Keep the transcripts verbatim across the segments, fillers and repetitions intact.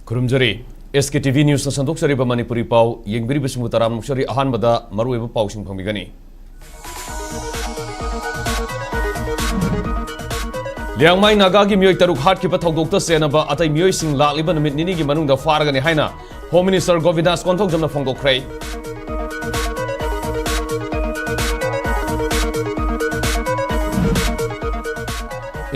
ꯈꯨꯔꯨꯝꯖꯔꯤ꯫ ꯑꯦꯁ ꯀꯦ T V ꯅ꯭ꯌꯨꯁꯅ ꯁꯟꯗꯣꯛꯆꯔꯤꯕ Manipuri ꯄꯥꯎ ꯌꯦꯡꯕꯤꯔꯤꯕꯁꯤꯡꯕꯨ ꯇꯔꯥꯝꯅ ꯑꯣꯛꯆꯔꯤ꯫ ꯑꯍꯥꯟꯕꯗ ꯃꯔꯨꯑꯣꯏꯕ ꯄꯥꯎꯁꯤꯡ ꯐꯪꯕꯤꯒꯅꯤ꯫ ꯂꯤꯌꯥꯡꯃꯥꯏ ꯅꯥꯒꯥꯒꯤ ꯃꯤꯑꯣꯏ ꯇꯔꯨꯛ ꯍꯥꯠꯈꯤꯕ ꯊꯧꯗꯣꯛꯇ ꯆꯦꯟꯅꯕ ꯑꯇꯩ ꯃꯤꯑꯣꯏꯁꯤꯡ ꯂꯥꯛꯂꯤꯕ ꯅꯨꯃꯤꯠ ꯅꯤꯅꯤꯒꯤ ꯃꯅꯨꯡꯗ ꯐꯥꯔꯒꯅꯤ ꯍꯥꯏꯅ ꯍꯣꯝ ꯃꯤꯅꯤꯁꯇꯔ ꯒꯣꯕꯤꯟꯗꯥꯁ ꯀꯣꯟꯊꯧꯖꯝꯅ ꯐꯣꯡꯗꯣꯛꯈ꯭ꯔꯦ꯫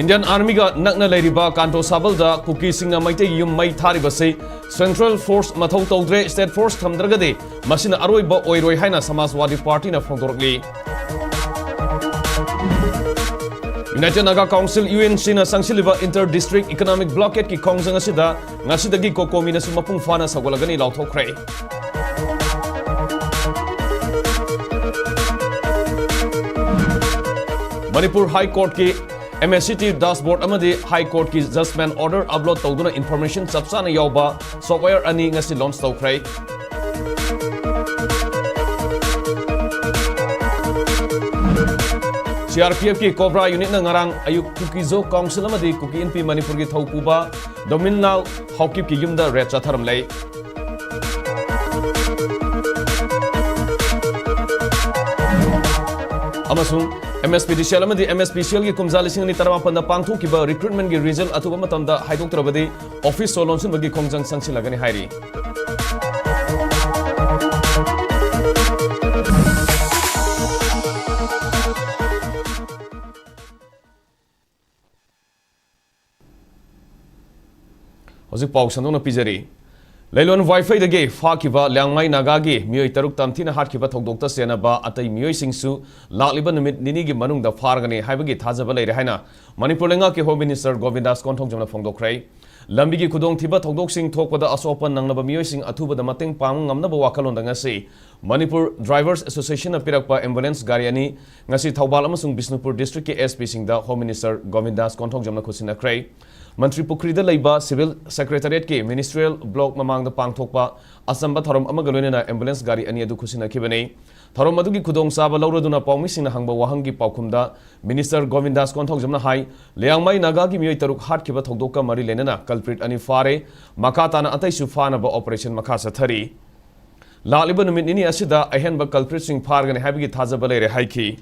ꯏꯟꯗꯤꯌꯟ ꯑꯥꯔꯃꯤꯒ ꯅꯛꯅ ꯂꯩꯔꯤꯕ ꯀꯥꯟꯇꯣ ꯁꯥꯕꯜꯗ ꯀꯨꯀꯤꯁꯤꯡꯅ ꯃꯩꯇꯩꯒꯤ ꯌꯨꯝ ꯃꯩ ꯊꯥꯔꯤꯕꯁꯤ ꯁꯦꯟꯇ꯭ꯔꯦꯜ ꯐꯣꯔꯁ ꯃꯊꯧ ꯇꯧꯗ꯭ꯔꯦ, ꯁ꯭ꯇꯦꯠ ꯐꯣꯔꯁ ꯊꯝꯗ꯭ꯔꯒꯗꯤ ꯃꯁꯤꯅ ꯑꯔꯣꯏꯕ ꯑꯣꯏꯔꯣꯏ ꯍꯥꯏꯅ ꯁꯃꯥꯖꯋꯥꯗꯤ ꯄꯥꯔꯇꯤꯅ ꯐꯣꯡꯗꯣꯔꯛꯂꯤ꯫ United Naga council, U N ꯁꯤꯅ ꯆꯪꯁꯤꯜꯂꯤꯕ ꯏꯟꯇꯔ ꯗꯤꯁꯇ꯭ꯔꯤꯛ ꯏꯀꯣꯅꯣꯃꯤꯛ ꯕ꯭ꯂꯣꯀꯦꯗꯀꯤ ꯈꯣꯡꯖꯪ ꯑꯁꯤꯗ ꯉꯁꯤꯗꯒꯤ ꯀꯣꯀꯣꯃꯤꯅꯁꯨ ꯃꯄꯨꯡ ꯐꯥꯅ ꯁꯧꯒꯠꯂꯒꯅꯤ ꯂꯥꯎꯊꯣꯛꯈ꯭ꯔꯦ꯫ ꯃꯅꯤꯄꯨꯔ ꯍꯥꯏ ꯀꯣꯔꯠꯀꯤ ꯑꯦꯝ ꯑꯦꯁ ꯁꯤ ꯇꯤ ꯗꯥꯁꯕꯣꯔꯗ ꯑꯃꯗꯤ ꯍꯥꯏ ꯀꯣꯔꯠꯀꯤ ꯖꯖꯃꯦꯟ ꯑꯣꯔꯗꯔ ꯑꯞꯂꯣꯗ ꯇꯧꯗꯨꯅ ꯏꯟꯐꯣꯔꯃꯦꯁꯟ ꯆꯞ ꯆꯥꯅ ꯌꯥꯎꯕ ꯁꯣꯐꯋꯦꯌꯔ ꯑꯅꯤ ꯉꯁꯤ ꯂꯣꯟꯆ ꯇꯧꯈ꯭ꯔꯦ꯫ ꯁꯤ ꯑꯥꯔ ꯄꯤ ꯑꯦꯐꯀꯤ ꯀꯣꯕ꯭ꯔꯥ ꯌꯨꯅꯤꯠꯅ ꯉꯔꯥꯡ ꯑꯌꯨꯛ ꯀꯨꯀꯤꯖꯣ ꯀꯥꯎꯟꯁꯤꯜ ꯑꯃꯗꯤ ꯀꯨꯀꯤ ꯏꯟꯄꯤ ꯃꯅꯤꯄꯨꯔꯒꯤ ꯊꯧꯄꯨꯕ ꯗꯣꯃꯤꯟꯂꯥꯜ ꯍꯥꯎꯀꯤꯞꯀꯤ ꯌꯨꯝꯗ ꯔꯦꯗ ꯆꯠꯊꯔꯝꯂꯦ꯫ ꯑꯃꯁꯨꯡ ꯑꯦꯝ ꯑꯦꯁ ꯄꯤ ꯗꯤ ꯁꯤ ꯑꯦꯜ ꯑꯃꯗꯤ ꯑꯦꯝ ꯑꯦꯁ ꯄꯤ ꯁꯤ ꯑꯦꯜꯒꯤ ꯀꯨꯝꯖꯥ ꯂꯤꯁꯤꯡ ꯑꯅꯤ ꯇꯔꯥꯃꯥꯄꯟꯗ ꯄꯥꯡꯊꯣꯛꯈꯤꯕ ꯔꯤꯀ꯭ꯔꯨꯠꯃꯦꯟꯒꯤ ꯔꯤꯖꯜ ꯑꯊꯨꯕ ꯃꯇꯝꯗ ꯍꯥꯏꯗꯣꯛꯇ꯭ꯔꯕꯗꯤ ꯑꯣꯐꯤꯁ ꯁꯣ ꯂꯣꯟꯁꯤꯟꯕꯒꯤ ꯈꯣꯡꯖꯪ ꯆꯪꯁꯤꯜꯂꯒꯅꯤ ꯍꯥꯏꯔꯤ꯫ ꯍꯧꯖꯤꯛ ꯄꯥꯎ ꯁꯟꯗꯣꯛꯅ ꯄꯤꯖꯔꯤ꯫ ꯂꯩꯂꯣꯟ ꯋꯥꯏꯐꯩꯗꯒꯤ ꯐꯥꯈꯤꯕ ꯂꯤꯌꯥꯡꯃꯥꯏ ꯅꯥꯒꯥꯒꯤ ꯃꯤꯑꯣꯏ ꯇꯔꯨꯛ ꯇꯝꯊꯤꯅ ꯍꯥꯠꯈꯤꯕ ꯊꯧꯗꯣꯛꯇ ꯆꯦꯟꯅꯕ ꯑꯇꯩ ꯃꯤꯑꯣꯏꯁꯤꯡꯁꯨ ꯂꯥꯛꯂꯤꯕ ꯅꯨꯃꯤꯠ ꯅꯤꯅꯤꯒꯤ ꯃꯅꯨꯡꯗ ꯐꯥꯔꯒꯅꯤ ꯍꯥꯏꯕꯒꯤ ꯊꯥꯖꯕ ꯂꯩꯔꯦ ꯍꯥꯏꯅ ꯃꯅꯤꯄꯨꯔ ꯂꯩꯉꯥꯛꯀꯤ ꯍꯣꯝ ꯃꯤꯅꯤꯁꯇꯔ ꯒꯣꯕꯤꯟꯗꯥꯁ ꯀꯣꯟꯊꯧꯖꯝꯅ ꯐꯣꯡꯗꯣꯛꯈ꯭ꯔꯦ꯫ ꯂꯝꯕꯤꯒꯤ ꯈꯨꯗꯣꯡꯊꯤꯕ ꯊꯧꯗꯣꯛꯁꯤꯡ ꯊꯣꯛꯄꯗ ꯑꯁꯣꯛ ꯑꯄꯟ ꯅꯪꯂꯕ ꯃꯤꯑꯣꯏꯁꯤꯡ ꯑꯊꯨꯕꯗ ꯃꯇꯦꯡ ꯄꯥꯡꯕ ꯉꯝꯅꯕ ꯋꯥꯈꯜꯂꯣꯟꯗ ꯉꯁꯤ ꯃꯅꯤꯄꯨꯔ ꯗ꯭ꯔꯥꯏꯚꯔꯁ ꯑꯦꯁꯣꯁꯤꯌꯦꯁꯟꯅ ꯄꯤꯔꯛꯄ ꯑꯦꯝꯕꯨꯂꯦꯟꯁ ꯒꯥꯔꯤ ꯑꯅꯤ ꯉꯁꯤ ꯊꯧꯕꯥꯜ ꯑꯃꯁꯨꯡ ꯕꯤꯁꯅꯨꯄꯨꯔ ꯗꯤꯁꯇ꯭ꯔꯤꯛꯀꯤ ꯑꯦꯁ ꯄꯤꯁꯤꯡꯗ ꯍꯣꯝ ꯃꯤꯅꯤꯁꯇꯔ ꯒꯣꯕꯤꯟꯗꯥꯁ ꯀꯣꯟꯊꯧꯖꯝꯅ ꯈꯨꯠꯁꯤꯟꯅꯈ꯭ꯔꯦ꯫ ꯃꯟꯇ꯭ꯔꯤ ꯄꯨꯈ꯭ꯔꯤꯗ ꯂꯩꯕ ꯁꯤꯚꯤꯜ ꯁꯦꯀ꯭ꯔꯦꯇꯔꯤꯌꯦꯠꯀꯤ ꯃꯤꯅꯤꯁꯇ꯭ꯔꯤꯌꯦꯜ ꯕ꯭ꯂꯣꯛ ꯃꯃꯥꯡꯗ ꯄꯥꯡꯊꯣꯛꯄ ꯑꯆꯝꯕ ꯊꯧꯔꯝ ꯑꯃꯒ ꯂꯣꯏꯅꯅ ꯑꯦꯝꯕꯨꯂꯦꯟꯁ ꯒꯥꯔꯤ ꯑꯅꯤ ꯑꯗꯨ ꯈꯨꯠꯁꯤꯟꯅꯈꯤꯕꯅꯤ꯫ ꯊꯧꯔꯝ ꯑꯗꯨꯒꯤ ꯈꯨꯗꯣꯡꯆꯥꯕ ꯂꯧꯔꯗꯨꯅ ꯄꯥꯎꯃꯤꯁꯤꯡꯅ ꯍꯪꯕ ꯋꯥꯍꯪꯒꯤ ꯄꯥꯎꯈꯨꯝꯗ Minister ꯒꯣꯕꯤꯟꯗꯥꯁ ꯀꯣꯟꯊꯧꯖꯝꯅ ꯍꯥꯏ, ꯂꯤꯌꯥꯡꯃꯩ ꯅꯥꯒꯥꯒꯤ ꯃꯤꯑꯣꯏ ꯇꯔꯨꯛ ꯍꯥꯠꯈꯤꯕ ꯊꯧꯗꯣꯛꯀ ꯃꯔꯤ ꯂꯩꯅꯅ culprit ꯑꯅꯤ ꯐꯥꯔꯦ꯫ ꯃꯈꯥ ꯇꯥꯅ ꯑꯇꯩꯁꯨ ꯐꯥꯅꯕ operation ꯃꯈꯥ ꯆꯠꯊꯔꯤ꯫ ꯂꯥꯛꯂꯤꯕ ꯅꯨꯃꯤꯠ ꯅꯤꯅꯤ ꯑꯁꯤꯗ ꯑꯍꯦꯟꯕ culpritꯁꯤꯡ ꯐꯥꯔꯒꯅꯤ ꯍꯥꯏꯕꯒꯤ ꯊꯥꯖꯕ ꯂꯩꯔꯦ ꯍꯥꯏꯈꯤ꯫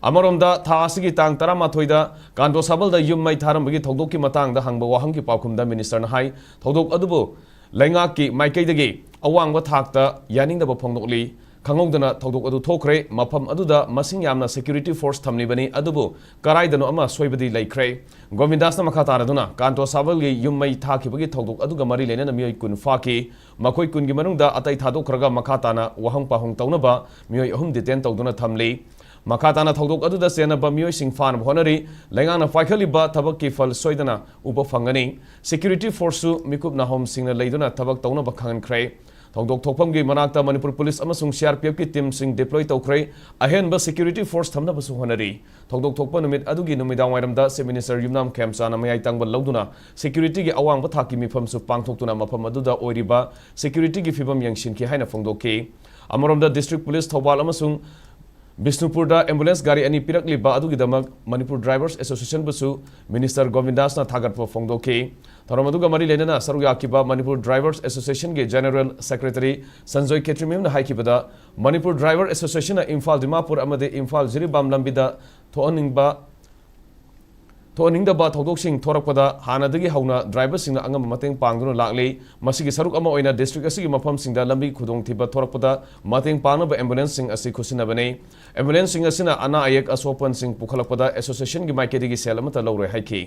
ꯑꯃꯔꯣꯝꯗ, ꯊꯥ ꯑꯁꯤꯒꯤ ꯇꯥꯡ ꯇꯔꯥꯃꯥꯊꯣꯏꯗ ꯀꯥꯟꯗꯣꯁꯥꯕꯜꯗ ꯌꯨꯝ ꯃꯩ ꯊꯥꯔꯝꯕꯒꯤ ꯊꯧꯗꯣꯛꯀꯤ ꯃꯇꯥꯡꯗ ꯍꯪꯕ ꯋꯥꯍꯪꯒꯤ ꯄꯥꯎꯈꯨꯝꯗ Ministerꯅ ꯍꯥꯏ, ꯊꯧꯗꯣꯛ ꯑꯗꯨꯕꯨ ꯂꯩꯉꯥꯛꯀꯤ ꯃꯥꯏꯀꯩꯗꯒꯤ ꯑꯋꯥꯡꯕ ꯊꯥꯛꯇ ꯌꯥꯅꯤꯡꯗꯕ ꯐꯣꯡꯗꯣꯛꯂꯤ꯫ ꯈꯪꯍꯧꯗꯅ ꯊꯧꯗꯣꯛ ꯑꯗꯨ ꯊꯣꯛꯈ꯭ꯔꯦ꯫ ꯃꯐꯝ ꯑꯗꯨꯗ ꯃꯁꯤꯡ ꯌꯥꯝꯅ security force ꯊꯝꯂꯤꯕꯅꯤ, ꯑꯗꯨꯕꯨ ꯀꯔꯥꯏꯗꯅꯣ ꯑꯃ ꯁꯣꯏꯕꯗꯤ ꯂꯩꯈ꯭ꯔꯦ꯫ ꯒꯣꯕꯤꯟꯗꯥꯁꯅ ꯃꯈꯥ ꯇꯥꯔꯗꯨꯅ, ꯀꯥꯟꯇꯣ ꯁꯥꯕꯜꯒꯤ ꯌꯨꯝ ꯃꯩ ꯊꯥꯈꯤꯕꯒꯤ ꯊꯧꯗꯣꯛ ꯑꯗꯨꯒ ꯃꯔꯤ ꯂꯩꯅꯅ ꯃꯤꯑꯣꯏ ꯀꯨꯟ ꯐꯥꯈꯤ꯫ ꯃꯈꯣꯏ ꯀꯨꯟꯒꯤ ꯃꯅꯨꯡꯗ ꯑꯇꯩ ꯊꯥꯗꯣꯛꯈ꯭ꯔꯒ ꯃꯈꯥ ꯇꯥꯅ ꯋꯥꯍꯪ ꯄꯥꯎꯍꯪ ꯇꯧꯅꯕ ꯃꯤꯑꯣꯏ ꯑꯍꯨꯝ detain ꯇꯧꯗꯨꯅ ꯊꯝꯂꯤ꯫ ꯃꯈꯥ ꯇꯥꯅ ꯊꯧꯗꯣꯛ ꯑꯗꯨꯗ ꯆꯦꯟꯅꯕ ꯃꯤꯑꯣꯏꯁꯤꯡ ꯐꯥꯅꯕ ꯍꯣꯠꯅꯔꯤ꯫ ꯂꯩꯉꯥꯛꯅ ꯄꯥꯏꯈꯠꯂꯤꯕ ꯊꯕꯛꯀꯤ ꯐꯜ ꯁꯣꯏꯗꯅ ꯎꯕ ꯐꯪꯒꯅꯤ꯫ Security forceꯁꯨ ꯃꯤꯀꯨꯞ ꯅꯥꯍꯣꯝꯁꯤꯡꯅ ꯂꯩꯗꯨꯅ ꯊꯕꯛ ꯇꯧꯅꯕ ꯈꯪꯍꯟꯈ꯭ꯔꯦ꯫ ꯊꯧꯗꯣꯛ ꯊꯣꯛꯐꯝꯒꯤ ꯃꯅꯥꯛꯇ ꯃꯅꯤꯄꯨꯔ ꯄꯨꯂꯤꯁ ꯑꯃꯁꯨꯡ CRPFꯀꯤ teamꯁꯤꯡ deploy ꯇꯧꯈ꯭ꯔꯦ꯫ ꯑꯍꯦꯟꯕ security force ꯊꯝꯅꯕꯁꯨ ꯍꯣꯠꯅꯔꯤ꯫ ꯊꯧꯗꯣꯛ ꯊꯣꯛꯄ ꯅꯨꯃꯤꯠ ꯑꯗꯨꯒꯤ ꯅꯨꯃꯤꯗꯥꯡꯋꯥꯏꯔꯝꯗ Chief Minister ꯌꯨꯝꯅꯥꯝ ꯈꯦꯝꯆꯥꯅ ꯃꯌꯥꯏ ꯇꯪꯕ ꯂꯧꯗꯨꯅ securityꯒꯤ ꯑꯋꯥꯡꯕ ꯊꯥꯛꯀꯤ ꯃꯤꯐꯝꯁꯨ ꯄꯥꯡꯊꯣꯛꯇꯨꯅ ꯃꯐꯝ ꯑꯗꯨꯗ ꯑꯣꯏꯔꯤꯕ securityꯒꯤ ꯐꯤꯕꯝ ꯌꯦꯡꯁꯤꯟꯈꯤ ꯍꯥꯏꯅ ꯐꯣꯡꯗꯣꯛꯈꯤ꯫ ꯑꯃꯔꯣꯝꯗ, District Police ꯊꯧꯕꯥꯜ ꯑꯃꯁꯨꯡ ꯕꯤꯁꯅꯨꯄꯨꯔꯗ ambulance ꯒꯥꯔꯤ ꯑꯅꯤ ꯄꯤꯔꯛꯂꯤꯕ ꯑꯗꯨꯒꯤꯗꯃꯛ Manipur Drivers Associationꯕꯨꯁꯨ Minister ꯒꯣꯕꯤꯟꯗꯥꯁꯅ ꯊꯥꯒꯠꯄ ꯐꯣꯡꯗꯣꯛꯈꯤ꯫ ꯊꯧꯔꯝ ꯑꯗꯨꯒ ꯃꯔꯤ ꯂꯩꯅꯅ ꯁꯔꯨꯛ ꯌꯥꯈꯤꯕ Manipur Drivers Associationꯒꯤ General Secretary Sanjoy ꯈꯦꯇ꯭ꯔꯤꯃꯌꯨꯝꯅ ꯍꯥꯏꯈꯤꯕꯗ, Manipur Driver Associationꯅ Imphal Dimapur ꯑꯃꯗꯤ ꯏꯝꯐꯥꯜ ꯖꯤꯔꯤꯕꯥꯝ ꯂꯝꯕꯤꯗ ꯊꯣꯛꯍꯟꯅꯤꯡꯕ, ꯊꯣꯛꯍꯟꯅꯤꯡꯗꯕ ꯊꯧꯗꯣꯛꯁꯤꯡ ꯊꯣꯔꯛꯄꯗ ꯍꯥꯟꯅꯗꯒꯤ ꯍꯧꯅ driverꯁꯤꯡꯅ ꯑꯉꯝꯕ ꯃꯇꯦꯡ ꯄꯥꯡꯗꯨꯅ ꯂꯥꯛꯂꯤ꯫ ꯃꯁꯤꯒꯤ ꯁꯔꯨꯛ ꯑꯃ ꯑꯣꯏꯅ district ꯑꯁꯤꯒꯤ ꯃꯐꯝꯁꯤꯡꯗ ꯂꯝꯕꯤ ꯈꯨꯗꯣꯡꯊꯤꯕ ꯊꯣꯔꯛꯄꯗ ꯃꯇꯦꯡ ꯄꯥꯡꯅꯕ ambulanceꯁꯤꯡ ꯑꯁꯤ ꯈꯨꯠꯁꯤꯟꯅꯕꯅꯤ꯫ Ambulanceꯁꯤꯡ ꯑꯁꯤꯅ ꯑꯅꯥ ꯑꯌꯦꯛ ꯑꯁꯣꯛꯄꯟꯁꯤꯡ ꯄꯨꯈꯠꯂꯛꯄꯗ associationꯒꯤ ꯃꯥꯏꯀꯩꯗꯒꯤ ꯁꯦꯜ ꯑꯃꯠꯇ ꯂꯧꯔꯣꯏ ꯍꯥꯏꯈꯤ꯫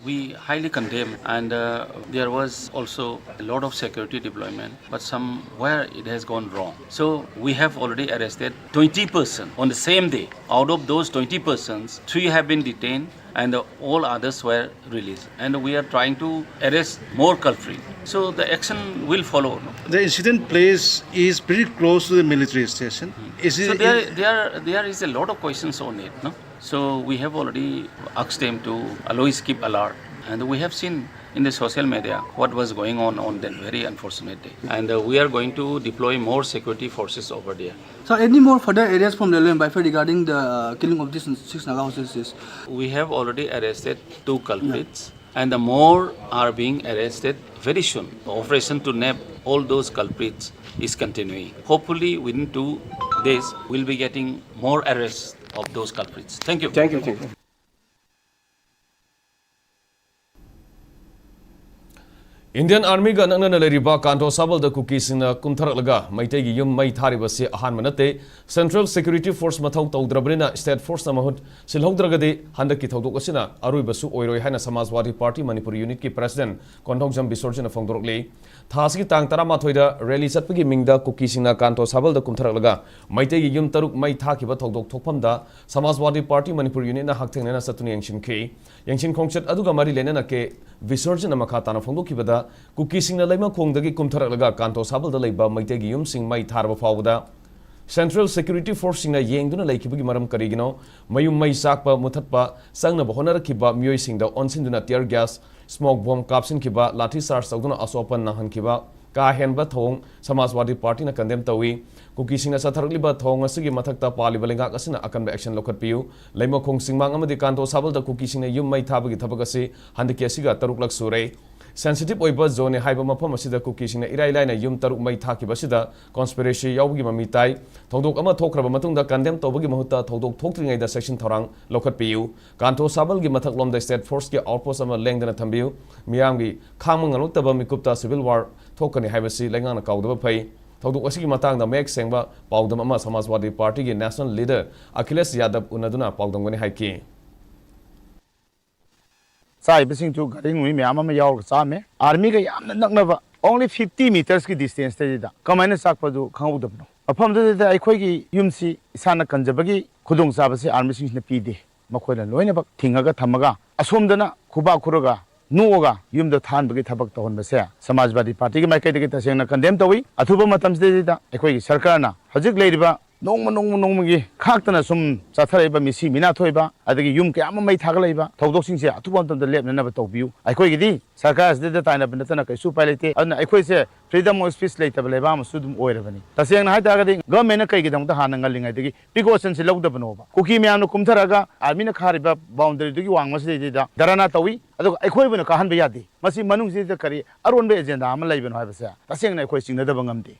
We highly condemn, and uh, there was also a lot of security deployment, but somewhere it has gone wrong. So we have already arrested twenty persons on the same day. Out of those twenty persons, three have been detained and uh, all others were released. And we are trying to arrest more culprits. So the action will follow. No? The incident place is pretty close to the military station. Is So it, there, there, there is a lot of questions on it. No? So we have already asked them to always keep alert, and we have seen in the social media what was going on on that very unfortunate day. And uh, we are going to deploy more security forces over there. So, any more further arrests from Leleng Baifei regarding the uh, killing of these six Naga horses? We have already arrested two culprits, and the more are being arrested very soon. The operation to nab all those culprits is continuing. Hopefully, within two days, we'll be getting more arrests of those culprits. Thank you. Thank you, thank you. Indian Armyꯒ ꯅꯛꯅꯅ ꯂꯩꯔꯤꯕ ꯀꯥꯟꯊꯣ ꯁꯥꯕꯜꯗ ꯀꯨꯀꯤꯁꯤꯡꯅ ꯀꯨꯝꯊꯔꯛꯂꯒ ꯃꯩꯇꯩꯒꯤ ꯌꯨꯝ ꯃꯩ ꯊꯥꯔꯤꯕꯁꯤ ꯑꯍꯥꯟꯕ ꯅꯠꯇꯦ꯫ Central Security Force ꯃꯊꯧ ꯇꯧꯗ꯭ꯔꯕꯅꯤꯅ State Forceꯅ ꯃꯍꯨꯠ ꯁꯤꯜꯍꯧꯗ꯭ꯔꯒꯗꯤ ꯍꯟꯗꯛꯀꯤ ꯊꯧꯗꯣꯛ ꯑꯁꯤꯅ ꯑꯔꯣꯏꯕꯁꯨ ꯑꯣꯏꯔꯣꯏ ꯍꯥꯏꯅ Samajwadi Party Manipur Unitꯀꯤ President Konthoujam ꯕꯤꯁꯣꯔꯖꯤꯅ ꯐꯣꯡꯗꯣꯔꯛꯂꯤ꯫ ꯊꯥ ꯑꯁꯤꯒꯤ ꯇꯥꯡ ꯇꯔꯥꯃꯥꯊꯣꯏꯗ rally ꯆꯠꯄꯒꯤ ꯃꯤꯡꯗ ꯀꯨꯀꯤꯁꯤꯡꯅ ꯀꯥꯟꯊꯣ ꯁꯥꯕꯜꯗ ꯀꯨꯝꯊꯔꯛꯂꯒ ꯃꯩꯇꯩꯒꯤ ꯌꯨꯝ ꯇꯔꯨꯛ ꯃꯩ ꯊꯥꯈꯤꯕ ꯊꯧꯗꯣꯛ ꯊꯣꯛꯐꯝꯗ Samajwadi Party Manipur Unitꯅ ꯍꯛꯊꯦꯡꯅꯅ ꯆꯠꯇꯨꯅ ꯌꯦꯡꯁꯤꯟꯈꯤ꯫ ꯌꯦꯡꯁꯤꯟ ꯈꯣꯡꯆꯠ ꯑꯗꯨꯒ ꯃꯔꯤ ꯂꯩꯅꯅ ꯀꯦ ꯕꯤꯁꯣꯔꯖꯤꯅ ꯃꯈꯥ ꯇꯥꯅ ꯐꯣꯡꯗꯣꯛꯈꯤꯕꯗ, ꯀꯨꯀꯤꯁꯤꯡꯅ ꯂꯩꯃꯈꯣꯡꯗꯒꯤ ꯀꯨꯝꯊꯔꯛꯂꯒ ꯀꯥꯟꯊꯣ ꯁꯥꯕꯜꯗ ꯂꯩꯕ ꯃꯩꯇꯩꯒꯤ ꯌꯨꯝꯁꯤꯡ ꯃꯩ ꯊꯥꯔꯕ ꯐꯥꯎꯕꯗ Central Security Forceꯁꯤꯡꯅ ꯌꯦꯡꯗꯨꯅ ꯂꯩꯈꯤꯕꯒꯤ ꯃꯔꯝ ꯀꯔꯤꯒꯤꯅꯣ? ꯃꯌꯨꯝ ꯃꯩ ꯆꯥꯛꯄ ꯃꯨꯊꯠꯄ ꯆꯪꯅꯕ ꯍꯣꯠꯅꯔꯛꯈꯤꯕ ꯃꯤꯑꯣꯏꯁꯤꯡꯗ ꯑꯣꯟꯁꯤꯟꯗꯨꯅ tear gas, smoke bomb ꯀꯥꯞꯁꯤꯟꯈꯤꯕ, ꯂꯥꯊꯤ ꯆꯥꯔꯖ ꯇꯧꯗꯨꯅ ꯑꯁꯣꯛ ꯑꯄꯟ ꯅꯪꯍꯟꯈꯤꯕ, ꯀꯥ ꯍꯦꯟꯕ ꯊꯧꯑꯣꯡ Samajwadi Partyꯅ condemn ꯇꯧꯏ꯫ ꯀꯨꯀꯤꯁꯤꯡꯅ ꯆꯠꯊꯔꯛꯂꯤꯕ ꯊꯧꯑꯣꯡ ꯑꯁꯤꯒꯤ ꯃꯊꯛꯇ ꯄꯥꯜꯂꯤꯕ ꯂꯩꯉꯥꯛ ꯑꯁꯤꯅ ꯑꯀꯟꯕ action ꯂꯧꯈꯠꯄꯤꯌꯨ꯫ ꯂꯩꯃꯈꯣꯡ ꯆꯤꯡꯃꯥꯡ ꯑꯃꯗꯤ ꯀꯥꯟꯊꯣ ꯁꯥꯕꯜꯗ ꯀꯨꯀꯤꯁꯤꯡꯅ ꯌꯨꯝ ꯃꯩ ꯊꯥꯕꯒꯤ ꯊꯕꯛ ꯑꯁꯤ ꯍꯟꯗꯛꯀꯤ ꯑꯁꯤꯒ ꯇꯔꯨꯛꯂꯛ ꯁꯨꯔꯦ꯫ Sensitive ꯑꯣꯏꯕ zoneꯅꯤ ꯍꯥꯏꯕ ꯃꯐꯝ ꯑꯁꯤꯗ ꯀꯨꯀꯤꯁꯤꯡꯅ ꯏꯔꯥꯏ ꯂꯥꯏꯅ ꯌꯨꯝ ꯇꯔꯨꯛ ꯃꯩ ꯊꯥꯈꯤꯕ ꯑꯁꯤꯗ conspiracy ꯌꯥꯎꯕꯒꯤ ꯃꯃꯤ ꯇꯥꯏ꯫ ꯊꯧꯗꯣꯛ ꯑꯃ ꯊꯣꯛꯈ꯭ꯔꯕ ꯃꯇꯨꯡꯗ condemn ꯇꯧꯕꯒꯤ ꯃꯍꯨꯠꯇ ꯊꯧꯗꯣꯛ ꯊꯣꯛꯇ꯭ꯔꯤꯉꯩꯗ ꯆꯦꯛꯁꯤꯟ ꯊꯧꯔꯥꯡ ꯂꯧꯈꯠꯄꯤꯌꯨ꯫ ꯀꯥꯟꯊꯣ ꯁꯥꯕꯜꯒꯤ ꯃꯊꯛꯂꯣꯝꯗ State Forceꯀꯤ outpost ꯑꯃ ꯂꯦꯡꯗꯅ ꯊꯝꯕꯤꯌꯨ꯫ ꯃꯤꯌꯥꯝꯒꯤ ꯈꯥꯡꯕ ꯉꯝꯂꯛꯇꯕ ꯃꯤꯀꯨꯞꯇ civil war ꯊꯣꯛꯀꯅꯤ ꯍꯥꯏꯕꯁꯤ ꯂꯩꯉꯥꯛꯅ ꯀꯥꯎꯗꯕ ꯐꯩ꯫ ꯊꯧꯗꯣꯛ ꯑꯁꯤꯒꯤ ꯃꯇꯥꯡꯗ ꯃꯌꯦꯛ ꯁꯦꯡꯕ ꯄꯥꯎꯗꯝ ꯑꯃ Samajwadi Partyꯒꯤ national leader Akhilesh Yadav ꯎꯅꯗꯨꯅ ꯄꯥꯎꯗꯝꯒꯅꯤ ꯍꯥꯏꯈꯤ꯫ ꯆꯥꯔꯤꯕꯁꯤꯡꯁꯨ ꯒꯥꯔꯤ ꯅꯨꯡꯃꯤ ꯃꯌꯥꯝ ꯑꯃ ꯌꯥꯎꯔꯒ ꯆꯥꯔꯝꯃꯦ꯫ Armyꯒ ꯌꯥꯝꯅ ꯅꯛꯅꯕ, only fifty metersꯀꯤ distanceꯇꯩꯗ ꯀꯃꯥꯏꯅ ꯆꯥꯛꯄꯗꯨ ꯈꯪꯍꯧꯗꯕꯅꯣ? ꯃꯐꯝꯗꯨꯗ ꯑꯩꯈꯣꯏꯒꯤ ꯌꯨꯝꯁꯤ ꯏꯁꯥꯅ ꯀꯟꯖꯕꯒꯤ ꯈꯨꯗꯣꯡꯆꯥꯕꯁꯤ armyꯁꯤꯡꯁꯤꯅ ꯄꯤꯗꯦ꯫ ꯃꯈꯣꯏꯅ ꯂꯣꯏꯅꯃꯛ ꯊꯤꯡꯉꯒ ꯊꯝꯃꯒ ꯑꯁꯣꯝꯗꯅ ꯈꯨꯕꯥꯛ ꯈꯨꯔꯒ ꯅꯣꯛꯑꯒ ꯌꯨꯝꯗ ꯊꯥꯍꯟꯕꯒꯤ ꯊꯕꯛ ꯇꯧꯍꯟꯕꯁꯦ Samajwadi Partyꯒꯤ ꯃꯥꯏꯀꯩꯗꯒꯤ ꯇꯁꯦꯡꯅ condemn ꯇꯧꯏ꯫ ꯑꯊꯨꯕ ꯃꯇꯝꯁꯤꯗꯩꯗ ꯑꯩꯈꯣꯏꯒꯤ ꯁꯔꯀꯥꯔꯅ ꯍꯧꯖꯤꯛ ꯂꯩꯔꯤꯕ ꯅꯣꯡꯃ ꯅꯣꯡꯃ ꯅꯣꯡꯃꯒꯤ ꯈꯥꯛꯇꯅ ꯁꯨꯝ ꯆꯠꯊꯔꯛꯏꯕ ꯃꯤꯁꯤ ꯃꯤꯅꯥ ꯊꯣꯛꯏꯕ, ꯑꯗꯒꯤ ꯌꯨꯝ ꯀꯌꯥ ꯑꯃ ꯃꯩ ꯊꯥꯒꯠꯂꯛꯏꯕ ꯊꯧꯗꯣꯛꯁꯤꯡꯁꯦ ꯑꯊꯨꯕ ꯃꯇꯝꯗ ꯂꯦꯞꯅꯅꯕ ꯇꯧꯕꯤꯌꯨ꯫ ꯑꯩꯈꯣꯏꯒꯤꯗꯤ ꯁꯔꯀꯥꯔ ꯑꯁꯤꯗ ꯇꯥꯏꯅꯕ ꯅꯠꯇꯅ ꯀꯩꯁꯨ ꯎꯄꯥꯏ ꯂꯩꯇꯦ꯫ ꯑꯗꯨꯅ ꯑꯩꯈꯣꯏꯁꯦ freedom of speech ꯂꯩꯇꯕ ꯂꯩꯕꯥꯛ ꯑꯃꯁꯨ ꯑꯗꯨꯝ ꯑꯣꯏꯔꯕꯅꯤ꯫ ꯇꯁꯦꯡꯅ ꯍꯥꯏꯇꯥꯔꯒꯗꯤ governmentꯅ ꯀꯩꯒꯤꯗꯃꯛꯇ ꯍꯥꯟꯅ ꯉꯜꯂꯤꯉꯩꯗꯒꯤ precautionꯁꯦ ꯂꯧꯗꯕꯅꯣꯕ? ꯀꯨꯀꯤ ꯃꯌꯥꯝꯅ ꯀꯨꯝꯊꯔꯛꯑꯒ armyꯅ ꯈꯥꯔꯤꯕ boundaryꯗꯨꯒꯤ ꯋꯥꯡꯃꯁꯤꯗꯩꯗ ꯙꯔꯅꯥ ꯇꯧꯏ, ꯑꯗꯨꯒ ꯑꯩꯈꯣꯏꯕꯨꯅ ꯀꯥꯍꯟꯕ ꯌꯥꯗꯦ꯫ ꯃꯁꯤ ꯃꯅꯨꯡꯁꯤꯗ ꯀꯔꯤ ꯑꯔꯣꯟꯕ agenda ꯑꯃ ꯂꯩꯕꯅꯣ ꯍꯥꯏꯕꯁꯦ ꯇꯁꯦꯡꯅ ꯑꯩꯈꯣꯏ ꯆꯤꯡꯅꯗꯕ ꯉꯝꯗꯦ꯫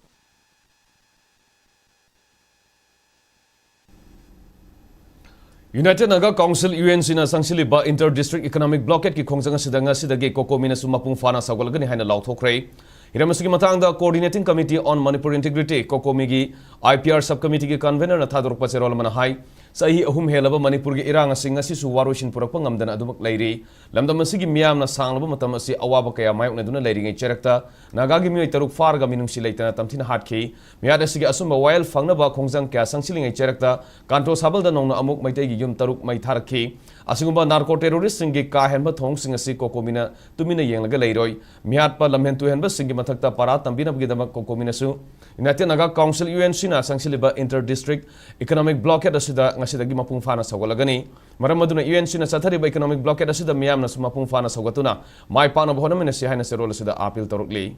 United Naga Council, UNCꯅ ꯆꯪꯁꯤꯜꯂꯤꯕ Inter District Economic Blockadeꯀꯤ ꯈꯣꯡꯖꯪ ꯑꯁꯤꯗ ꯉꯁꯤꯗꯒꯤ COCOMIꯅꯁꯨ ꯃꯄꯨꯡ ꯐꯥꯅ ꯁꯧꯒꯠꯂꯒꯅꯤ ꯍꯥꯏꯅ ꯂꯥꯎꯊꯣꯛꯈ꯭ꯔꯦ꯫ ꯍꯤꯔꯝ ꯑꯁꯤꯒꯤ ꯃꯇꯥꯡꯗ Coordinating Committee on Manipur Integrity, COCOMIꯒꯤ IPR Sub Committeeꯒꯤ convenerꯅ ꯊꯥꯗꯣꯔꯛꯄ ꯆꯦꯔꯣꯜ ꯑꯃꯅ ꯍꯥꯏ, ꯆꯍꯤ ꯑꯍꯨꯝ ꯍꯦꯜꯂꯕ ꯃꯅꯤꯄꯨꯔꯒꯤ ꯏꯔꯥꯡ ꯑꯁꯤ ꯉꯁꯤꯁꯨ ꯋꯥꯔꯣꯏꯁꯤꯟ ꯄꯨꯔꯛꯄ ꯉꯝꯗꯅ ꯑꯗꯨꯃꯛ ꯂꯩꯔꯤ꯫ ꯂꯝꯗꯝ ꯑꯁꯤꯒꯤ ꯃꯤꯌꯥꯝꯅ ꯁꯥꯡꯂꯕ ꯃꯇꯝ ꯑꯁꯤ ꯑꯋꯥꯕ ꯀꯌꯥ ꯃꯥꯌꯣꯛꯅꯗꯨꯅ ꯂꯩꯔꯤꯉꯩ ꯆꯩꯔꯛꯇ ꯅꯥꯒꯥꯒꯤ ꯃꯤꯑꯣꯏ ꯇꯔꯨꯛ ꯐꯥꯔꯒ ꯃꯤꯅꯨꯡꯁꯤ ꯂꯩꯇꯅ ꯇꯝꯊꯤꯅ ꯍꯥꯠꯈꯤ꯫ ꯃꯤꯍꯥꯠ ꯑꯁꯤꯒꯤ ꯑꯆꯨꯝꯕ ꯋꯥꯌꯦꯜ ꯐꯪꯅꯕ ꯈꯣꯡꯖꯪ ꯀꯌꯥ ꯆꯪꯁꯤꯜꯂꯤꯉꯩ ꯆꯩꯔꯛꯇ ꯀꯥꯟꯇꯣ ꯁꯥꯕꯜꯗ ꯅꯧꯅ ꯑꯃꯨꯛ ꯃꯩꯇꯩꯒꯤ ꯌꯨꯝ ꯇꯔꯨꯛ ꯃꯩ ꯊꯥꯔꯛꯈꯤ꯫ ꯑꯁꯤꯒꯨꯝꯕ narco terroristꯁꯤꯡꯒꯤ ꯀꯥ ꯍꯦꯟꯕ ꯊꯧꯑꯣꯡꯁꯤꯡ ꯑꯁꯤ COCOMIꯅ ꯇꯨꯃꯤꯟꯅ ꯌꯦꯡꯂꯒ ꯂꯩꯔꯣꯏ꯫ ꯃꯤꯍꯥꯠꯄ, ꯂꯝꯍꯦꯟ ꯇꯨꯍꯦꯟꯕꯁꯤꯡꯒꯤ ꯃꯊꯛꯇ ꯄꯔꯥ ꯇꯝꯕꯤꯅꯕꯒꯤꯗꯃꯛ COCOMIꯅꯁꯨ United Naga Council, UNCꯅ ꯆꯪꯁꯤꯜꯂꯤꯕ Inter District Economic Blockade ꯑꯁꯤꯗ ꯉꯁꯤꯗꯒꯤ ꯃꯄꯨꯡ ꯐꯥꯅ ꯁꯧꯒꯠꯂꯒꯅꯤ꯫ ꯃꯔꯝ ꯑꯗꯨꯅ UNCꯅ ꯆꯠꯊꯔꯤꯕ Economic Blockade ꯑꯁꯤꯗ ꯃꯤꯌꯥꯝꯅꯁꯨ ꯃꯄꯨꯡ ꯐꯥꯅ ꯁꯧꯒꯠꯇꯨꯅ ꯃꯥꯏ ꯄꯥꯛꯅꯕ ꯍꯣꯠꯅꯃꯤꯟꯅꯁꯤ ꯍꯥꯏꯅ ꯆꯦꯔꯣꯜ ꯑꯁꯤꯗ appeal ꯇꯧꯔꯛꯂꯤ꯫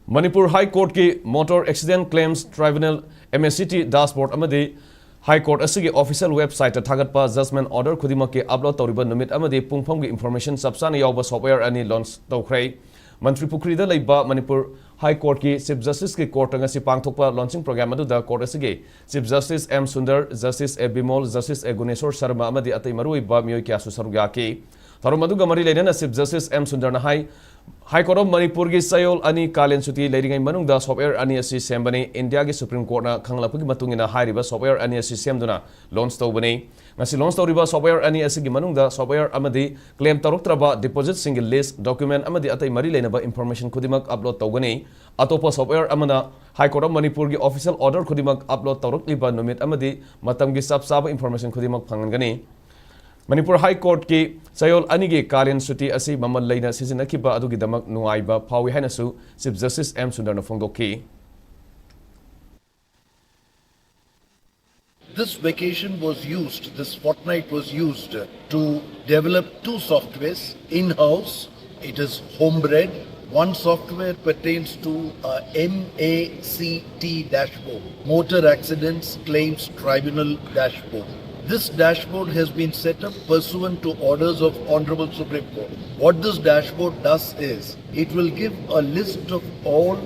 Manipur High Courtꯀꯤ Motor Accident Claims Tribunal, MACT dashboard ꯑꯃꯗꯤ High Court ꯑꯁꯤꯒꯤ official websiteꯇ ꯊꯥꯒꯠꯄ judgment order ꯈꯨꯗꯤꯡꯃꯛꯀꯤ upload ꯇꯧꯔꯤꯕ ꯅꯨꯃꯤꯠ ꯑꯃꯗꯤ ꯄꯨꯡꯐꯝꯒꯤ information ꯆꯞ ꯆꯥꯅ ꯌꯥꯎꯕ software ꯑꯅꯤ launch ꯇꯧꯈ꯭ꯔꯦ꯫ ꯃꯟꯇ꯭ꯔꯤ ꯄꯨꯈ꯭ꯔꯤꯗ ꯂꯩꯕ ꯃꯅꯤꯄꯨꯔ High Courtꯀꯤ Chief Justiceꯀꯤ courtꯇ ꯉꯁꯤ ꯄꯥꯡꯊꯣꯛꯄ launching program ꯑꯗꯨꯗ court ꯑꯁꯤꯒꯤ Chief Justice M Sundar, Justice A Bimol, Justice A Guneshor Sharma ꯑꯃꯗꯤ ꯑꯇꯩ ꯃꯔꯨꯑꯣꯏꯕ ꯃꯤꯑꯣꯏ ꯀꯌꯥꯁꯨ ꯁꯔꯨꯛ ꯌꯥꯈꯤ꯫ ꯊꯧꯔꯝ ꯑꯗꯨꯒ ꯃꯔꯤ ꯂꯩꯅꯅ Chief Justice M ꯁꯨꯟꯗꯔꯅ high, High Court of ꯃꯅꯤꯄꯨꯔꯒꯤ ꯆꯌꯣꯜ ꯑꯅꯤ ꯀꯥꯂꯦꯟ ꯁꯨꯇꯤ ꯂꯩꯔꯤꯉꯩ ꯃꯅꯨꯡꯗ software ꯑꯅꯤ ꯑꯁꯤ ꯁꯦꯝꯕꯅꯤ꯫ ꯏꯟꯗꯤꯌꯥꯒꯤ Supreme Courtꯅ ꯈꯪꯂꯛꯄꯒꯤ ꯃꯇꯨꯡ ꯏꯟꯅ ꯍꯥꯏꯔꯤꯕ software ꯑꯅꯤ ꯑꯁꯤ ꯁꯦꯝꯗꯨꯅ launch ꯇꯧꯕꯅꯤ꯫ ꯉꯁꯤ launch ꯇꯧꯔꯤꯕ software ꯑꯅꯤ ꯑꯁꯤꯒꯤ ꯃꯅꯨꯡꯗ software ꯑꯃꯗꯤ claim ꯇꯧꯔꯛꯇ꯭ꯔꯕ depositꯁꯤꯡꯒꯤ list, document ꯑꯃꯗꯤ ꯑꯇꯩ ꯃꯔꯤ ꯂꯩꯅꯕ information ꯈꯨꯗꯤꯡꯃꯛ upload ꯇꯧꯒꯅꯤ꯫ ꯑꯇꯣꯞꯄ software ꯑꯃꯅ High Court of ꯃꯅꯤꯄꯨꯔꯒꯤ official order ꯈꯨꯗꯤꯡꯃꯛ upload ꯇꯧꯔꯛꯂꯤꯕ ꯅꯨꯃꯤꯠ ꯑꯃꯗꯤ ꯃꯇꯝꯒꯤ ꯆꯞ ꯆꯥꯕ information ꯈꯨꯗꯤꯡꯃꯛ ꯐꯪꯍꯟꯒꯅꯤ꯫ ꯃꯅꯤꯄꯨꯔ ꯍꯥꯏ ꯀꯣꯔꯠꯀꯤ ꯆꯌꯣꯜ ꯑꯅꯤꯒꯤ ꯀꯥꯂꯦꯟ ꯁꯨꯇꯤ ꯑꯁꯤ ꯃꯃꯜ ꯂꯩꯅ ꯁꯤꯖꯤꯟꯅꯈꯤꯕ ꯑꯗꯨꯒꯤꯗꯃꯛ ꯅꯨꯡꯉꯥꯏꯕ ꯐꯥꯎꯏ ꯍꯥꯏꯅꯁꯨ ꯆꯤꯐ ꯖꯁꯇꯤꯁ ꯑꯦꯝ ꯁꯨꯟꯗꯔꯅ ꯐꯣꯡꯗꯣꯛꯈꯤ꯫ This vacation was used, this fortnight was used to develop two softwares in-house. It is homebred. One software pertains to a MACT dashboard, Motor Accidents Claims Tribunal dashboard. This dashboard has been set up pursuant to orders of Honorable Supreme Court. What this dashboard does is, it will give a list of all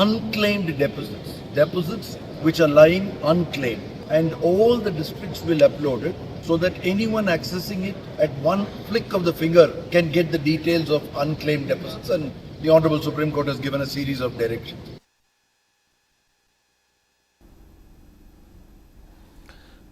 unclaimed deposits, deposits which are lying unclaimed, and all the districts will upload it so that anyone accessing it at one flick of the finger can get the details of unclaimed deposits, and the Honorable Supreme Court has given a series of directions.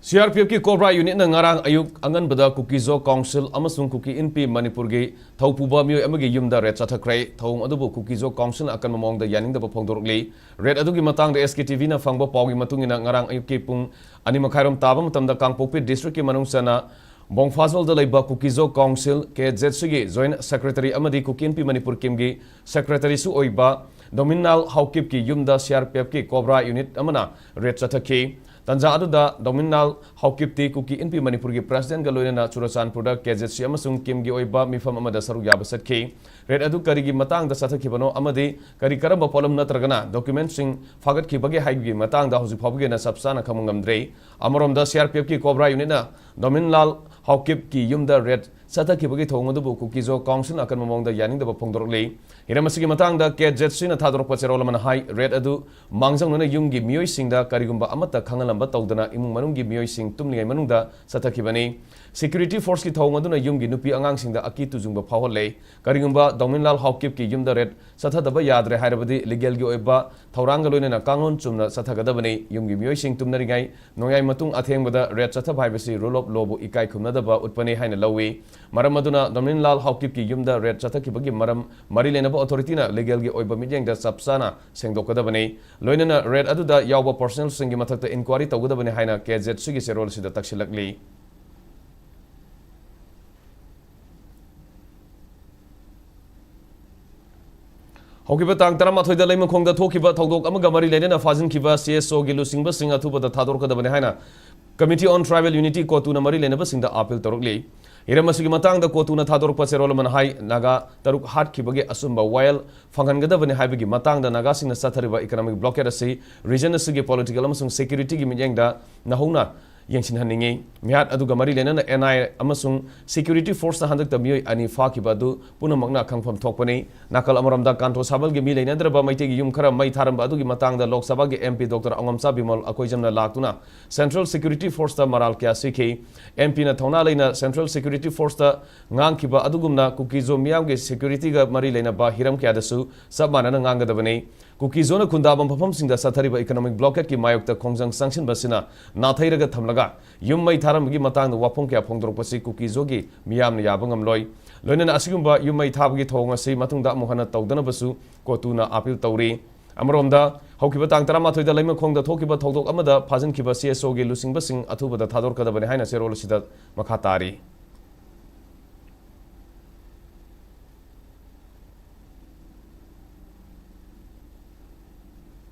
CRPFꯀꯤ COBRA unitꯅ ꯉꯔꯥꯡ ꯑꯌꯨꯛ ꯑꯉꯟꯕꯗ ꯀꯨꯀꯤꯖꯣ council ꯑꯃꯁꯨꯡ ꯀꯨꯀꯤ ꯏꯟꯄꯤ ꯃꯅꯤꯄꯨꯔꯒꯤ ꯊꯧꯄꯨꯕ ꯃꯤꯑꯣꯏ ꯑꯃꯒꯤ ꯌꯨꯝꯗ red ꯆꯠꯊꯈ꯭ꯔꯦ꯫ ꯊꯧꯑꯣꯡ ꯑꯗꯨꯕꯨ ꯀꯨꯀꯤꯖꯣ ꯀꯥꯎꯟꯁꯤꯜꯅ ꯑꯀꯟꯕ ꯃꯑꯣꯡꯗ ꯌꯥꯅꯤꯡꯗꯕ ꯐꯣꯡꯗꯣꯔꯛꯂꯤ꯫ ꯔꯦꯗ ꯑꯗꯨꯒꯤ ꯃꯇꯥꯡꯗ SKTVꯅ ꯐꯪꯕ ꯄꯥꯎꯒꯤ ꯃꯇꯨꯡ ꯏꯟꯅ, ꯉꯔꯥꯡ ꯑꯌꯨꯛꯀꯤ ꯄꯨꯡ ꯑꯅꯤ ꯃꯈꯥꯏꯔꯣꯝ ꯇꯥꯕ ꯃꯇꯝꯗ ꯀꯥꯡꯄꯣꯛꯄꯤ ꯗꯤꯁꯇ꯭ꯔꯤꯛꯀꯤ ꯃꯅꯨꯡ ꯆꯟꯅ ꯕꯣꯡꯐꯥꯖꯣꯜꯗ ꯂꯩꯕ ꯀꯨꯀꯤꯖꯣ ꯀꯥꯎꯟꯁꯤꯜ, KZCꯒꯤ ꯖꯣꯏꯟꯠ ꯁꯦꯀ꯭ꯔꯦꯇꯔꯤ ꯑꯃꯗꯤ ꯀꯨꯀꯤ ꯏꯟꯄꯤ ꯃꯅꯤꯄꯨꯔ ꯀꯤꯝꯒꯤ ꯁꯦꯀ꯭ꯔꯦꯇꯔꯤꯁꯨ ꯑꯣꯏꯕ ꯗꯣꯃꯤꯟꯂꯥꯜ ꯍꯥꯎꯀꯤꯞꯀꯤ ꯌꯨꯝꯗ CRPFꯀꯤ COBRA unit ꯑꯃꯅ ꯔꯦꯗ ꯆꯠꯊꯈꯤ꯫ ꯇꯥꯟꯖꯥ ꯑꯗꯨꯗ ꯗꯣꯃꯤꯟꯂꯥꯜ ꯍꯥꯎꯀꯤꯞꯇꯤ ꯀꯨꯀꯤ ꯏꯟꯄꯤ ꯃꯅꯤꯄꯨꯔꯒꯤ ꯄ꯭ꯔꯦꯁꯤꯗꯦꯟꯠꯒ ꯂꯣꯏꯅꯅ ꯆꯨꯔꯆꯥꯟꯄꯨꯔꯗ KZC ꯑꯃꯁꯨꯡ ꯀꯤꯝꯒꯤ ꯑꯣꯏꯕ ꯃꯤꯐꯝ ꯑꯃꯗ ꯁꯔꯨꯛ ꯌꯥꯕ ꯆꯠꯈꯤ꯫ ꯔꯦꯗ ꯑꯗꯨ ꯀꯔꯤꯒꯤ ꯃꯇꯥꯡꯗ ꯆꯠꯊꯈꯤꯕꯅꯣ ꯑꯃꯗꯤ ꯀꯔꯤ ꯀꯔꯝꯕ ꯄꯣꯠꯂꯝ ꯅꯠꯇ꯭ꯔꯒꯅ ꯗꯣꯀ꯭ꯌꯨꯃꯦꯟꯠꯁꯤꯡ ꯐꯥꯒꯠꯈꯤꯕꯒꯦ ꯍꯥꯏꯕꯒꯤ ꯃꯇꯥꯡꯗ ꯍꯧꯖꯤꯛ ꯐꯥꯎꯕꯒꯤ ꯑꯣꯏꯅ ꯆꯞ ꯆꯥꯅ ꯈꯪꯕ ꯉꯝꯗ꯭ꯔꯤ꯫ ꯑꯃꯔꯣꯝꯗ, CRPFꯀꯤ COBRA unitꯅ ꯗꯣꯃꯤꯟꯂꯥꯜ ꯍꯥꯎꯀꯤꯞꯀꯤ ꯌꯨꯝꯗ ꯔꯦꯗ ꯆꯠꯊꯈꯤꯕꯒꯤ ꯊꯧꯑꯣꯡ ꯑꯗꯨꯕꯨ ꯀꯨꯀꯤꯖꯣ ꯀꯥꯎꯟꯁꯤꯜꯅ ꯑꯀꯟꯕ ꯃꯑꯣꯡꯗ ꯌꯥꯅꯤꯡꯗꯕ ꯐꯣꯡꯗꯣꯔꯛꯂꯤ꯫ ꯍꯤꯔꯝ ꯑꯁꯤꯒꯤ ꯃꯇꯥꯡꯗ KZCꯅ ꯊꯥꯗꯣꯔꯛꯄ ꯆꯦꯔꯣꯜ ꯑꯃꯅ ꯍꯥꯏ, ꯔꯦꯗ ꯑꯗꯨ ꯃꯥꯡꯖꯧꯅꯅ ꯌꯨꯝꯒꯤ ꯃꯤꯑꯣꯏꯁꯤꯡꯗ ꯀꯔꯤꯒꯨꯝꯕ ꯑꯃꯠꯇ ꯈꯪꯍꯜꯂꯝꯕ ꯇꯧꯗꯅ ꯏꯃꯨꯡ ꯃꯅꯨꯡꯒꯤ ꯃꯤꯑꯣꯏꯁꯤꯡ ꯇꯨꯝꯂꯤꯉꯩ ꯃꯅꯨꯡꯗ ꯆꯠꯊꯈꯤꯕꯅꯤ꯫ ꯁꯦꯀ꯭ꯌꯨꯔꯤꯇꯤ ꯐꯣꯔꯁꯀꯤ ꯊꯧꯑꯣꯡ ꯑꯗꯨꯅ ꯌꯨꯝꯒꯤ ꯅꯨꯄꯤ ꯑꯉꯥꯡꯁꯤꯡꯗ ꯑꯀꯤ ꯇꯨꯖꯨꯡꯕ ꯐꯥꯎꯍꯜꯂꯦ꯫ ꯀꯔꯤꯒꯨꯝꯕ ꯗꯣꯃꯤꯟꯂꯥꯜ ꯍꯥꯎꯀꯤꯞꯀꯤ ꯌꯨꯝꯗ ꯔꯦꯗ ꯆꯠꯊꯗꯕ ꯌꯥꯗ꯭ꯔꯦ ꯍꯥꯏꯔꯕꯗꯤ ꯂꯤꯒꯦꯜꯒꯤ ꯑꯣꯏꯕ ꯊꯧꯔꯥꯡꯒ ꯂꯣꯏꯅꯅ ꯀꯥꯡꯂꯣꯟ ꯆꯨꯝꯅ ꯆꯠꯊꯒꯗꯕꯅꯤ꯫ ꯌꯨꯝꯒꯤ ꯃꯤꯑꯣꯏꯁꯤꯡ ꯇꯨꯝꯅꯔꯤꯉꯩ ꯅꯣꯡꯌꯥꯏ ꯃꯇꯨꯡ ꯑꯊꯦꯡꯕꯗ ꯔꯦꯗ ꯆꯠꯊꯕ ꯍꯥꯏꯕꯁꯤ rule of lawꯕꯨ ꯏꯀꯥꯏ ꯈꯨꯝꯅꯗꯕ ꯎꯠꯄꯅꯤ ꯍꯥꯏꯅ ꯂꯧꯏ꯫ ꯃꯔꯝ ꯑꯗꯨꯅ ꯗꯣꯃꯤꯟꯂꯥꯜ ꯍꯥꯎꯀꯤꯞꯀꯤ ꯌꯨꯝꯗ ꯔꯦꯗ ꯆꯠꯊꯈꯤꯕꯒꯤ ꯃꯔꯝ ꯃꯔꯤ ꯂꯩꯅꯕ ꯑꯣꯊꯣꯔꯤꯇꯤꯅ ꯂꯤꯒꯦꯜꯒꯤ ꯑꯣꯏꯕ ꯃꯤꯠꯌꯦꯡꯗ ꯆꯞ ꯆꯥꯅ ꯁꯦꯡꯗꯣꯛꯀꯗꯕꯅꯤ꯫ ꯂꯣꯏꯅꯅ ꯔꯦꯗ ꯑꯗꯨꯗ ꯌꯥꯎꯕ ꯄꯔꯁꯅꯦꯜꯁꯤꯡꯒꯤ ꯃꯊꯛꯇ ꯏꯟꯀ꯭ꯋꯥꯔꯤ ꯇꯧꯒꯗꯕꯅꯤ ꯍꯥꯏꯅ KZCꯒꯤ ꯆꯦꯔꯣꯜ ꯑꯁꯤꯗ ꯇꯛꯁꯤꯜꯂꯛꯂꯤ꯫ ꯍꯧꯈꯤꯕ ꯇꯥꯡ ꯇꯔꯥꯃꯥꯊꯣꯏꯗ ꯂꯩꯃꯈꯣꯡꯗ ꯊꯣꯛꯈꯤꯕ ꯊꯧꯗꯣꯛ ꯑꯃꯒ ꯃꯔꯤ ꯂꯩꯅꯅ ꯐꯥꯖꯤꯟꯈꯤꯕ CSOꯒꯤ ꯂꯨꯆꯤꯡꯕꯁꯤꯡ ꯑꯊꯨꯕꯗ ꯊꯥꯗꯣꯔꯛꯀꯗꯕꯅꯤ ꯍꯥꯏꯅ Committee on Tribal Unity, ꯀꯣꯇꯨꯅ ꯃꯔꯤ ꯂꯩꯅꯕꯁꯤꯡꯗ ꯑꯥꯄꯤꯜ ꯇꯧꯔꯛꯂꯤ꯫ ꯍꯤꯔꯝ ꯑꯁꯤꯒꯤ ꯃꯇꯥꯡꯗ ꯀꯣꯇꯨꯅ ꯊꯥꯗꯣꯔꯛꯄ ꯆꯦꯔꯣꯜ ꯑꯃꯅ ꯍꯥꯏ, ꯅꯥꯒꯥ ꯇꯔꯨꯛ ꯍꯥꯠꯈꯤꯕꯒꯤ ꯑꯆꯨꯝꯕ ꯋꯥꯌꯦꯜ ꯐꯪꯍꯟꯒꯗꯕꯅꯤ ꯍꯥꯏꯕꯒꯤ ꯃꯇꯥꯡꯗ ꯅꯥꯒꯥꯁꯤꯡꯅ ꯆꯠꯊꯔꯤꯕ economic blockade ꯑꯁꯤ region ꯑꯁꯤꯒꯤ political ꯑꯃꯁꯨꯡ securityꯒꯤ ꯃꯤꯠꯌꯦꯡꯗ ꯅꯧꯍꯧꯅ ꯌꯦꯡꯁꯤꯟꯍꯟꯅꯤꯡꯏ꯫ ꯃꯤꯍꯥꯠ ꯑꯗꯨꯒ ꯃꯔꯤ ꯂꯩꯅꯅ NIA ꯑꯃꯁꯨꯡ security forceꯅ ꯍꯟꯗꯛꯇ ꯃꯤꯑꯣꯏ ꯑꯅꯤ ꯐꯥꯈꯤꯕ ꯑꯗꯨ ꯄꯨꯝꯅꯃꯛꯅ ꯈꯪꯐꯝ ꯊꯣꯛꯄꯅꯤ꯫ ꯅꯥꯀꯜ ꯑꯃꯔꯣꯝꯗ ꯀꯥꯟꯇꯣ ꯁꯥꯕꯜꯒꯤ ꯃꯤ ꯂꯩꯅꯗ꯭ꯔꯕ ꯃꯩꯇꯩꯒꯤ ꯌꯨꯝ ꯈꯔ ꯃꯩ ꯊꯥꯔꯝꯕ ꯑꯗꯨꯒꯤ ꯃꯇꯥꯡꯗ ꯂꯣꯛ ꯁꯚꯥꯒꯤ MP Doctor ꯑꯉꯣꯝꯆꯥ ꯕꯤꯃꯣꯜ ꯑꯩꯈꯣꯏꯖꯝꯅ ꯂꯥꯛꯇꯨꯅ Central Security Forceꯇ ꯃꯔꯥꯜ ꯀꯌꯥ ꯁꯤꯈꯤ꯫ MPꯅ ꯊꯧꯅꯥ ꯂꯩꯅ Central Security Forceꯇ ꯉꯥꯡꯈꯤꯕ ꯑꯗꯨꯒꯨꯝꯅ ꯀꯨꯀꯤꯖꯣ ꯃꯤꯌꯥꯝꯒꯤ securityꯒ ꯃꯔꯤ ꯂꯩꯅꯕ ꯍꯤꯔꯝ ꯀꯌꯥꯗꯁꯨ ꯆꯞ ꯃꯥꯟꯅꯅ ꯉꯥꯡꯒꯗꯕꯅꯤ꯫ ꯀꯨꯀꯤꯖꯣꯅ ꯈꯨꯟꯗꯥꯕ ꯃꯐꯝꯁꯤꯡꯗ ꯆꯠꯊꯔꯤꯕ economic blockadeꯀꯤ ꯃꯥꯌꯣꯛꯇ ꯈꯣꯡꯖꯪ ꯆꯪꯁꯤꯟꯕꯁꯤꯅ ꯅꯥꯊꯩꯔꯒ ꯊꯝꯂꯒ ꯌꯨꯝ ꯃꯩ ꯊꯥꯔꯝꯕꯒꯤ ꯃꯇꯥꯡꯗ ꯋꯥꯐꯝ ꯀꯌꯥ ꯐꯣꯡꯗꯣꯔꯛꯄꯁꯤ ꯀꯨꯀꯤꯖꯣꯒꯤ ꯃꯤꯌꯥꯝꯅ ꯌꯥꯕ ꯉꯝꯂꯣꯏ꯫ ꯂꯣꯏꯅꯅ ꯑꯁꯤꯒꯨꯝꯕ ꯌꯨꯝ ꯃꯩ ꯊꯥꯕꯒꯤ ꯊꯧꯑꯣꯡ ꯑꯁꯤ ꯃꯇꯨꯡꯗ ꯑꯃꯨꯛ ꯍꯟꯅ ꯇꯧꯗꯅꯕꯁꯨ ꯀꯣꯇꯨꯅ ꯑꯥꯄꯤꯜ ꯇꯧꯔꯤ꯫ ꯑꯃꯔꯣꯝꯗ, ꯍꯧꯈꯤꯕ ꯇꯥꯡ ꯇꯔꯥꯃꯥꯊꯣꯏꯗ ꯂꯩꯃꯈꯣꯡꯗ ꯊꯣꯛꯈꯤꯕ ꯊꯧꯗꯣꯛ ꯑꯃꯗ ꯐꯥꯖꯤꯟꯈꯤꯕ CSOꯒꯤ ꯂꯨꯆꯤꯡꯕꯁꯤꯡ ꯑꯊꯨꯕꯗ ꯊꯥꯗꯣꯔꯛꯀꯗꯕꯅꯤ ꯍꯥꯏꯅ ꯆꯦꯔꯣꯜ ꯑꯁꯤꯗ ꯃꯈꯥ ꯇꯥꯔꯤ꯫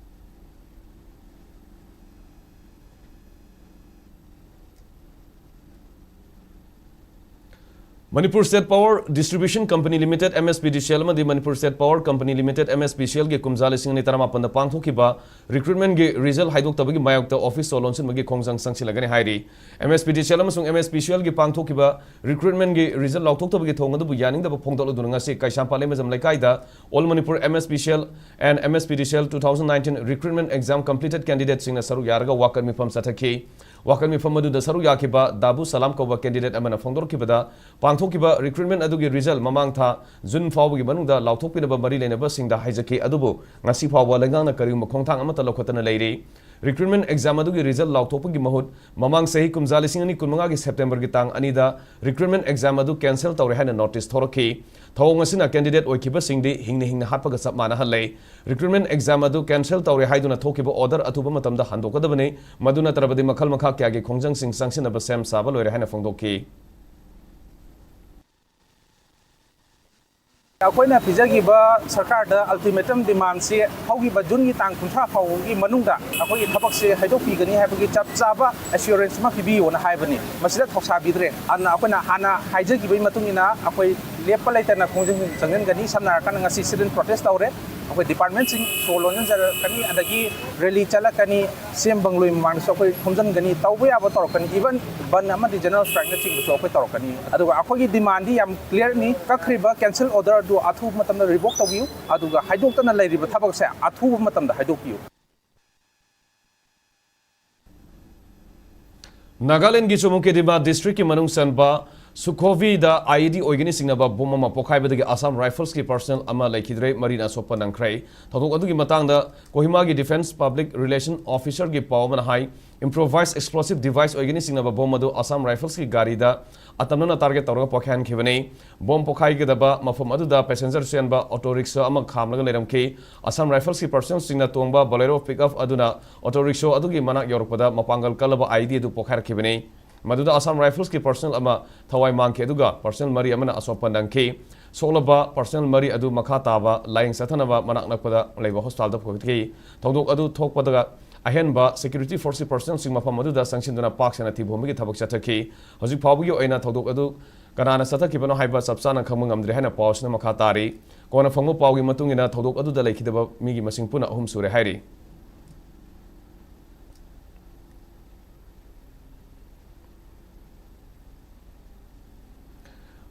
Manipur State Power Distribution Company Limited, MSPDCL, ꯑꯃꯗꯤ Manipur State Power Company Limited, MSPCLꯒꯤ ꯀꯨꯝꯖꯥ ꯂꯤꯁꯤꯡ ꯑꯅꯤ ꯇꯔꯥꯃꯥꯄꯟꯗ ꯄꯥꯡꯊꯣꯛꯈꯤꯕ recruitmentꯒꯤ result ꯍꯥꯏꯗꯣꯛꯇꯕꯒꯤ ꯃꯥꯌꯣꯛꯇ office ꯁꯣ ꯂꯣꯟꯁꯤꯟꯕꯒꯤ ꯈꯣꯡꯖꯪ ꯆꯪꯁꯤꯜꯂꯒꯅꯤ ꯍꯥꯏꯔꯤ꯫ MSPDCL ꯑꯃꯁꯨꯡ MSPCLꯒꯤ ꯄꯥꯡꯊꯣꯛꯈꯤꯕ recruitmentꯒꯤ result ꯂꯥꯎꯊꯣꯛꯇꯕꯒꯤ ꯊꯧꯑꯣꯡ ꯑꯗꯨꯕꯨ ꯌꯥꯅꯤꯡꯗꯕ ꯐꯣꯡꯗꯣꯛꯂꯗꯨꯅ ꯉꯁꯤ ꯀꯩꯁꯥꯝꯄꯥꯠ ꯂꯩꯃꯖꯝ ꯂꯩꯀꯥꯏꯗ All Manipur MSPCL and MSPDCL two thousand nineteen recruitment exam completed candidate ꯁꯤꯡꯅ ꯁꯔꯨꯛ ꯌꯥꯔꯒ ꯋꯥꯀꯠ ꯃꯤꯐꯝ ꯆꯠꯊꯈꯤ꯫ ꯋꯥꯀꯠ ꯃꯤꯐꯝ ꯑꯗꯨꯗ ꯁꯔꯨꯛ ꯌꯥꯈꯤꯕ ꯗꯥꯕꯨ ꯁꯂꯥꯝ ꯀꯧꯕ candidate ꯑꯃꯅ ꯐꯣꯡꯗꯣꯔꯛꯈꯤꯕꯗ, ꯄꯥꯡꯊꯣꯛꯈꯤꯕ recruitment ꯑꯗꯨꯒꯤ result ꯃꯃꯥꯡ ꯊꯥ June ꯐꯥꯎꯕꯒꯤ ꯃꯅꯨꯡꯗ ꯂꯥꯎꯊꯣꯛꯄꯤꯅꯕ ꯃꯔꯤ ꯂꯩꯅꯕꯁꯤꯡꯗ ꯍꯥꯏꯖꯈꯤ, ꯑꯗꯨꯕꯨ ꯉꯁꯤ ꯐꯥꯎꯕ ꯂꯩꯉꯥꯛꯅ ꯀꯔꯤꯒꯨꯝꯕ ꯈꯣꯡꯊꯥꯡ ꯑꯃꯠꯇ ꯂꯧꯈꯠꯇꯅ ꯂꯩꯔꯤ꯫ Recruitment exam ꯑꯗꯨꯒꯤ result ꯂꯥꯎꯊꯣꯛꯄꯒꯤ ꯃꯍꯨꯠ ꯃꯃꯥꯡ ꯆꯍꯤ ꯀꯨꯝꯖꯥ ꯂꯤꯁꯤꯡ ꯑꯅꯤ ꯀꯨꯟꯃꯉꯥꯒꯤ Septemberꯒꯤ ꯇꯥꯡ ꯑꯅꯤꯗ recruitment exam ꯑꯗꯨ cancel ꯇꯧꯔꯦ ꯍꯥꯏꯅ notice ꯊꯣꯔꯛꯈꯤ꯫ ꯊꯧꯑꯣꯡ ꯑꯁꯤꯅ candidate ꯑꯣꯏꯈꯤꯕꯁꯤꯡꯗꯤ ꯍꯤꯡꯅ ꯍꯤꯡꯅ ꯍꯥꯠꯄꯒ ꯆꯞ ꯃꯥꯟꯅꯍꯜꯂꯦ꯫ Recruitment exam ꯑꯗꯨ cancel ꯇꯧꯔꯦ ꯍꯥꯏꯗꯨꯅ ꯊꯣꯛꯈꯤꯕ order ꯑꯊꯨꯕ ꯃꯇꯝꯗ ꯍꯟꯗꯣꯛꯀꯗꯕꯅꯤ, ꯃꯗꯨ ꯅꯠꯇ꯭ꯔꯕꯗꯤ ꯃꯈꯜ ꯃꯈꯥ ꯀꯌꯥꯒꯤ ꯈꯣꯡꯖꯪꯁꯤꯡ ꯆꯪꯁꯤꯟꯅꯕ ꯁꯦꯝ ꯁꯥꯕ ꯂꯣꯏꯔꯦ ꯍꯥꯏꯅ ꯐꯣꯡꯗꯣꯛꯈꯤ꯫ ꯑꯩꯈꯣꯏꯅ ꯄꯤꯖꯈꯤꯕ ꯁꯔꯀꯥꯔꯗ ꯑꯜꯇꯤꯃꯦꯇꯝ ꯗꯤꯃꯥꯟꯁꯤ ꯍꯧꯈꯤꯕ ꯖꯨꯟꯒꯤ ꯇꯥꯡ ꯀꯨꯟꯊ꯭ꯔꯥ ꯐꯥꯎꯕꯒꯤ ꯃꯅꯨꯡꯗ ꯑꯩꯈꯣꯏꯒꯤ ꯊꯕꯛꯁꯦ ꯍꯥꯏꯗꯣꯛꯄꯤꯒꯅꯤ ꯍꯥꯏꯕꯒꯤ ꯆꯞ ꯆꯥꯕ ꯑꯦꯁꯨꯔꯦꯟꯁ ꯑꯃ ꯄꯤꯕꯤꯌꯣꯅ ꯍꯥꯏꯕꯅꯤ꯫ ꯃꯁꯤꯗ ꯊꯧꯁꯥꯕꯤꯗ꯭ꯔꯦ꯫ ꯑꯗꯨꯅ ꯑꯩꯈꯣꯏꯅ ꯍꯥꯟꯅ ꯍꯥꯏꯖꯈꯤꯕꯒꯤ ꯃꯇꯨꯡ ꯏꯟꯅ ꯑꯩꯈꯣꯏ ꯂꯦꯞꯄ ꯂꯩꯇꯅ ꯈꯣꯡꯖꯪ ꯆꯪꯁꯤꯟꯒꯅꯤ꯫ ꯁꯝꯅ ꯍꯥꯏꯔꯀꯥꯟꯗ ꯉꯁꯤ sit in protest ꯇꯧꯔꯦ꯫ ꯑꯩꯈꯣꯏ ꯗꯤꯄꯥꯔꯠꯃꯦꯟꯁꯤꯡ ꯁꯣ ꯂꯣꯟꯁꯤꯟꯖꯔꯛꯀꯅꯤ, ꯑꯗꯒꯤ ꯔꯦꯂꯤ ꯆꯠꯂꯛꯀꯅꯤ, ꯁꯤ ꯑꯦꯝ ꯕꯪꯒꯂꯣꯏ ꯃꯃꯥꯡꯗꯁꯨ ꯑꯩꯈꯣꯏ ꯈꯣꯝꯖꯤꯟꯒꯅꯤ, ꯇꯧꯕ ꯌꯥꯕ ꯇꯧꯔꯛꯀꯅꯤ, ꯏꯚꯟ ꯕꯟ ꯑꯃꯗꯤ ꯖꯦꯅꯔꯦꯜ ꯁ꯭ꯇ꯭ꯔꯥꯏꯛꯅꯆꯤꯡꯕꯁꯨ ꯑꯩꯈꯣꯏ ꯇꯧꯔꯛꯀꯅꯤ꯫ ꯑꯗꯨꯒ ꯑꯩꯈꯣꯏꯒꯤ ꯗꯤꯃꯥꯟꯗꯤ ꯌꯥꯝ ꯀ꯭ꯂꯤꯌꯔꯅꯤ, ꯀꯛꯈ꯭ꯔꯤꯕ ꯀꯦꯟꯁꯦꯜ ꯑꯣꯔꯗꯔ ꯑꯗꯨ ꯑꯊꯨꯕ ꯃꯇꯝꯗ ꯔꯤꯚꯣꯛ ꯇꯧꯕꯤꯌꯨ, ꯑꯗꯨꯒ ꯍꯥꯏꯗꯣꯛꯇꯅ ꯂꯩꯔꯤꯕ ꯊꯕꯛꯁꯦ ꯑꯊꯨꯕ ꯃꯇꯝꯗ ꯍꯥꯏꯗꯣꯛꯄꯤꯌꯨ꯫ ꯅꯥꯒꯥꯂꯦꯟꯒꯤ ꯆꯨꯃꯨꯀꯦꯗꯤꯃꯥ ꯗꯤꯁꯇ꯭ꯔꯤꯛꯀꯤ ꯃꯅꯨꯡ ꯆꯟꯕ ꯁꯨꯈꯣꯚꯤꯗ ꯑꯥꯏꯏꯗꯤ ꯑꯣꯏꯒꯅꯤ ꯆꯤꯡꯅꯕ ꯕꯣꯝ ꯑꯃ ꯄꯣꯈꯥꯏꯕꯗꯒꯤ ꯑꯁꯥꯝ ꯔꯥꯏꯐꯜꯁꯀꯤ ꯄꯔꯁꯅꯦꯜ ꯑꯃ ꯂꯩꯈꯤꯗ꯭ꯔꯦ, ꯃꯔꯤꯅ ꯑꯁꯣꯛꯄ ꯅꯪꯈ꯭ꯔꯦ꯫ ꯊꯧꯗꯣꯛ ꯑꯗꯨꯒꯤ ꯃꯇꯥꯡꯗ ꯀꯣꯍꯤꯃꯥꯒꯤ ꯗꯤꯐꯦꯟꯁ ꯄꯕ꯭ꯂꯤꯛ ꯔꯤꯂꯦꯁꯟ ꯑꯣꯐꯤꯁꯔꯒꯤ ꯄꯥꯎ ꯑꯃꯅ ꯍꯥꯏ, ꯏꯝꯄ꯭ꯔꯣꯚꯥꯏꯖ ꯑꯦꯛꯁꯄ꯭ꯂꯣꯁꯤꯚ ꯗꯤꯚꯥꯏꯁ ꯑꯣꯏꯒꯅꯤ ꯆꯤꯡꯅꯕ ꯕꯣꯝ ꯑꯗꯨ ꯑꯁꯥꯝ ꯔꯥꯏꯐꯜꯁꯀꯤ ꯒꯥꯔꯤꯗ ꯑꯇꯝꯅꯅ ꯇꯥꯔꯒꯦꯠ ꯇꯧꯔꯒ ꯄꯣꯈꯥꯏꯍꯟꯈꯤꯕꯅꯤ꯫ ꯕꯣꯝ ꯄꯣꯈꯥꯏꯒꯗꯕ ꯃꯐꯝ ꯑꯗꯨꯗ ꯄꯦꯁꯦꯟꯖꯔ ꯆꯦꯟꯕ ꯑꯣꯇꯣ ꯔꯤꯛꯁꯥ ꯑꯃ ꯈꯥꯝꯂꯒ ꯂꯩꯔꯝꯈꯤ꯫ ꯑꯁꯥꯝ ꯔꯥꯏꯐꯜꯁꯀꯤ ꯄꯔꯁꯅꯦꯜꯁꯤꯡꯅ ꯇꯣꯡꯕ ꯕꯣꯂꯦꯔꯣ ꯄꯤꯛꯑꯞ ꯑꯗꯨꯅ ꯑꯣꯇꯣ ꯔꯤꯛꯁꯣ ꯑꯗꯨꯒꯤ ꯃꯅꯥꯛ ꯌꯧꯔꯛꯄꯗ ꯃꯄꯥꯡꯒꯜ ꯀꯜꯂꯕ ꯑꯥꯏꯏꯗꯤ ꯑꯗꯨ ꯄꯣꯈꯥꯏꯔꯛꯈꯤꯕꯅꯤ꯫ ꯃꯗꯨꯗ ꯑꯁꯥꯝ ꯔꯥꯏꯐꯜꯁꯀꯤ ꯄꯔꯁꯅꯦꯜ ꯑꯃ ꯊꯋꯥꯏ ꯃꯥꯡꯈꯤ, ꯑꯗꯨꯒ ꯄꯔꯁꯅꯦꯜ ꯃꯔꯤ ꯑꯃꯅ ꯑꯁꯣꯛꯄ ꯅꯪꯈꯤ꯫ ꯁꯣꯛꯂꯕ ꯄꯔꯁꯅꯦꯜ ꯃꯔꯤ ꯑꯗꯨ ꯃꯈꯥ ꯇꯥꯕ ꯂꯥꯌꯦꯡ ꯆꯠꯊꯅꯕ ꯃꯅꯥꯛ ꯅꯛꯄꯗ ꯂꯩꯕ ꯍꯣꯁꯄꯤꯇꯥꯜꯗ ꯄꯨꯈꯠꯈꯤ꯫ ꯊꯧꯗꯣꯛ ꯑꯗꯨ ꯊꯣꯛꯄꯗ ꯑꯍꯦꯟꯕ ꯁꯦꯀ꯭ꯌꯨꯔꯤꯇꯤ ꯐꯣꯔꯁꯀꯤ ꯄꯔꯁꯅꯦꯜꯁꯤꯡ ꯃꯐꯝ ꯑꯗꯨꯗ ꯆꯪꯁꯤꯟꯗꯨꯅ ꯄꯥꯛ ꯁꯟꯅ ꯊꯤꯕ ꯍꯨꯝꯕꯒꯤ ꯊꯕꯛ ꯆꯠꯊꯈꯤ꯫ ꯍꯧꯖꯤꯛ ꯐꯥꯎꯕꯒꯤ ꯑꯣꯏꯅ ꯊꯧꯗꯣꯛ ꯑꯗꯨ ꯀꯅꯥꯅ ꯆꯠꯊꯈꯤꯕꯅꯣ ꯍꯥꯏꯕ ꯆꯞ ꯆꯥꯅ ꯈꯪꯕ ꯉꯝꯗ꯭ꯔꯤ ꯍꯥꯏꯅ ꯄꯥꯎ ꯑꯁꯤꯅ ꯃꯈꯥ ꯇꯥꯔꯤ꯫ ꯀꯣꯟꯅ ꯐꯪꯕ ꯄꯥꯎꯒꯤ ꯃꯇꯨꯡ ꯏꯟꯅ ꯊꯧꯗꯣꯛ ꯑꯗꯨꯗ ꯂꯩꯈꯤꯗꯕ ꯃꯤꯒꯤ ꯃꯁꯤꯡ ꯄꯨꯟꯅ ꯑꯍꯨꯝ ꯁꯨꯔꯦ ꯍꯥꯏꯔꯤ꯫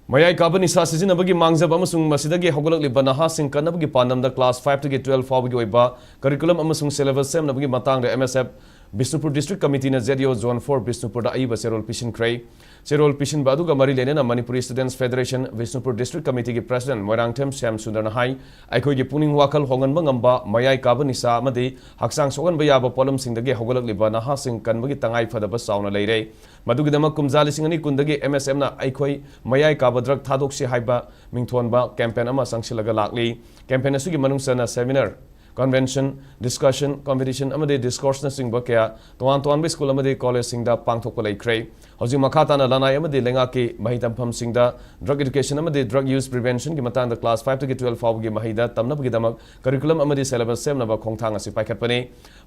ꯃꯌꯥꯏ ꯀꯥꯕ ꯅꯤꯁꯥ ꯁꯤꯖꯤꯟꯅꯕꯒꯤ ꯃꯥꯡꯖꯕ ꯑꯃꯁꯨꯡ ꯃꯁꯤꯗꯒꯤ ꯍꯧꯒꯠꯂꯛꯂꯤꯕ ꯅꯍꯥꯁꯤꯡ ꯀꯟꯅꯕꯒꯤ ꯄꯥꯟꯗꯝꯗ class five ꯇꯒꯤ twelve ꯐꯥꯎꯕꯒꯤ ꯑꯣꯏꯕ curriculum ꯑꯃꯁꯨꯡ syllabus ꯁꯦꯝꯅꯕꯒꯤ ꯃꯇꯥꯡꯗ M S F Bishnupur District Committeeꯅ Z E O Zone four ꯕꯤꯁꯅꯨꯄꯨꯔꯗ ꯑꯏꯕ ꯆꯦꯔꯣꯜ ꯄꯤꯁꯤꯟꯈ꯭ꯔꯦ꯫ ꯆꯦꯔꯣꯜ ꯄꯤꯁꯤꯟꯕ ꯑꯗꯨꯒ ꯃꯔꯤ ꯂꯩꯅꯅ Manipuri Students Federation Bishnupur District Committeeꯒꯤ President Moirangthem Shyam ꯁꯨꯟꯗꯔꯅ ꯍꯥꯏ, ꯑꯩꯈꯣꯏꯒꯤ ꯄꯨꯛꯅꯤꯡ ꯋꯥꯈꯜ ꯍꯣꯡꯍꯟꯕ ꯉꯝꯕ ꯃꯌꯥꯏ ꯀꯥꯕ ꯅꯤꯁꯥ ꯑꯃꯗꯤ ꯍꯛꯆꯥꯡ ꯁꯣꯛꯍꯟꯕ ꯌꯥꯕ ꯄꯣꯠꯂꯝꯁꯤꯡꯗꯒꯤ ꯍꯧꯒꯠꯂꯛꯂꯤꯕ ꯅꯍꯥꯁꯤꯡ ꯀꯟꯕꯒꯤ ꯇꯉꯥꯏ ꯐꯗꯕ ꯆꯥꯎꯅ ꯂꯩꯔꯦ꯫ ꯃꯗꯨꯒꯤꯗꯃꯛ ꯀꯨꯝꯖꯥ ꯂꯤꯁꯤꯡ ꯑꯅꯤ ꯀꯨꯟꯗꯒꯤ M S Fꯅ ꯑꯩꯈꯣꯏ ꯃꯌꯥꯏ ꯀꯥꯕ drug ꯊꯥꯗꯣꯛꯁꯤ ꯍꯥꯏꯕ ꯃꯤꯡꯊꯣꯟꯕ campaign ꯑꯃ ꯆꯪꯁꯤꯜꯂꯒ ꯂꯥꯛꯂꯤ꯫ Campaign ꯑꯁꯤꯒꯤ ꯃꯅꯨꯡ ꯆꯟꯅ seminar, convention, discussion, competition ꯑꯃꯗꯤ discourseꯅꯆꯤꯡꯕ ꯀꯌꯥ ꯇꯣꯉꯥꯟ ꯇꯣꯉꯥꯟꯕ school ꯑꯃꯗꯤ collegeꯁꯤꯡꯗ ꯄꯥꯡꯊꯣꯛꯄ ꯂꯩꯈ꯭ꯔꯦ꯫ ꯍꯧꯖꯤꯛ ꯃꯈꯥ ꯇꯥꯅ ꯂꯅꯥꯏ ꯑꯃꯗꯤ ꯂꯩꯉꯥꯛꯀꯤ ꯃꯍꯩ ꯇꯝꯐꯝꯁꯤꯡꯗ drug education ꯑꯃꯗꯤ drug use preventionꯒꯤ ꯃꯇꯥꯡꯗ class fiveꯇꯒꯤ twelve ꯐꯥꯎꯕꯒꯤ ꯃꯍꯩꯗ ꯇꯝꯅꯕꯒꯤꯗꯃꯛ curriculum ꯑꯃꯗꯤ syllabus ꯁꯦꯝꯅꯕ ꯈꯣꯡꯊꯥꯡ ꯑꯁꯤ ꯄꯥꯏꯈꯠꯄꯅꯤ꯫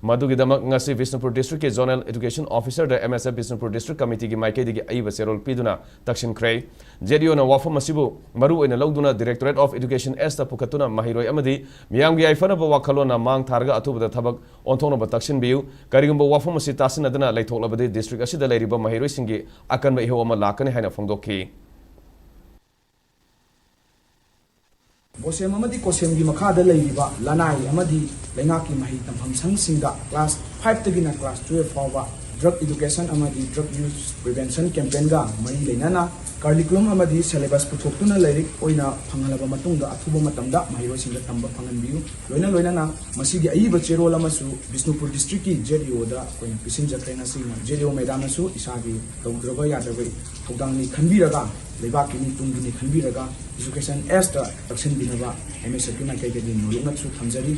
ꯃꯗꯨꯒꯤꯗꯃꯛ ꯉꯁꯤ Bishnupur districtꯀꯤ zonal education officerꯗ MSF Bishnupur district committeeꯒꯤ ꯃꯥꯏꯀꯩꯗꯒꯤ ꯑꯏꯕ ꯆꯦꯔꯣꯜ ꯄꯤꯗꯨꯅ ꯇꯛꯁꯤꯟꯈ꯭ꯔꯦ꯫ ZEOꯅ ꯋꯥꯐꯝ ꯑꯁꯤꯕꯨ ꯃꯔꯨ ꯑꯣꯏꯅ ꯂꯧꯗꯨꯅ Directorate of Education Sꯇ ꯄꯨꯈꯠꯇꯨꯅ ꯃꯍꯩꯔꯣꯏ ꯑꯃꯗꯤ ꯃꯤꯌꯥꯝꯒꯤ ꯌꯥꯏꯐꯅꯕ ꯋꯥꯈꯜꯂꯣꯟꯅ ꯃꯥꯡ ꯊꯥꯔꯒ ꯑꯊꯨꯕꯗ ꯊꯕꯛ ꯑꯣꯟꯊꯣꯛꯅꯕ ꯇꯛꯁꯤꯟꯕꯤꯌꯨ꯫ ꯀꯔꯤꯒꯨꯝꯕ ꯋꯥꯐꯝ ꯑꯁꯤ ꯇꯥꯁꯤꯟꯅꯗꯅ ꯂꯩꯊꯣꯛꯂꯕꯗꯤ district ꯑꯁꯤꯗ ꯂꯩꯔꯤꯕ ꯃꯍꯩꯔꯣꯏꯁꯤꯡꯒꯤ ꯑꯀꯟꯕ ꯏꯍꯧ ꯑꯃ ꯂꯥꯛꯀꯅꯤ ꯍꯥꯏꯅ ꯐꯣꯡꯗꯣꯛꯈꯤ꯫ ꯕꯣꯁꯦꯝ ꯑꯃꯗꯤ ꯀꯣꯁꯦꯝꯒꯤ ꯃꯈꯥꯗ ꯂꯩꯔꯤꯕ ꯂꯅꯥꯏ ꯑꯃꯗꯤ ꯂꯩꯉꯥꯛꯀꯤ ꯃꯍꯩ ꯇꯝꯐꯝ ꯁꯪꯁꯤꯡꯗ class fiveꯇꯒꯤꯅ class twelve ꯐꯥꯎꯕ drug education ꯑꯃꯗꯤ drug use prevention campaignꯒ ꯃꯔꯤ ꯂꯩꯅꯅ curriculum ꯑꯃꯗꯤ syllabus ꯄꯨꯊꯣꯛꯇꯨꯅ ꯂꯥꯏꯔꯤꯛ ꯑꯣꯏꯅ ꯐꯪꯍꯜꯂꯕ ꯃꯇꯨꯡꯗ ꯑꯊꯨꯕ ꯃꯇꯝꯗ ꯃꯍꯩꯔꯣꯏꯁꯤꯡꯗ ꯇꯝꯕ ꯐꯪꯍꯟꯕꯤꯌꯨ꯫ ꯂꯣꯏꯅ ꯂꯣꯏꯅꯅ ꯃꯁꯤꯒꯤ ꯑꯏꯕ ꯆꯦꯔꯣꯜ ꯑꯃꯁꯨ ꯕꯤꯁꯅꯨꯄꯨꯔ districtꯀꯤ ZEOꯗ ꯑꯩꯈꯣꯏꯅ ꯄꯤꯁꯤꯟꯖꯈ꯭ꯔꯦ꯫ ꯉꯁꯤ ZEO madamꯅꯁꯨ ꯏꯁꯥꯒꯤ ꯇꯧꯗ꯭ꯔꯕ ꯌꯥꯗ꯭ꯔꯕ ꯊꯧꯗꯥꯡꯅꯤ ꯈꯟꯕꯤꯔꯒ, ꯂꯩꯕꯥꯛꯀꯤꯅꯤ ꯇꯨꯡꯒꯤꯅꯤ ꯈꯟꯕꯤꯔꯒ Education Sꯇ ꯇꯛꯁꯤꯟꯕꯤꯅꯕ MSFꯀꯤ ꯃꯥꯏꯀꯩꯗꯒꯤ ꯅꯣꯂꯨꯛꯅꯁꯨ ꯊꯝꯖꯔꯤ꯫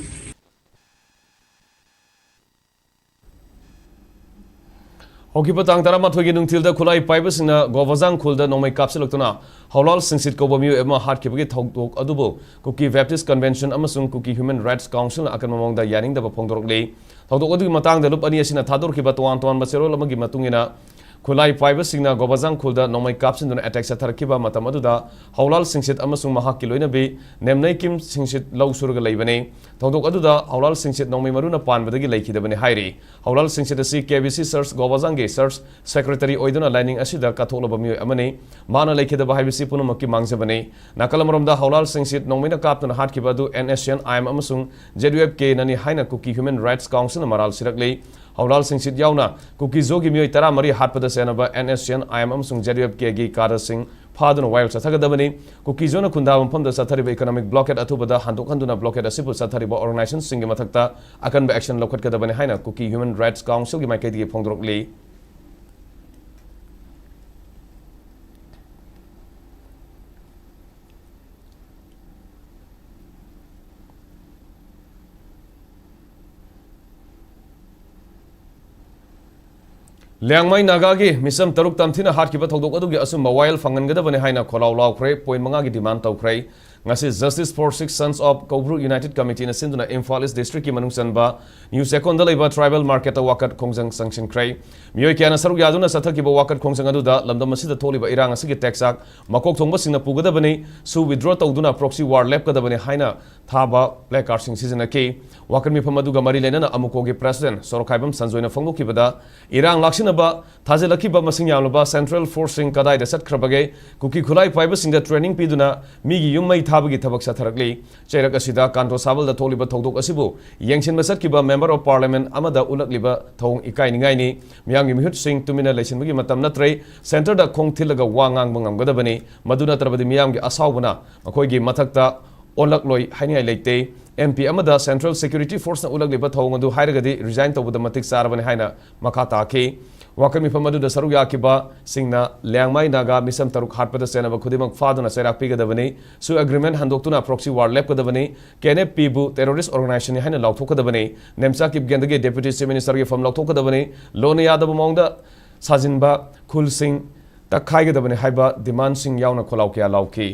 ꯍꯧꯈꯤꯕ ꯇꯥꯡ ꯇꯔꯥꯃꯥꯊꯣꯏꯒꯤ ꯅꯨꯡꯊꯤꯜꯗ ꯈꯨꯠꯂꯥꯏ ꯄꯥꯏꯕꯁꯤꯡꯅ ꯒꯣꯕꯖꯥꯡ ꯈꯨꯜꯗ ꯅꯣꯡꯃꯩ ꯀꯥꯞꯁꯤꯜꯂꯛꯇꯨꯅ ꯍꯧꯂꯥꯜ ꯁꯤꯡꯁꯤꯠ ꯀꯧꯕ ꯃꯤꯑꯣꯏ ꯑꯃ ꯍꯥꯠꯈꯤꯕꯒꯤ ꯊꯧꯗꯣꯛ ꯑꯗꯨꯕꯨ Kuki Baptist Convention ꯑꯃꯁꯨꯡ Kuki Human Rights Councilꯅ ꯑꯀꯟꯕ ꯃꯑꯣꯡꯗ ꯌꯥꯅꯤꯡꯗꯕ ꯐꯣꯡꯗꯣꯔꯛꯂꯤ꯫ ꯊꯧꯗꯣꯛ ꯑꯗꯨꯒꯤ ꯃꯇꯥꯡꯗ ꯂꯨꯞ ꯑꯅꯤ ꯑꯁꯤꯅ ꯊꯥꯗꯣꯔꯛꯈꯤꯕ ꯇꯣꯉꯥꯟ ꯇꯣꯉꯥꯟꯕ ꯆꯦꯔꯣꯜ ꯑꯃꯒꯤ ꯃꯇꯨꯡ ꯏꯟꯅ, ꯈꯨꯠꯂꯥꯏ ꯄꯥꯏꯕꯁꯤꯡꯅ ꯒꯣꯕꯖꯥꯡ ꯈꯨꯜꯗ ꯅꯣꯡꯃꯩ ꯀꯥꯞꯁꯤꯟꯗꯨꯅ attack ꯆꯠꯊꯔꯛꯈꯤꯕ ꯃꯇꯝ ꯑꯗꯨꯗ ꯍꯧꯂꯥꯜ ꯁꯤꯡꯁꯤꯠ ꯑꯃꯁꯨꯡ ꯃꯍꯥꯛꯀꯤ ꯂꯣꯏꯅꯕꯤ ꯅꯦꯝꯅꯩꯀꯤꯝ ꯁꯤꯡꯁꯤꯠ ꯂꯧ ꯁꯨꯔꯒ ꯂꯩꯕꯅꯤ꯫ ꯊꯧꯗꯣꯛ ꯑꯗꯨꯗ ꯍꯧꯂꯥꯜ ꯁꯤꯡꯁꯤꯠ ꯅꯣꯡꯃꯩ ꯃꯔꯨꯅ ꯄꯥꯟꯕꯗꯒꯤ ꯂꯩꯈꯤꯗꯕꯅꯤ ꯍꯥꯏꯔꯤ꯫ ꯍꯧꯂꯥꯜ ꯁꯤꯡꯁꯤꯠ ꯑꯁꯤ KBC Church ꯒꯣꯕꯖꯥꯡꯒꯤ church secretary ꯑꯣꯏꯗꯨꯅ ꯂꯥꯏꯅꯤꯡ ꯑꯁꯤꯗ ꯀꯠꯊꯣꯛꯂꯕ ꯃꯤꯑꯣꯏ ꯑꯃꯅꯤ꯫ ꯃꯥꯅ ꯂꯩꯈꯤꯗꯕ ꯍꯥꯏꯕꯁꯤ ꯄꯨꯝꯅꯃꯛꯀꯤ ꯃꯥꯡꯖꯕꯅꯤ꯫ ꯅꯥꯀꯜ ꯑꯃꯔꯣꯝꯗ ꯍꯧꯂꯥꯜ ꯁꯤꯡꯁꯤꯠ ꯅꯣꯡꯃꯩꯅ ꯀꯥꯞꯇꯨꯅ ꯍꯥꯠꯈꯤꯕ ꯑꯗꯨ NSCN-IM ꯑꯃꯁꯨꯡ ZUF-Kꯅꯅꯤ ꯍꯥꯏꯅ Kuki Human Rights Councilꯅ ꯃꯔꯥꯜ ꯁꯤꯔꯛꯂꯤ꯫ ꯍꯧꯂꯥꯜ ꯁꯤꯡꯁꯤꯠ ꯌꯥꯎꯅ ꯀꯨꯀꯤ-ꯖꯣꯒꯤ ꯃꯤꯑꯣꯏ ꯇꯔꯥꯃꯔꯤ ꯍꯥꯠꯄꯗ ꯆꯦꯟꯅꯕ NSCN-IM ꯑꯃꯁꯨꯡ ZUF-Kꯒꯤ cadreꯁꯤꯡ ꯐꯥꯗꯨꯅ ꯋꯥꯌꯦꯜ ꯆꯠꯊꯒꯗꯕꯅꯤ꯫ ꯀꯨꯀꯤ-ꯖꯣꯅ ꯈꯨꯟꯗꯥꯕ ꯃꯐꯝꯗ ꯆꯠꯊꯔꯤꯕ economic blockade ꯑꯊꯨꯕꯗ ꯍꯟꯗꯣꯛꯍꯟꯗꯨꯅ blockade ꯑꯁꯤꯕꯨ ꯆꯠꯊꯔꯤꯕ organisationꯁꯤꯡꯒꯤ ꯃꯊꯛꯇ ꯑꯀꯟꯕ action ꯂꯧꯈꯠꯀꯗꯕꯅꯤ ꯍꯥꯏꯅ Kuki Human Rights Councilꯒꯤ ꯃꯥꯏꯀꯩꯗꯒꯤ ꯐꯣꯡꯗꯣꯔꯛꯂꯤ꯫ ꯂꯤꯌꯥꯡꯃꯩ ꯅꯥꯒꯥꯒꯤ ꯃꯤꯆꯝ ꯇꯔꯨꯛ ꯇꯝꯊꯤꯅ ꯍꯥꯠꯈꯤꯕ ꯊꯧꯗꯣꯛ ꯑꯗꯨꯒꯤ ꯑꯆꯨꯝꯕ ꯋꯥꯌꯦꯜ ꯐꯪꯍꯟꯒꯗꯕꯅꯤ ꯍꯥꯏꯅ ꯈꯣꯜꯂꯥꯎ ꯂꯥꯎꯈ꯭ꯔꯦ꯫ Point ꯃꯉꯥꯒꯤ demand ꯇꯧꯈ꯭ꯔꯦ꯫ ꯉꯁꯤ Justice for Six Sons of Koubru United Committeeꯅ ꯁꯤꯟꯗꯨꯅ ꯏꯝꯐꯥꯜ ꯏꯁ ꯗꯤꯁꯇ꯭ꯔꯤꯛꯀꯤ ꯃꯅꯨꯡ ꯆꯟꯕ ꯅ꯭ꯌꯨ ꯆꯦꯛꯀꯣꯟꯗ ꯂꯩꯕ ꯇ꯭ꯔꯥꯏꯕꯦꯜ ꯃꯥꯔꯀꯦꯠꯇ ꯋꯥꯀꯠ ꯈꯣꯡꯖꯪ ꯆꯪꯁꯤꯟꯈ꯭ꯔꯦ꯫ ꯃꯤꯑꯣꯏ ꯀꯌꯥꯅ ꯁꯔꯨꯛ ꯌꯥꯗꯨꯅ ꯆꯠꯊꯈꯤꯕ ꯋꯥꯀꯠ ꯈꯣꯡꯖꯪ ꯑꯗꯨꯗ ꯂꯝꯗꯝ ꯑꯁꯤꯗ ꯊꯣꯛꯂꯤꯕ ꯏꯔꯥꯡ ꯑꯁꯤꯒꯤ ꯇꯦꯛꯆꯥꯛ ꯃꯀꯣꯛ ꯊꯣꯡꯕꯁꯤꯡꯅ ꯄꯨꯒꯗꯕꯅꯤ, ꯁꯨ withdraw ꯇꯧꯗꯨꯅ proxy war ꯂꯦꯞꯀꯗꯕꯅꯤ ꯍꯥꯏꯅ ꯊꯥꯕ placardꯁꯤꯡ ꯁꯤꯖꯤꯟꯅꯈꯤ꯫ ꯋꯥꯀꯠ ꯃꯤꯐꯝ ꯑꯗꯨꯒ ꯃꯔꯤ ꯂꯩꯅꯅ ꯑꯃꯨꯀꯣꯒꯤ president ꯁꯣꯔꯣꯛꯈꯥꯏꯕꯝ ꯁꯟꯖꯣꯏꯅ ꯐꯣꯡꯗꯣꯛꯈꯤꯕꯗ, ꯏꯔꯥꯡ ꯂꯥꯛꯁꯤꯟꯅꯕ ꯊꯥꯖꯤꯜꯂꯛꯈꯤꯕ ꯃꯁꯤꯡ ꯌꯥꯝꯂꯕ central forceꯁꯤꯡ ꯀꯗꯥꯏꯗ ꯆꯠꯈ꯭ꯔꯕꯒꯦ? ꯀꯨꯀꯤ ꯈꯨꯠꯂꯥꯏ ꯄꯥꯏꯕꯁꯤꯡꯗ training ꯄꯤꯗꯨꯅ ꯃꯤꯒꯤ ꯌꯨꯝ ꯃꯩ ꯊꯥꯕꯒꯤ ꯊꯕꯛ ꯆꯠꯊꯔꯛꯂꯤ꯫ ꯆꯩꯔꯛ ꯑꯁꯤꯗ ꯀꯥꯟꯇꯣ ꯁꯥꯕꯜꯗ ꯊꯣꯛꯂꯤꯕ ꯊꯧꯗꯣꯛ ꯑꯁꯤꯕꯨ ꯌꯦꯡꯁꯤꯟꯕ ꯆꯠꯈꯤꯕ Member of Parliament ꯑꯃꯗ ꯎꯠꯂꯛꯂꯤꯕ ꯊꯧꯑꯣꯡ ꯏꯀꯥꯏꯅꯤꯡꯉꯥꯏꯅꯤ꯫ ꯃꯤꯌꯥꯝꯒꯤ ꯃꯤꯍꯨꯠꯁꯤꯡ ꯇꯨꯃꯤꯟꯅ ꯂꯩꯁꯤꯟꯕꯒꯤ ꯃꯇꯝ ꯅꯠꯇ꯭ꯔꯦ꯫ Centreꯗ ꯈꯣꯡ ꯊꯤꯜꯂꯒ ꯋꯥ ꯉꯥꯡꯕ ꯉꯝꯒꯗꯕꯅꯤ꯫ ꯃꯗꯨ ꯅꯠꯇ꯭ꯔꯕꯗꯤ ꯃꯤꯌꯥꯝꯒꯤ ꯑꯁꯥꯎꯕꯅ ꯃꯈꯣꯏꯒꯤ ꯃꯊꯛꯇ ꯑꯣꯜꯂꯛꯂꯣꯏ ꯍꯥꯏꯅꯤꯡꯉꯥꯏ ꯂꯩꯇꯦ꯫ MP ꯑꯃꯗ Central Security Forceꯅ ꯎꯠꯂꯛꯂꯤꯕ ꯊꯧꯑꯣꯡ ꯑꯗꯨ ꯍꯥꯏꯔꯒꯗꯤ resign ꯇꯧꯕꯗ ꯃꯇꯤꯛ ꯆꯥꯔꯕꯅꯤ ꯍꯥꯏꯅ ꯃꯈꯥ ꯇꯥꯈꯤ꯫ ꯋꯥꯀꯠ ꯃꯤꯐꯝ ꯑꯗꯨꯗ ꯁꯔꯨꯛ ꯌꯥꯈꯤꯕꯁꯤꯡꯅ ꯂꯤꯌꯥꯡꯃꯩ ꯅꯥꯒꯥ ꯃꯤꯆꯝ ꯇꯔꯨꯛ ꯍꯥꯠꯄꯗ ꯆꯦꯟꯅꯕ ꯈꯨꯗꯤꯡꯃꯛ ꯐꯥꯗꯨꯅ ꯆꯩꯔꯥꯛ ꯄꯤꯒꯗꯕꯅꯤ꯫ ꯁꯨ agreement ꯍꯟꯗꯣꯛꯇꯨꯅ proxy war ꯂꯦꯞꯀꯗꯕꯅꯤ꯫ KNFPꯕꯨ terrorist organizationꯅꯤ ꯍꯥꯏꯅ ꯂꯥꯎꯊꯣꯛꯀꯗꯕꯅꯤ꯫ ꯅꯦꯝꯆꯥ ꯀꯤꯞꯒꯦꯟꯗꯒꯤ Deputy Chief Ministerꯒꯤ ꯐꯝ ꯂꯧꯊꯣꯛꯀꯗꯕꯅꯤ꯫ ꯂꯣꯟꯅ ꯌꯥꯗꯕ ꯃꯑꯣꯡꯗ ꯁꯥꯖꯤꯟꯕ ꯈꯨꯜꯁꯤꯡ ꯇꯛꯈꯥꯏꯒꯗꯕꯅꯤ ꯍꯥꯏꯕ demandꯁꯤꯡ ꯌꯥꯎꯅ ꯈꯣꯜꯂꯥꯎ ꯀꯌꯥ ꯂꯥꯎꯈꯤ꯫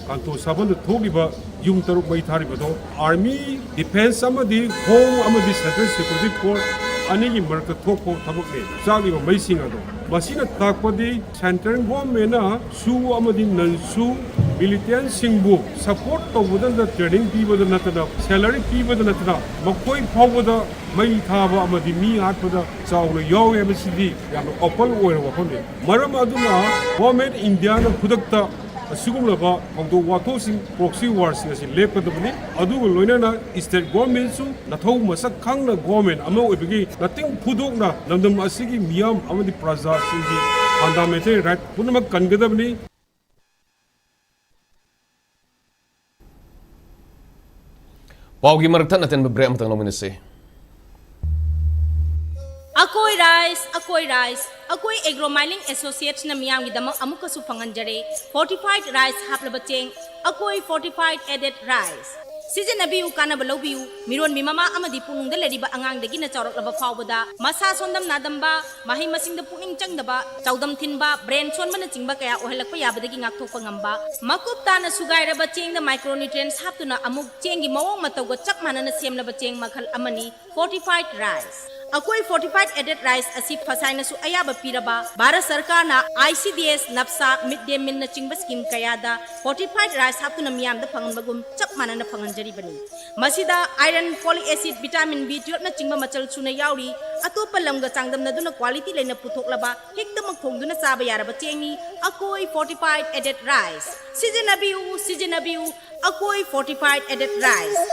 ꯀꯥꯟꯇꯣ ꯁꯥꯕꯟꯗ ꯊꯣꯛꯂꯤꯕ ꯌꯨꯝ ꯇꯔꯨꯛ ꯃꯩ ꯊꯥꯔꯤꯕꯗꯣ Army, Defence ꯑꯃꯗꯤ Home ꯑꯃꯗꯤ Central Security Force ꯑꯅꯤꯒꯤ ꯃꯔꯛꯇ ꯊꯣꯛꯄ ꯊꯕꯛꯅꯤ꯫ ꯆꯥꯛꯂꯤꯕ ꯃꯩꯁꯤꯡ ꯑꯗꯣ ꯃꯁꯤꯅ ꯇꯥꯛꯄꯗꯤ Central Governmentꯅ ꯁꯨ ꯑꯃꯗꯤ non-ꯁꯨ militantꯁꯤꯡꯕꯨ support ꯇꯧꯕꯗ ꯅꯠꯇꯅ, training ꯄꯤꯕꯗ ꯅꯠꯇꯅ, salary ꯄꯤꯕꯗ ꯅꯠꯇꯅ, ꯃꯈꯣꯏ ꯐꯥꯎꯕꯗ ꯃꯩ ꯊꯥꯕ ꯑꯃꯗꯤ ꯃꯤ ꯍꯥꯠꯄꯗ ꯆꯥꯎꯅ ꯌꯥꯎꯏ ꯍꯥꯏꯕꯁꯤꯗꯤ ꯌꯥꯝꯅ open ꯑꯣꯏꯔꯕ ꯋꯥꯐꯝꯅꯤ꯫ ꯃꯔꯝ ꯑꯗꯨꯅ Government Indiaꯅ ꯈꯨꯗꯛꯇ ꯑꯁꯤꯒꯨꯝꯂꯕ ꯊꯧꯗꯣꯛ ꯋꯥꯊꯣꯛꯁꯤꯡ, proxy warꯁꯤꯡ ꯑꯁꯤ ꯂꯦꯞꯀꯗꯕꯅꯤ꯫ ꯑꯗꯨꯒ ꯂꯣꯏꯅꯅ State Governmentꯁꯨ ꯅꯊꯧ ꯃꯁꯛ ꯈꯪꯅ government ꯑꯃ ꯑꯣꯏꯕꯒꯤ ꯃꯇꯤꯡ ꯐꯨꯗꯣꯛꯅ ꯂꯝꯗꯝ ꯑꯁꯤꯒꯤ ꯃꯤꯌꯥꯝ ꯑꯃꯗꯤ ꯄ꯭ꯔꯖꯥꯁꯤꯡꯒꯤ fundamental right ꯄꯨꯝꯅꯃꯛ ꯀꯟꯒꯗꯕꯅꯤ꯫ ꯄꯥꯎꯒꯤ ꯃꯔꯛ ꯊꯠꯅ ꯇꯦꯟꯕ break ꯑꯃꯇꯪ ꯂꯧꯃꯤꯟꯅꯁꯤ꯫ ꯑꯀꯣꯏ ꯔꯥꯏꯁ, ꯑꯀꯣꯏ ꯔꯥꯏꯁ, ꯑꯀꯣꯏ ꯑꯦꯒ꯭ꯔꯣ ꯃꯥꯏꯂꯤꯡ ꯑꯦꯁꯣꯁꯤꯌꯦꯠꯁꯅ ꯃꯤꯌꯥꯝꯒꯤꯗꯃꯛ ꯑꯃꯨꯛꯀꯁꯨ ꯐꯪꯍꯟꯖꯔꯦ fortified rice ꯍꯥꯞꯂꯕ ꯆꯦꯡ, ꯑꯀꯣꯏ fortified added rice꯫ ꯁꯤꯖꯤꯟꯅꯕꯤꯌꯨ, ꯀꯥꯟꯅꯕ ꯂꯧꯕꯤꯌꯨ꯫ ꯃꯤꯔꯣꯟꯕꯤ ꯃꯃꯥ ꯑꯃꯗꯤ ꯄꯨꯛꯅꯨꯡꯗ ꯂꯩꯔꯤꯕ ꯑꯉꯥꯡꯗꯒꯤꯅ ꯆꯥꯎꯔꯛꯂꯕ ꯐꯥꯎꯕꯗ ꯃꯁꯥ ꯁꯣꯟꯗꯝ ꯅꯥꯗꯝꯕ, ꯃꯍꯩ ꯃꯁꯤꯡꯗ ꯄꯨꯛꯅꯤꯡ ꯆꯪꯗꯕ, ꯆꯥꯎꯗꯝ ꯊꯤꯟꯕ, ꯕ꯭ꯔꯦꯟ ꯁꯣꯟꯕꯅꯆꯤꯡꯕ ꯀꯌꯥ ꯑꯣꯏꯍꯜꯂꯛꯄ ꯌꯥꯕꯗꯒꯤ ꯉꯥꯛꯊꯣꯛꯄ ꯉꯝꯕ, ꯃꯀꯨꯞ ꯇꯥꯅ ꯁꯨꯒꯥꯏꯔꯕ ꯆꯦꯡꯗ micronutrients ꯍꯥꯞꯇꯨꯅ ꯑꯃꯨꯛ ꯆꯦꯡꯒꯤ ꯃꯑꯣꯡ ꯃꯇꯧꯒ ꯆꯞ ꯃꯥꯟꯅꯅ ꯁꯦꯝꯂꯕ ꯆꯦꯡ ꯃꯈꯜ ꯑꯃꯅꯤ fortified rice꯫ ꯑꯩꯈꯣꯏ fortified aided rice ꯑꯁꯤ ꯐꯁꯥꯏꯅꯁꯨ ꯑꯌꯥꯕ ꯄꯤꯔꯕ ꯚꯥꯔꯠ ꯁꯔꯀꯥꯔꯅ ICDS, NAFSA, midday mealꯅꯆꯤꯡꯕ scheme ꯀꯌꯥꯗ fortified rice ꯍꯥꯞꯇꯨꯅ ꯃꯤꯌꯥꯝꯗ ꯐꯪꯍꯟꯕꯒꯨꯝ ꯆꯞ ꯃꯥꯟꯅꯅ ꯐꯪꯍꯟꯖꯔꯤꯕꯅꯤ꯫ ꯃꯁꯤꯗ iron, folic acid, vitamin B twelveꯅꯆꯤꯡꯕ ꯃꯆꯜ ꯁꯨꯅ ꯌꯥꯎꯔꯤ꯫ ꯑꯇꯣꯞꯄ ꯂꯝꯒ ꯆꯥꯡꯗꯝꯅꯗꯨꯅ quality ꯂꯩꯅ ꯄꯨꯊꯣꯛꯂꯕ, ꯍꯦꯛꯇꯃꯛ ꯊꯣꯡꯗꯨꯅ ꯆꯥꯕ ꯌꯥꯔꯕ ꯆꯦꯡꯅꯤ ꯑꯀꯣꯏ fortified aided rice꯫ ꯁꯤꯖꯤꯟꯅꯕꯤꯌꯨ, ꯁꯤꯖꯤꯟꯅꯕꯤꯌꯨ ꯑꯀꯣꯏ fortified aided rice꯫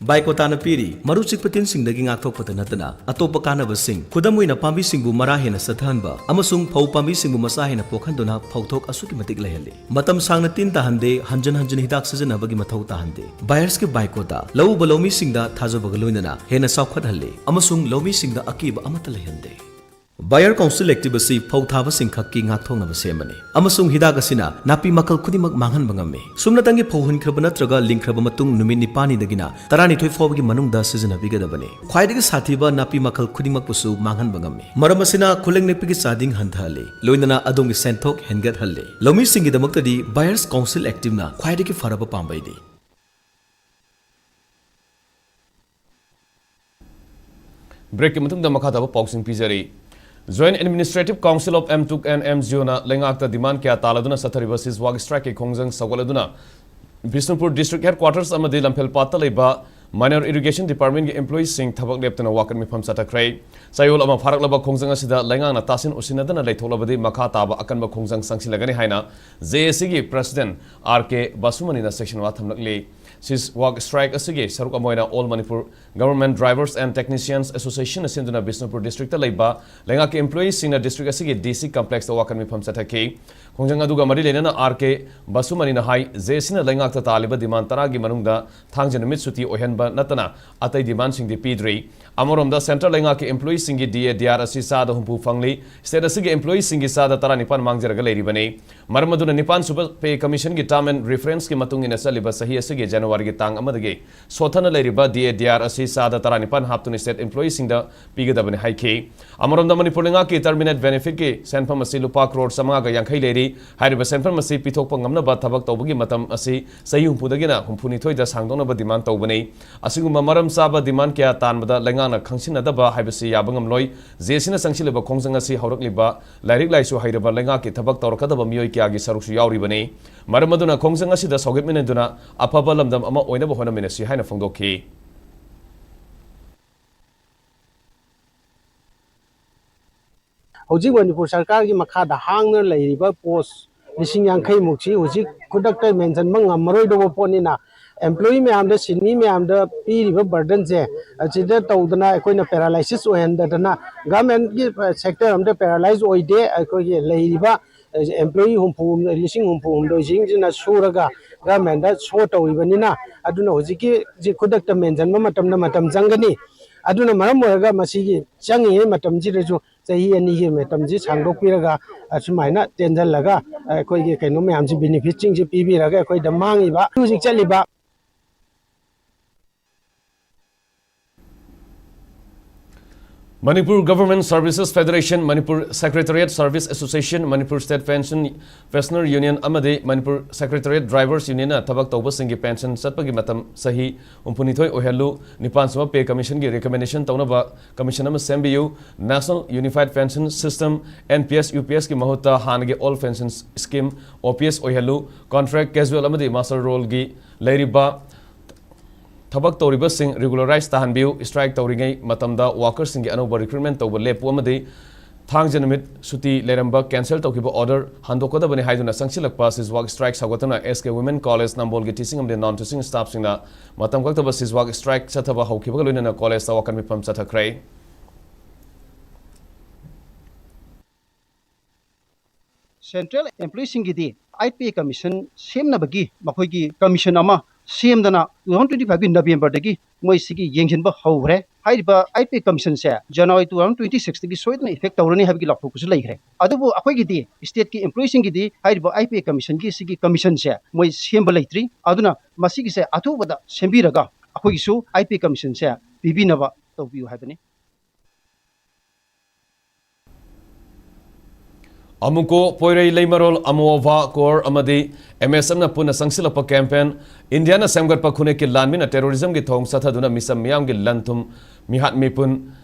ꯕꯥꯏꯀꯣꯇꯥꯅ ꯄꯤꯔꯤ ꯃꯔꯨ ꯆꯤꯛꯄ ꯇꯤꯟꯁꯤꯡꯗꯒꯤ ꯉꯥꯛꯊꯣꯛꯄꯇ ꯅꯠꯇꯅ ꯑꯇꯣꯞꯄ ꯀꯥꯟꯅꯕꯁꯤꯡ, ꯈꯨꯗꯝ ꯑꯣꯏꯅ ꯄꯥꯝꯕꯤꯁꯤꯡꯕꯨ ꯃꯔꯥ ꯍꯦꯟꯅ ꯆꯠꯊꯍꯟꯕ ꯑꯃꯁꯨꯡ ꯐꯧ ꯄꯥꯝꯕꯤꯁꯤꯡꯕꯨ ꯃꯆꯥ ꯍꯦꯟꯅ ꯄꯣꯛꯍꯟꯗꯨꯅ ꯐꯧꯊꯣꯛ ꯑꯁꯨꯛꯀꯤ ꯃꯇꯤꯛ ꯂꯩꯍꯜꯂꯤ꯫ ꯃꯇꯝ ꯁꯥꯡꯅ ꯇꯤꯟ ꯇꯥꯍꯟꯗꯦ, ꯍꯟꯖꯤꯟ ꯍꯟꯖꯤꯟ ꯍꯤꯗꯥꯛ ꯁꯤꯖꯤꯟꯅꯕꯒꯤ ꯃꯊꯧ ꯇꯥꯍꯟꯗꯦ꯫ ꯕꯥꯌꯔꯁꯀꯤ ꯕꯥꯏꯀꯣꯇꯥ ꯂꯧꯎꯕ ꯂꯧꯃꯤꯁꯤꯡꯗ ꯊꯥꯖꯕꯒ ꯂꯣꯏꯅꯅ ꯍꯦꯟꯅ ꯆꯥꯎꯈꯠꯍꯜꯂꯤ ꯑꯃꯁꯨꯡ ꯂꯧꯃꯤꯁꯤꯡꯗ ꯑꯀꯤꯕ ꯑꯃꯠꯇ ꯂꯩꯍꯟꯗꯦ꯫ ꯕꯥꯌꯔ ꯀꯥꯎꯟꯁꯤꯜ ꯑꯦꯛꯇꯤꯕ ꯑꯁꯤ ꯐꯧ ꯊꯥꯕꯁꯤꯡ ꯈꯛꯀꯤ ꯉꯥꯛꯊꯣꯛꯅꯕ ꯁꯦꯝꯕꯅꯤ ꯑꯃꯁꯨꯡ ꯍꯤꯗꯥꯛ ꯑꯁꯤꯅ ꯅꯥꯄꯤ ꯃꯈꯜ ꯈꯨꯗꯤꯡꯃꯛ ꯃꯥꯡꯍꯟꯕ ꯉꯝꯃꯤ꯫ ꯁꯨꯞꯅꯇꯪꯒꯤ ꯐꯧ ꯍꯨꯟꯈ꯭ꯔꯕ ꯅꯠꯇ꯭ꯔꯒ ꯂꯤꯡꯈ꯭ꯔꯕ ꯃꯇꯨꯡ ꯅꯨꯃꯤꯠ ꯅꯤꯄꯥꯟꯅꯤꯗꯒꯤꯅ ꯇꯔꯥꯅꯤꯊꯣꯏ ꯐꯥꯎꯕꯒꯤ ꯃꯅꯨꯡꯗ ꯁꯤꯖꯤꯟꯅꯕꯤꯒꯗꯕꯅꯤ꯫ ꯈ꯭ꯋꯥꯏꯗꯒꯤ ꯁꯥꯊꯤꯕ ꯅꯥꯄꯤ ꯃꯈꯜ ꯈꯨꯗꯤꯡꯃꯛꯄꯨꯁꯨ ꯃꯥꯡꯍꯟꯕ ꯉꯝꯃꯤ꯫ ꯃꯔꯝ ꯑꯁꯤꯅ ꯈꯨꯂꯪ ꯅꯦꯛꯄꯒꯤ ꯆꯥꯗꯤꯡ ꯍꯟꯊꯍꯜꯂꯤ, ꯂꯣꯏꯅꯅ ꯑꯗꯣꯝꯒꯤ ꯁꯦꯟꯊꯣꯛ ꯍꯦꯟꯒꯠꯍꯜꯂꯤ꯫ ꯂꯧꯃꯤꯁꯤꯡꯒꯤꯗꯃꯛꯇꯗꯤ ꯕꯥꯌꯔꯁ ꯀꯥꯎꯟꯁꯤꯜ ꯑꯦꯛꯇꯤꯕꯅ ꯈ꯭ꯋꯥꯏꯗꯒꯤ ꯐꯔꯕ ꯄꯥꯝꯕꯩꯅꯤ꯫ ꯕ꯭ꯔꯦꯛꯀꯤ ꯃꯇꯨꯡꯗ ꯃꯈꯥ ꯇꯥꯕ ꯄꯥꯎꯁꯤꯡ ꯄꯤꯖꯔꯤ꯫ Joint Administrative Council of MTUC and MGOꯅ ꯂꯩꯉꯥꯛꯇ ꯗꯤꯃꯥꯟ ꯀꯌꯥ ꯇꯥꯜꯂꯗꯨꯅ ꯆꯠꯊꯔꯤꯕ ꯁꯤꯖꯋꯥꯛ ꯁ꯭ꯇ꯭ꯔꯥꯏꯛꯀꯤ ꯈꯣꯡꯖꯪ ꯁꯧꯒꯠꯂꯗꯨꯅ ꯕꯤꯁꯅꯨꯄꯨꯔ ꯗꯤꯁꯇ꯭ꯔꯤꯛ ꯍꯦꯗꯀ꯭ꯋꯥꯇꯔꯁ ꯑꯃꯗꯤ ꯂꯝꯐꯦꯜꯄꯥꯠꯇ ꯂꯩꯕ ꯃꯥꯏꯅꯔ ꯏꯔꯤꯒꯦꯁꯟ ꯗꯤꯄꯥꯔꯠꯃꯦꯟꯒꯤ ꯏꯝꯄ꯭ꯂꯣꯌꯤꯁꯤꯡ ꯊꯕꯛ ꯂꯦꯞꯇꯅ ꯋꯥꯀꯠ ꯃꯤꯐꯝ ꯆꯠꯊꯈ꯭ꯔꯦ꯫ ꯆꯌꯣꯜ ꯑꯃ ꯐꯥꯔꯛꯂꯕ ꯈꯣꯡꯖꯪ ꯑꯁꯤꯗ ꯂꯩꯉꯥꯛꯅ ꯇꯥꯁꯤꯟ ꯎꯁꯤꯟꯅꯗꯅ ꯂꯩꯊꯣꯛꯂꯕꯗꯤ ꯃꯈꯥ ꯇꯥꯕ ꯑꯀꯟꯕ ꯈꯣꯡꯖꯪ ꯆꯪꯁꯤꯜꯂꯒꯅꯤ ꯍꯥꯏꯅ JACꯒꯤ ꯄ꯭ꯔꯁꯤꯗꯦꯟꯠ R K ꯕꯁꯨꯃꯅꯤꯅ ꯁꯦꯛꯁꯟ ꯋꯥ ꯊꯝꯂꯛꯂꯤ꯫ ꯁꯤꯖꯋꯥꯛ ꯁ꯭ꯇ꯭ꯔꯥꯏꯛ ꯑꯁꯤꯒꯤ ꯁꯔꯨꯛ ꯑꯃ ꯑꯣꯏꯅ All Manipur Government Drivers and Technicians Associationꯅ ꯁꯤꯟꯗꯨꯅ ꯕꯤꯁꯅꯨꯄꯨꯔ ꯗꯤꯁꯇ꯭ꯔꯤꯛꯇ ꯂꯩꯕ ꯂꯩꯉꯥꯛꯀꯤ ꯏꯝꯄ꯭ꯂꯣꯌꯤꯁꯤꯡꯅ ꯗꯤꯁꯇ꯭ꯔꯤꯛ ꯑꯁꯤꯒꯤ DC complexꯇ ꯋꯥꯀꯠ ꯃꯤꯐꯝ ꯆꯠꯊꯈꯤ꯫ ꯈꯣꯡꯖꯪ ꯑꯗꯨꯒ ꯃꯔꯤ ꯂꯩꯅꯅ R K ꯕꯁꯨꯃꯅꯤꯅ ꯍꯥꯏ, JACꯅ ꯂꯩꯉꯥꯛꯇ ꯇꯥꯜꯂꯤꯕ ꯗꯤꯃꯥꯟ ꯇꯔꯥꯒꯤ ꯃꯅꯨꯡꯗ ꯊꯥꯡꯖ ꯅꯨꯃꯤꯠ ꯁꯨꯇꯤ ꯑꯣꯏꯍꯟꯕ ꯅꯠꯇꯅ ꯑꯇꯩ ꯗꯤꯃꯥꯟꯁꯤꯡꯗꯤ ꯄꯤꯗ꯭ꯔꯤ꯫ ꯑꯃꯔꯣꯝꯗ ꯁꯦꯟꯇ꯭ꯔꯦꯜ ꯂꯩꯉꯥꯛꯀꯤ ꯏꯝꯄ꯭ꯂꯣꯌꯤꯁꯤꯡꯒꯤ DA, DR ꯑꯁꯤ ꯆꯥꯗ ꯍꯨꯝꯐꯨ ꯐꯪꯂꯤ꯫ ꯁ꯭ꯇꯦꯠ ꯑꯁꯤꯒꯤ ꯏꯝꯄ꯭ꯂꯣꯌꯤꯁꯤꯡꯒꯤ ꯆꯥꯗ ꯇꯔꯥꯅꯤꯄꯥꯟ ꯃꯥꯡꯖꯔꯒ ꯂꯩꯔꯤꯕꯅꯤ꯫ ꯃꯔꯝ ꯑꯗꯨꯅ ꯅꯤꯄꯥꯟ ꯁꯨꯕ ꯄꯦ ꯀꯃꯤꯁꯟꯒꯤ term and referenceꯀꯤ ꯃꯇꯨꯡ ꯏꯟꯅ ꯆꯠꯂꯤꯕ ꯆꯍꯤ ꯑꯁꯤꯒꯤ ꯖꯅꯋꯥꯔꯤꯒꯤ ꯇꯥꯡ ꯑꯃꯗꯒꯤ ꯁꯣꯠꯊꯅ ꯂꯩꯔꯤꯕ ꯗꯤ ꯑꯦ ꯗꯤ ꯑꯥꯔ ꯑꯁꯤ ꯆꯥꯗ ꯇꯔꯥꯅꯤꯄꯥꯟ ꯍꯥꯞꯇꯨꯅ state employeeꯁꯤꯡꯗ ꯄꯤꯒꯗꯕꯅꯤ ꯍꯥꯏꯈꯤ꯫ ꯑꯃꯔꯣꯝꯗ ꯃꯅꯤꯄꯨꯔ ꯂꯩꯉꯥꯛꯀꯤ terminate benefitꯀꯤ ꯁꯦꯟꯐꯝ ꯑꯁꯤ ꯂꯨꯄꯥ ꯀ꯭ꯔꯣꯔ ꯆꯥꯃꯉꯥꯒ ꯌꯥꯡꯈꯩ ꯂꯩꯔꯤ꯫ ꯍꯥꯏꯔꯤꯕ ꯁꯦꯟꯐꯝ ꯑꯁꯤ ꯄꯤꯊꯣꯛꯄ ꯉꯝꯅꯕ ꯊꯕꯛ ꯇꯧꯕꯒꯤ ꯃꯇꯝ ꯑꯁꯤ ꯆꯍꯤ ꯍꯨꯝꯐꯨꯗꯒꯤꯅ ꯍꯨꯝꯐꯨꯅꯤꯊꯣꯏꯗ ꯁꯥꯡꯗꯣꯛꯅꯕ demand ꯇꯧꯕꯅꯤ꯫ ꯑꯁꯤꯒꯨꯝꯕ ꯃꯔꯝ ꯆꯥꯕ demand ꯀꯌꯥ ꯇꯥꯟꯕꯗ ꯂꯩꯉꯥꯛꯅ ꯈꯪꯁꯤꯟꯅꯗꯕ ꯍꯥꯏꯕꯁꯤ ꯌꯥꯕ ꯉꯝꯂꯣꯏ꯫ ꯖꯦ ꯑꯦ ꯁꯤꯅ ꯆꯪꯁꯤꯜꯂꯤꯕ ꯈꯣꯡꯖꯪ ꯑꯁꯤ ꯍꯧꯔꯛꯂꯤꯕ ꯂꯥꯏꯔꯤꯛ ꯂꯥꯏꯁꯨ ꯍꯩꯔꯕ ꯂꯩꯉꯥꯛꯀꯤ ꯊꯕꯛ ꯇꯧꯔꯛꯀꯗꯕ ꯃꯤꯑꯣꯏ ꯀꯌꯥꯒꯤ ꯁꯔꯨꯛꯁꯨ ꯌꯥꯎꯔꯤꯕꯅꯤ꯫ ꯃꯔꯝ ꯑꯗꯨꯅ ꯈꯣꯡꯖꯪ ꯑꯁꯤꯗ ꯁꯧꯒꯠꯃꯤꯟꯅꯗꯨꯅ ꯑꯐꯕ ꯂꯝꯗꯝ ꯑꯃ ꯑꯣꯏꯅꯕ ꯍꯣꯠꯅꯃꯤꯟꯅꯁꯤ ꯍꯥꯏꯅ ꯐꯣꯡꯗꯣꯛꯈꯤ꯫ ꯍꯧꯖꯤꯛ ꯃꯅꯤꯄꯨꯔ ꯁꯔꯀꯥꯔꯒꯤ ꯃꯈꯥꯗ ꯍꯥꯡꯅ ꯂꯩꯔꯤꯕ post ꯂꯤꯁꯤꯡ ꯌꯥꯡꯈꯩ ꯃꯨꯛꯁꯤ ꯍꯧꯖꯤꯛ ꯈꯨꯗꯛꯇ ꯃꯦꯟꯁꯤꯟꯕ ꯉꯝꯃꯔꯣꯏꯗꯧꯕ ꯄꯣꯠꯅꯤꯅ, employee ꯃꯌꯥꯝꯗ, ꯁꯤꯟꯃꯤ ꯃꯌꯥꯝꯗ ꯄꯤꯔꯤꯕ burdenꯁꯦ ꯑꯁꯤꯗ ꯇꯧꯗꯅ ꯑꯩꯈꯣꯏꯅ paralysis ꯑꯣꯏꯍꯟꯗꯗꯅ, governmentꯀꯤ sector ꯑꯝꯇ paralyze ꯑꯣꯏꯗꯦ꯫ ꯑꯩꯈꯣꯏꯒꯤ ꯂꯩꯔꯤꯕ employee ꯍꯨꯝꯐꯨ, ꯂꯤꯁꯤꯡ ꯍꯨꯝꯐꯨ ꯍꯨꯝꯗꯣꯏꯁꯤꯡꯁꯤꯅ ꯁꯨꯔꯒ governmentꯗ show ꯇꯧꯔꯤꯕꯅꯤꯅ, ꯑꯗꯨꯅ ꯍꯧꯖꯤꯛꯀꯤ ꯈꯨꯗꯛꯇ ꯃꯦꯟꯁꯤꯟꯕ ꯃꯇꯝꯗ ꯃꯇꯝ ꯆꯪꯒꯅꯤ꯫ ꯑꯗꯨꯅ ꯃꯔꯝ ꯑꯣꯏꯔꯒ ꯃꯁꯤꯒꯤ ꯆꯪꯉꯤꯉꯩ ꯃꯇꯝꯁꯤꯗꯁꯨ ꯆꯍꯤ ꯑꯅꯤꯒꯤ ꯃꯇꯝꯁꯤ ꯁꯥꯡꯗꯣꯛꯄꯤꯔꯒ ꯑꯁꯨꯃꯥꯏꯅ ꯇꯦꯟꯁꯤꯜꯂꯒ ꯑꯩꯈꯣꯏꯒꯤ ꯀꯩꯅꯣ ꯃꯌꯥꯝꯁꯤ, benefitꯁꯤꯡꯁꯤ ꯄꯤꯕꯤꯔꯒ ꯑꯩꯈꯣꯏꯗ ꯃꯥꯡꯉꯤꯕ ꯍꯧꯖꯤꯛ ꯆꯠꯂꯤꯕ Manipur Government Services Federation, Manipur Secretariat Service Association, Manipur State Pension Pensioner Union ꯑꯃꯗꯤ Manipur Secretariat Drivers Unionꯅ ꯊꯕꯛ ꯇꯧꯕꯁꯤꯡꯒꯤ pension ꯆꯠꯄꯒꯤ ꯃꯇꯝ ꯆꯍꯤ ꯍꯨꯝꯐꯨꯅꯤꯊꯣꯏ ꯑꯣꯏꯍꯜꯂꯨ꯫ ꯅꯤꯄꯥꯟ ꯁꯨꯕ Pay Commissionꯒꯤ recommendation ꯇꯧꯅꯕ commission ꯑꯃ ꯁꯦꯝꯕꯤꯌꯨ꯫ National Unified Pension System, N P S, U P Sꯀꯤ ꯃꯍꯨꯠꯇ ꯍꯥꯟꯅꯒꯤ Old Pension Scheme, O P S ꯑꯣꯏꯍꯜꯂꯨ꯫ Contract, casual ꯑꯃꯗꯤ master rollꯒꯤ ꯂꯩꯔꯤꯕ ꯊꯕꯛ ꯇꯧꯔꯤꯕꯁꯤꯡ regularize ꯇꯥꯍꯟꯕꯤꯌꯨ꯫ Strike ꯇꯧꯔꯤꯉꯩ ꯃꯇꯝꯗ workerꯁꯤꯡꯒꯤ ꯑꯅꯧꯕ recruitment ꯇꯧꯕ ꯂꯦꯞꯄꯨ ꯑꯃꯗꯤ ꯊꯥꯡꯖ ꯅꯨꯃꯤꯠ ꯁꯨꯇꯤ ꯂꯩꯔꯝꯕ cancel ꯇꯧꯈꯤꯕ order ꯍꯟꯗꯣꯛꯀꯗꯕꯅꯤ ꯍꯥꯏꯗꯨꯅ ꯆꯪꯁꯤꯜꯂꯛꯄ SISWAC strike ꯁꯥꯎꯒꯠꯇꯨꯅ S K Women College ꯅꯝꯕꯣꯜꯒꯤ teaching ꯑꯃꯗꯤ non teaching staffꯁꯤꯡꯅ ꯃꯇꯝ ꯀꯛꯇꯕ SISWAC strike ꯆꯠꯊꯕ ꯍꯧꯈꯤꯕꯒ ꯂꯣꯏꯅꯅ collegeꯇ ꯋꯥꯀꯠ ꯃꯤꯐꯝ ꯆꯠꯊꯈ꯭ꯔꯦ꯫ Central employeeꯁꯤꯡꯒꯤꯗꯤ eight Pay Commission ꯁꯦꯝꯅꯕꯒꯤ ꯃꯈꯣꯏꯒꯤ commission ꯑꯃ ꯁꯦꯝꯗꯅ two thousand twenty five ꯀꯤ November ꯗꯒꯤ ꯃꯣꯏ ꯁꯤꯒꯤ ꯌꯦꯡꯁꯤꯟꯕ ꯍꯧꯈ꯭ꯔꯦ꯫ ꯍꯥꯏꯔꯤꯕ I P A Commission say January two thousand twenty six ꯇꯒꯤ ꯁꯣꯏꯗꯅ effect ꯇꯧꯔꯅꯤ ꯍꯥꯏꯕꯒꯤ ꯂꯥꯎꯊꯣꯛꯄꯁꯨ ꯂꯩꯈ꯭ꯔꯦ꯫ ꯑꯗꯨꯕꯨ ꯑꯩꯈꯣꯏꯒꯤꯗꯤ state ꯀꯤ employee ꯁꯤꯡꯒꯤꯗꯤ ꯍꯥꯏꯔꯤꯕ I P A Commission ꯒꯤ ꯁꯤꯒꯤ commission ꯁꯦ ꯃꯣꯏ ꯁꯦꯝꯕ ꯂꯩꯇ꯭ꯔꯤ꯫ ꯑꯗꯨꯅ ꯃꯁꯤꯒꯤꯁꯦ ꯑꯊꯨꯕꯗ ꯁꯦꯝꯕꯤꯔꯒ ꯑꯩꯈꯣꯏꯒꯤꯁꯨ I P A Commission ꯁꯦ ꯄꯤꯕꯤꯅꯕ ꯇꯧꯕꯤꯌꯨ ꯍꯥꯏꯕꯅꯤ꯫ ꯑꯃꯨꯀꯣ ꯄꯣꯏꯔꯩ ꯂꯩꯃꯔꯣꯜ ꯑꯃꯣꯚꯥ ꯀꯣꯔ ꯑꯃꯗꯤ M S F ꯅ ꯄꯨꯟꯅ ꯆꯪꯁꯤꯜꯂꯛꯄ campaign, ꯏꯟꯗꯤꯌꯥꯅ ꯁꯦꯝꯒꯠꯄ ꯈꯨꯟꯅꯦꯛꯀꯤ ꯂꯥꯟꯃꯤꯅ terrorism ꯒꯤ ꯊꯧꯑꯣꯡ ꯆꯠꯊꯗꯨꯅ ꯃꯤꯆꯝ ꯃꯤꯌꯥꯝꯒꯤ ꯂꯟ ꯊꯨꯝ, ꯃꯤꯍꯥꯠ ꯃꯤꯄꯨꯟ,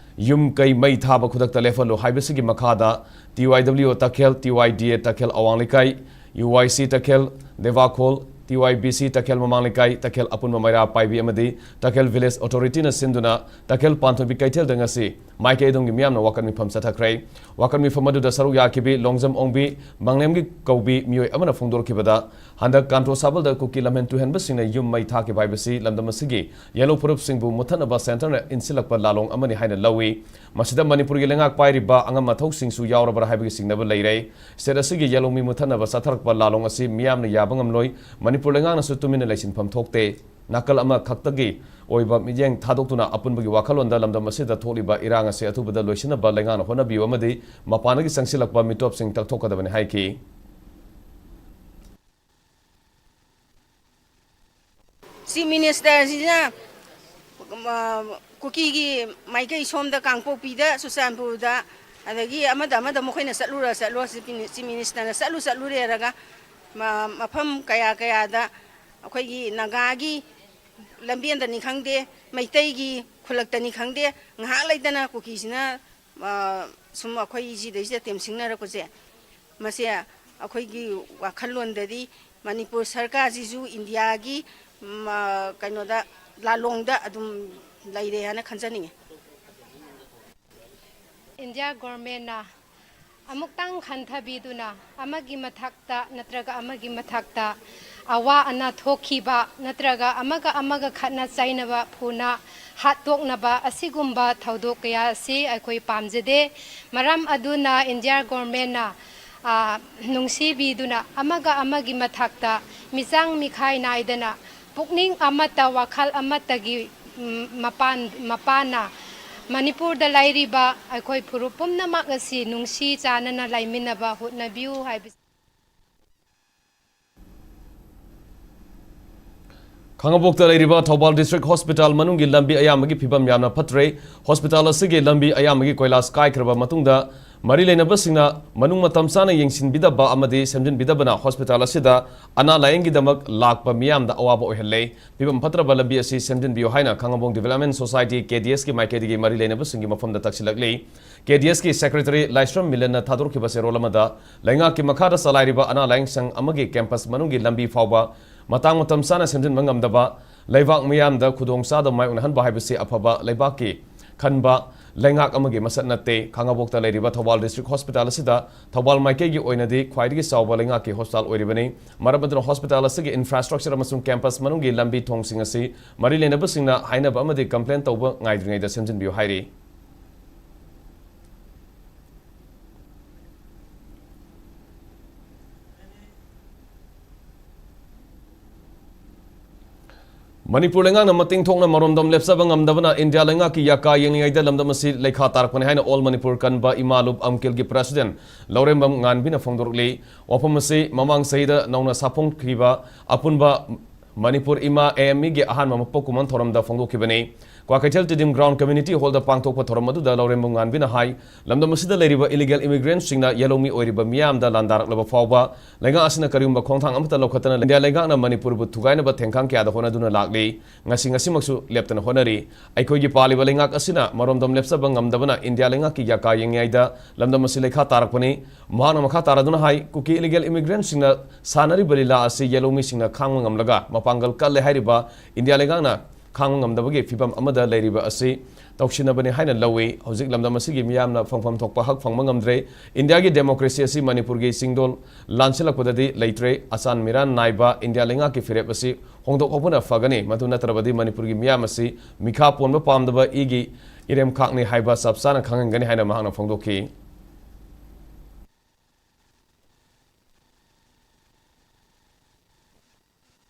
ꯌꯨꯝ ꯀꯩ ꯃꯩ ꯊꯥꯕ ꯈꯨꯗꯛꯇ ꯂꯦꯞꯍꯜꯂꯨ ꯍꯥꯏꯕꯁꯤꯒꯤ ꯃꯈꯥꯗ T Y W Takhel, T Y D A Takhel ꯑꯋꯥꯡ ꯂꯩꯀꯥꯏ, U Y C Takhel ꯗꯦꯕꯥꯈꯣꯜ, T Y B C Takhel ꯃꯃꯥꯡ ꯂꯩꯀꯥꯏ, Takhel ꯑꯄꯨꯟꯕ ꯃꯩꯔꯥ ꯄꯥꯏꯕꯤ ꯑꯃꯗꯤ Takhel Village Authority ꯅ ꯁꯤꯟꯗꯨꯅ Takhel ꯄꯥꯟꯊꯣꯏꯕꯤ ꯀꯩꯊꯦꯜꯗ ꯉꯁꯤ ꯃꯥꯏꯀꯩ ꯑꯗꯣꯝꯒꯤ ꯃꯤꯌꯥꯝꯅ ꯋꯥꯀꯠ ꯃꯤꯐꯝ ꯆꯠꯊꯈ꯭ꯔꯦ꯫ ꯋꯥꯀꯠ ꯃꯤꯐꯝ ꯑꯗꯨꯗ ꯁꯔꯨꯛ ꯌꯥꯈꯤꯕꯤ ꯂꯣꯡꯖꯝ ꯑꯣꯡꯕꯤ ꯃꯪꯂꯦꯝꯒꯤ ꯀꯧꯕꯤ ꯃꯤꯑꯣꯏ ꯑꯃꯅ ꯐꯣꯡꯗꯣꯔꯛꯈꯤꯕꯗ, ꯍꯟꯗꯛ ꯀꯥꯟꯇꯣ ꯁꯥꯕꯜꯗ ꯀꯨꯀꯤ ꯂꯝꯍꯦꯟ ꯇꯨꯍꯦꯟꯕꯁꯤꯡꯅ ꯌꯨꯝ ꯃꯩ ꯊꯥꯈꯤꯕ ꯍꯥꯏꯕꯁꯤ ꯂꯝꯗꯝ ꯑꯁꯤꯒꯤ ꯌꯦꯜꯍꯧ ꯐꯨꯔꯨꯞꯁꯤꯡꯕꯨ ꯃꯨꯠꯊꯠꯅꯕ centre ꯅ ꯏꯟꯁꯤꯜꯂꯛꯄ ꯂꯥꯂꯣꯡ ꯑꯃꯅꯤ ꯍꯥꯏꯅ ꯂꯧꯏ꯫ ꯃꯁꯤꯗ ꯃꯅꯤꯄꯨꯔꯒꯤ ꯂꯩꯉꯥꯛ ꯄꯥꯏꯔꯤꯕ ꯑꯉꯝ ꯑꯊꯧꯁꯤꯡꯁꯨ ꯌꯥꯎꯔꯕ꯭ꯔꯥ ꯍꯥꯏꯕꯒꯤ ꯆꯤꯡꯅꯕ ꯂꯩꯔꯦ꯫ State ꯑꯁꯤꯒꯤ ꯌꯦꯜꯍꯧꯃꯤ ꯃꯨꯠꯊꯠꯅꯕ ꯆꯠꯊꯔꯛꯄ ꯂꯥꯂꯣꯡ ꯑꯁꯤ ꯃꯤꯌꯥꯝꯅ ꯌꯥꯕ ꯉꯝꯂꯣꯏ꯫ ꯃꯅꯤꯄꯨꯔ ꯂꯩꯉꯥꯛꯅꯁꯨ ꯇꯨꯃꯤꯟꯅ ꯂꯩꯁꯤꯟꯐꯝ ꯊꯣꯛꯇꯦ꯫ ꯅꯥꯀꯜ ꯑꯃꯈꯛꯇꯒꯤ ꯑꯣꯏꯕ ꯃꯤꯠꯌꯦꯡ ꯊꯥꯗꯣꯛꯇꯨꯅ ꯑꯄꯨꯟꯕꯒꯤ ꯋꯥꯈꯜꯂꯣꯟꯗ ꯂꯝꯗꯝ ꯑꯁꯤꯗ ꯊꯣꯛꯂꯤꯕ ꯏꯔꯥꯡ ꯑꯁꯤ ꯑꯊꯨꯕꯗ ꯂꯣꯏꯁꯤꯟꯅꯕ ꯂꯩꯉꯥꯛꯅ ꯍꯣꯠꯅꯕꯤꯌꯨ ꯑꯃꯗꯤ ꯃꯄꯥꯟꯗꯒꯤ ꯆꯪꯁꯤꯜꯂꯛꯄ ꯃꯤꯇꯣꯞꯁꯤꯡ ꯀꯛꯊꯣꯛꯀꯗꯕꯅꯤ ꯍꯥꯏꯈꯤ꯫ Chief Minister ꯁꯤꯅ, ꯑ, ꯀꯨꯀꯤꯒꯤ ꯃꯥꯏꯀꯩ ꯁꯣꯝꯗ ꯀꯥꯡꯄꯣꯛꯄꯤꯗ, ꯆꯨꯔꯆꯥꯟꯄꯨꯔꯗ, ꯑꯗꯒꯤ ꯑꯃꯗ ꯑꯃꯗ ꯃꯈꯣꯏꯅ ꯆꯠꯂꯨꯔ ꯆꯠꯂꯨꯔ Chief Mini-, Chief Minister ꯅ ꯆꯠꯂꯨ ꯆꯠꯂꯨꯔꯦꯔꯒ ꯃ-, ꯃꯐꯝ ꯀꯌꯥ ꯀꯌꯥꯗ ꯑꯩꯈꯣꯏꯒꯤ ꯅꯥꯒꯥꯒꯤ ꯂꯝꯕꯦꯟꯗꯅꯤ ꯈꯪꯗꯦ, ꯃꯩꯇꯩꯒꯤ ꯈꯨꯜꯂꯛꯇꯅꯤ ꯈꯪꯗꯦ, ꯉꯥꯏꯍꯥꯛ ꯂꯩꯇꯅ ꯀꯨꯀꯤꯁꯤꯅ, ꯑ, ꯁꯨꯝ ꯑꯩꯈꯣꯏ ꯁꯤꯗꯩꯁꯤꯗ ꯇꯦꯝꯁꯤꯡꯅꯔꯛꯄꯁꯦ, ꯃꯁꯦ ꯑꯩꯈꯣꯏꯒꯤ ꯋꯥꯈꯜꯂꯣꯟꯗꯗꯤ ꯃꯅꯤꯄꯨꯔ ꯁꯔꯀꯥꯔꯁꯤꯁꯨ ꯏꯟꯗꯤꯌꯥꯒꯤ, ꯎꯝ, ꯑ, ꯀꯩꯅꯣꯗ, ꯂꯥꯂꯣꯡꯗ ꯑꯗꯨꯝ ꯂꯩꯔꯦ ꯍꯥꯏꯅ ꯈꯟꯖꯅꯤꯡꯉꯤ꯫ ꯏꯟꯗꯤꯌꯥ ꯒꯣꯔꯃꯦꯟꯅ ꯑꯃꯨꯛꯇꯪ ꯈꯟꯊꯕꯤꯗꯨꯅ ꯑꯃꯒꯤ ꯃꯊꯛꯇ ꯅꯠꯇ꯭ꯔꯒ ꯑꯃꯒꯤ ꯃꯊꯛꯇ ꯑꯋꯥ ꯑꯅꯥ ꯊꯣꯛꯈꯤꯕ ꯅꯠꯇ꯭ꯔꯒ ꯑꯃꯒ ꯑꯃꯒ ꯈꯠꯅ ꯆꯩꯅꯕ ꯐꯨꯅ ꯍꯥꯠꯇꯣꯛꯅꯕ ꯑꯁꯤꯒꯨꯝꯕ ꯊꯧꯗꯣꯛ ꯀꯌꯥ ꯑꯁꯤ ꯑꯩꯈꯣꯏ ꯄꯥꯝꯖꯗꯦ꯫ ꯃꯔꯝ ꯑꯗꯨꯅ ꯏꯟꯗꯤꯌꯥ ꯒꯣꯔꯃꯦꯟꯅ, ꯑ, ꯅꯨꯡꯁꯤꯕꯤꯗꯨꯅ ꯑꯃꯒ ꯑꯃꯒꯤ ꯃꯊꯛꯇ ꯃꯤꯆꯪ ꯃꯤꯈꯥꯏ ꯅꯥꯏꯗꯅ ꯄꯨꯛꯅꯤꯡ ꯑꯃꯠꯇ, ꯋꯥꯈꯜ ꯑꯃꯠꯇꯒꯤ, ꯎꯝ, ꯃꯄꯥꯟ-, ꯃꯄꯥꯟꯅ ꯃꯅꯤꯄꯨꯔꯗ ꯂꯩꯔꯤꯕ ꯑꯩꯈꯣꯏ ꯐꯨꯔꯨꯞ ꯄꯨꯝꯅꯃꯛ ꯑꯁꯤ ꯅꯨꯡꯁꯤ ꯆꯥꯟꯅꯅ ꯂꯩꯃꯤꯟꯅꯕ ꯍꯣꯠꯅꯕꯤꯌꯨ ꯍꯥꯏꯕꯁꯤ꯫ ꯈꯥꯉꯕꯣꯛꯇ ꯂꯩꯔꯤꯕ ꯊꯧꯕꯥꯜ ꯗꯤꯁꯇ꯭ꯔꯤꯛ ꯍꯣꯁꯄꯤꯇꯥꯜ ꯃꯅꯨꯡꯒꯤ ꯂꯝꯕꯤ ꯑꯌꯥꯝꯕꯒꯤ ꯐꯤꯕꯝ ꯌꯥꯝꯅ ꯐꯠꯇ꯭ꯔꯦ꯫ ꯍꯣꯁꯄꯤꯇꯥꯜ ꯑꯁꯤꯒꯤ ꯂꯝꯕꯤ ꯑꯌꯥꯝꯕꯒꯤ ꯀꯣꯏꯂꯥꯁ ꯀꯥꯏꯈ꯭ꯔꯕ ꯃꯇꯨꯡꯗ, ꯃꯔꯤ ꯂꯩꯅꯕꯁꯤꯡꯅ ꯃꯅꯨꯡ ꯃꯇꯝ ꯆꯥꯅ ꯌꯦꯡꯁꯤꯟꯕꯤꯗꯕ ꯑꯃꯗꯤ ꯁꯦꯝꯖꯤꯟꯕꯤꯗꯕꯅ ꯍꯣꯁꯄꯤꯇꯥꯜ ꯑꯁꯤꯗ ꯑꯅꯥ ꯂꯥꯌꯦꯡꯒꯤꯗꯃꯛ ꯂꯥꯛꯄ ꯃꯤꯌꯥꯝꯗ ꯑꯋꯥꯕ ꯑꯣꯏꯍꯜꯂꯦ꯫ ꯐꯤꯕꯝ ꯐꯠꯇ꯭ꯔꯕ ꯂꯝꯕꯤ ꯑꯁꯤ ꯁꯦꯝꯖꯤꯟꯕꯤꯌꯨ ꯍꯥꯏꯅ ꯈꯥꯉꯕꯣꯛ ꯗꯤꯕꯦꯂꯞꯃꯦꯟ ꯁꯣꯁꯥꯏꯇꯤ, ꯀꯦ ꯗꯤ ꯑꯦꯁꯀꯤ ꯃꯥꯏꯀꯩꯗꯒꯤ ꯃꯔꯤ ꯂꯩꯅꯕꯁꯤꯡꯒꯤ ꯃꯐꯝꯗ ꯇꯛꯁꯤꯜꯂꯛꯂꯤ꯫ ꯀꯦ ꯗꯤ ꯑꯦꯁꯀꯤ ꯁꯦꯀ꯭ꯔꯦꯇꯔꯤ ꯂꯥꯏꯁ꯭ꯔꯝ ꯃꯤꯂꯟꯅ ꯊꯥꯗꯣꯔꯛꯈꯤꯕ ꯆꯦꯔꯣꯜ ꯑꯃꯗ, ꯂꯩꯉꯥꯛꯀꯤ ꯃꯈꯥꯗ ꯆꯂꯥꯏꯔꯤꯕ ꯑꯅꯥ ꯂꯥꯌꯦꯡ ꯁꯪ ꯑꯃꯒꯤ ꯀꯦꯝꯄꯁ ꯃꯅꯨꯡꯒꯤ ꯂꯝꯕꯤ ꯐꯥꯎꯕ ꯃꯇꯥꯡ ꯃꯇꯝ ꯆꯥꯅ ꯁꯦꯝꯖꯤꯟꯕ ꯉꯝꯗꯕ, ꯂꯩꯕꯥꯛ ꯃꯤꯌꯥꯝꯗ ꯈꯨꯗꯣꯡꯆꯥꯗꯕ ꯃꯥꯌꯣꯛꯅꯍꯟꯕ ꯍꯥꯏꯕꯁꯤ ꯑꯐꯕ ꯂꯩꯕꯥꯛꯀꯤ ꯈꯟꯕ ꯂꯩꯉꯥꯛ ꯑꯃꯒꯤ ꯃꯁꯛ ꯅꯠꯇꯦ꯫ ꯈꯥꯉꯕꯣꯛꯇ ꯂꯩꯔꯤꯕ ꯊꯧꯕꯥꯜ ꯗꯤꯁꯇ꯭ꯔꯤꯛ ꯍꯣꯁꯄꯤꯇꯥꯜ ꯑꯁꯤꯗ ꯊꯧꯕꯥꯜ ꯃꯥꯏꯀꯩꯒꯤ ꯑꯣꯏꯅꯗꯤ ꯈ꯭ꯋꯥꯏꯗꯒꯤ ꯆꯥꯎꯕ ꯂꯩꯉꯥꯛꯀꯤ ꯍꯣꯁꯄꯤꯇꯥꯜ ꯑꯣꯏꯔꯤꯕꯅꯤ꯫ ꯃꯔꯝ ꯑꯗꯨꯅ ꯍꯣꯁꯄꯤꯇꯥꯜ ꯑꯁꯤꯒꯤ ꯏꯟꯐ꯭ꯔꯥꯁ꯭ꯇ꯭ꯔꯛꯆꯔ ꯑꯃꯁꯨꯡ ꯀꯦꯝꯄꯁ ꯃꯅꯨꯡꯒꯤ ꯂꯝꯕꯤ ꯊꯣꯡꯁꯤꯡ ꯑꯁꯤ ꯃꯔꯤ ꯂꯩꯅꯕꯁꯤꯡꯅ ꯍꯥꯏꯅꯕ ꯑꯃꯗꯤ ꯀꯝꯄ꯭ꯂꯦꯟ ꯇꯧꯕ ꯉꯥꯏꯗ꯭ꯔꯤꯉꯩꯗ ꯁꯦꯝꯖꯤꯟꯕꯤꯌꯨ ꯍꯥꯏꯔꯤ꯫ ꯃꯅꯤꯄꯨꯔ ꯂꯩꯉꯥꯛꯅ ꯃꯇꯤꯡ ꯊꯣꯛꯅ ꯃꯔꯣꯝꯗꯣꯝ ꯂꯦꯞꯆꯕ ꯉꯝꯗꯕꯅ ꯏꯟꯗꯤꯌꯥ ꯂꯩꯉꯥꯛꯀꯤ ꯌꯥꯀꯥ ꯌꯦꯡꯂꯤꯉꯩꯗ ꯂꯝꯗꯝ ꯑꯁꯤ ꯂꯩꯈꯥ ꯇꯥꯔꯛꯄꯅꯤ ꯍꯥꯏꯅ ꯑꯣꯜ ꯃꯅꯤꯄꯨꯔ ꯀꯟꯕ ꯏꯃꯥ ꯂꯨꯞ ꯑꯝꯀꯤꯜꯒꯤ ꯄ꯭ꯔꯦꯁꯤꯗꯦꯟꯠ ꯂꯧꯔꯦꯝꯕꯝ ꯉꯥꯟꯕꯤꯅ ꯐꯣꯡꯗꯣꯔꯛꯂꯤ꯫ ꯋꯥꯐꯝ ꯑꯁꯤ ꯃꯃꯥꯡ ꯆꯍꯤꯗ ꯅꯧꯅ ꯁꯥꯐꯣꯡꯈꯤꯕ ꯑꯄꯨꯟꯕ ꯃꯅꯤꯄꯨꯔ ꯏꯃꯥ ꯑꯦ ꯑꯦꯝ ꯏꯒꯤ ꯑꯍꯥꯟꯕ ꯃꯄꯣꯛ ꯀꯨꯝꯑꯣꯟ ꯊꯧꯔꯝꯗ ꯐꯣꯡꯗꯣꯛꯈꯤꯕꯅꯤ꯫ ꯀ꯭ꯋꯥꯀꯩꯊꯦꯜ ꯇꯤꯗꯤꯝ ꯒ꯭ꯔꯥꯎꯟ ꯀꯝꯃ꯭ꯌꯨꯅꯤꯇꯤ ꯍꯣꯜꯗ ꯄꯥꯡꯊꯣꯛꯄ ꯊꯧꯔꯝ ꯑꯗꯨꯗ ꯂꯧꯔꯦꯝꯕꯝ ꯉꯥꯟꯕꯤꯅ ꯍꯥꯏ, ꯂꯝꯗꯝ ꯑꯁꯤꯗ ꯂꯩꯔꯤꯕ ꯏꯂꯤꯒꯦꯜ ꯏꯃꯤꯒ꯭ꯔꯦꯟꯠꯁꯤꯡꯅ ꯌꯦꯜꯍꯧꯃꯤ ꯑꯣꯏꯔꯤꯕ ꯃꯤꯌꯥꯝꯗ ꯂꯥꯟꯗꯥꯔꯛꯂꯕ ꯐꯥꯎꯕ ꯂꯩꯉꯥꯛ ꯑꯁꯤꯅ ꯀꯔꯤꯒꯨꯝꯕ ꯈꯣꯡꯊꯥꯡ ꯑꯃꯠꯇ ꯂꯧꯈꯠꯇꯅ ꯏꯟꯗꯤꯌꯥ ꯂꯩꯉꯥꯛꯅ ꯃꯅꯤꯄꯨꯔꯕꯨ ꯊꯨꯒꯥꯏꯅꯕ ꯊꯦꯡꯈꯥꯡ ꯀꯌꯥꯗ ꯍꯣꯠꯅꯗꯨꯅ ꯂꯥꯛꯂꯤ꯫ ꯉꯁꯤ ꯉꯁꯤꯃꯛꯁꯨ ꯂꯦꯞꯇꯅ ꯍꯣꯠꯅꯔꯤ꯫ ꯑꯩꯈꯣꯏꯒꯤ ꯄꯥꯜꯂꯤꯕ ꯂꯩꯉꯥꯛ ꯑꯁꯤꯅ ꯃꯔꯣꯝꯗꯣꯝ ꯂꯦꯞꯆꯕ ꯉꯝꯗꯕꯅ ꯏꯟꯗꯤꯌꯥ ꯂꯩꯉꯥꯛꯀꯤ ꯌꯥꯀꯥ ꯌꯦꯡꯂꯤꯉꯩꯗ ꯂꯝꯗꯝ ꯑꯁꯤ ꯂꯩꯈꯥ ꯇꯥꯔꯛꯄꯅꯤ꯫ ꯃꯍꯥꯛꯅ ꯃꯈꯥ ꯇꯥꯔꯗꯨꯅ ꯍꯥꯏ, ꯀꯨꯀꯤ ꯏꯂꯤꯒꯦꯜ ꯏꯃꯤꯒ꯭ꯔꯦꯟꯠꯁꯤꯡꯅ ꯁꯥꯟꯅꯔꯤꯕ ꯂꯤꯂꯥ ꯑꯁꯤ ꯌꯦꯜꯍꯧꯃꯤꯁꯤꯡꯅ ꯈꯥꯡꯕ ꯉꯝꯂꯒ ꯃꯄꯥꯡꯒꯜ ꯀꯜꯂꯦ ꯍꯥꯏꯔꯤꯕ ꯏꯟꯗꯤꯌꯥ ꯂꯩꯉꯥꯛꯅ ꯈꯥꯡꯕ ꯉꯝꯗꯕꯒꯤ ꯐꯤꯕꯝ ꯑꯃꯗ ꯂꯩꯔꯤꯕ ꯑꯁꯤ ꯇꯧꯁꯤꯟꯅꯕꯅꯤ ꯍꯥꯏꯅ ꯂꯧꯏ꯫ ꯍꯧꯖꯤꯛ ꯂꯝꯗꯝ ꯑꯁꯤꯒꯤ ꯃꯤꯌꯥꯝꯅ ꯐꯪꯐꯝ ꯊꯣꯛꯄ ꯍꯛ ꯐꯪꯕ ꯉꯝꯗ꯭ꯔꯦ꯫ ꯏꯟꯗꯤꯌꯥꯒꯤ ꯗꯦꯃꯣꯀ꯭ꯔꯦꯁꯤ ꯑꯁꯤ ꯃꯅꯤꯄꯨꯔꯒꯤ ꯆꯤꯡꯗꯣꯜ ꯂꯥꯟꯁꯤꯜꯂꯛꯄꯗꯗꯤ ꯂꯩꯇ꯭ꯔꯦ꯫ ꯑꯆꯥꯟ ꯃꯤꯔꯥꯟ ꯅꯥꯏꯕ ꯏꯟꯗꯤꯌꯥ ꯂꯩꯉꯥꯛꯀꯤ ꯐꯤꯔꯦꯞ ꯑꯁꯤ ꯍꯣꯡꯗꯣꯛꯍꯧꯕꯅ ꯐꯒꯅꯤ꯫ ꯃꯗꯨ ꯅꯠꯇ꯭ꯔꯕꯗꯤ ꯃꯅꯤꯄꯨꯔꯒꯤ ꯃꯤꯌꯥꯝ ꯑꯁꯤ ꯃꯤꯈꯥ ꯄꯣꯟꯕ ꯄꯥꯝꯗꯕ ꯏꯒꯤ ꯏꯔꯦꯝꯈꯥꯛꯅꯤ ꯍꯥꯏꯕ ꯆꯞ ꯆꯥꯅ ꯈꯪꯍꯟꯒꯅꯤ ꯍꯥꯏꯅ ꯃꯍꯥꯛꯅ ꯐꯣꯡꯗꯣꯛꯈꯤ꯫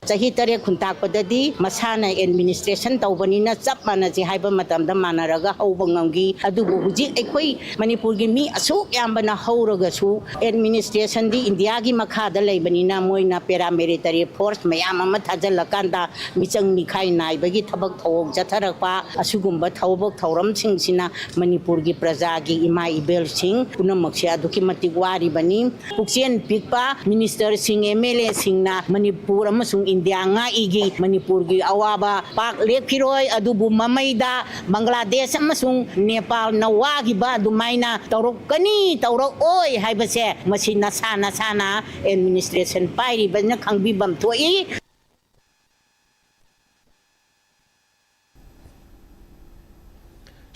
ꯆꯍꯤ ꯇꯔꯦꯠ ꯈꯨꯟꯇꯥꯛꯄꯗꯗꯤ ꯃꯁꯥꯅ ꯑꯦꯗꯃꯤꯅꯤꯁꯇ꯭ꯔꯦꯁꯟ ꯇꯧꯕꯅꯤꯅ ꯆꯞ ꯃꯥꯟꯅꯁꯤ ꯍꯥꯏꯕ ꯃꯇꯝꯗ ꯃꯥꯟꯅꯔꯒ ꯍꯧꯕ ꯉꯝꯈꯤ꯫ ꯑꯗꯨꯕꯨ ꯍꯧꯖꯤꯛ ꯑꯩꯈꯣꯏ ꯃꯅꯤꯄꯨꯔꯒꯤ ꯃꯤ ꯑꯁꯨꯛ ꯌꯥꯝꯕꯅ ꯍꯧꯔꯒꯁꯨ ꯑꯦꯗꯃꯤꯅꯤꯁꯇ꯭ꯔꯦꯁꯟꯗꯤ ꯏꯟꯗꯤꯌꯥꯒꯤ ꯃꯈꯥꯗ ꯂꯩꯕꯅꯤꯅ ꯃꯣꯏꯅ ꯄꯦꯔꯥꯃꯤꯂꯤꯇꯔꯤ ꯐꯣꯔꯁ ꯃꯌꯥꯝ ꯑꯃ ꯊꯥꯖꯤꯜꯂꯀꯥꯟꯗ ꯃꯤꯆꯪ ꯃꯤꯈꯥꯏ ꯅꯥꯏꯕꯒꯤ ꯊꯕꯛ ꯊꯧꯑꯣꯡ ꯆꯠꯊꯔꯛꯄ, ꯑꯁꯤꯒꯨꯝꯕ ꯊꯕꯛ ꯊꯧꯔꯝꯁꯤꯡꯁꯤꯅ ꯃꯅꯤꯄꯨꯔꯒꯤ ꯄ꯭ꯔꯖꯥꯒꯤ ꯏꯃꯥ ꯏꯕꯦꯜꯁꯤꯡ ꯄꯨꯝꯅꯃꯛꯁꯦ ꯑꯗꯨꯛꯀꯤ ꯃꯇꯤꯛ ꯋꯥꯔꯤꯕꯅꯤ꯫ ꯄꯨꯛꯆꯦꯜ ꯄꯤꯛꯄ ꯃꯤꯅꯤꯁꯇꯔꯁꯤꯡ, ꯑꯦꯝ ꯑꯦꯜ ꯑꯦꯁꯤꯡꯅ ꯃꯅꯤꯄꯨꯔ ꯑꯃꯁꯨꯡ ꯏꯟꯗꯤꯌꯥ ꯉꯥꯛꯏꯒꯤ ꯃꯅꯤꯄꯨꯔꯒꯤ ꯑꯋꯥꯕ ꯄꯥꯛ ꯂꯦꯞꯈꯤꯔꯣꯏ꯫ ꯑꯗꯨꯕꯨ ꯃꯃꯩꯗ ꯕꯪꯒ꯭ꯂꯥꯗꯦꯁ ꯑꯃꯁꯨꯡ ꯅꯦꯄꯥꯜꯅ ꯋꯥꯈꯤꯕ ꯑꯗꯨꯃꯥꯏꯅ ꯇꯧꯔꯛꯀꯅꯤ, ꯇꯧꯔꯛꯑꯣꯏ ꯍꯥꯏꯕꯁꯦ ꯃꯁꯤ ꯅꯁꯥ ꯅꯁꯥꯅ ꯑꯦꯗꯃꯤꯅꯤꯁꯇ꯭ꯔꯦꯁꯟ ꯄꯥꯏꯔꯤꯕꯅ ꯈꯪꯕꯤꯐꯝ ꯊꯣꯛꯏ꯫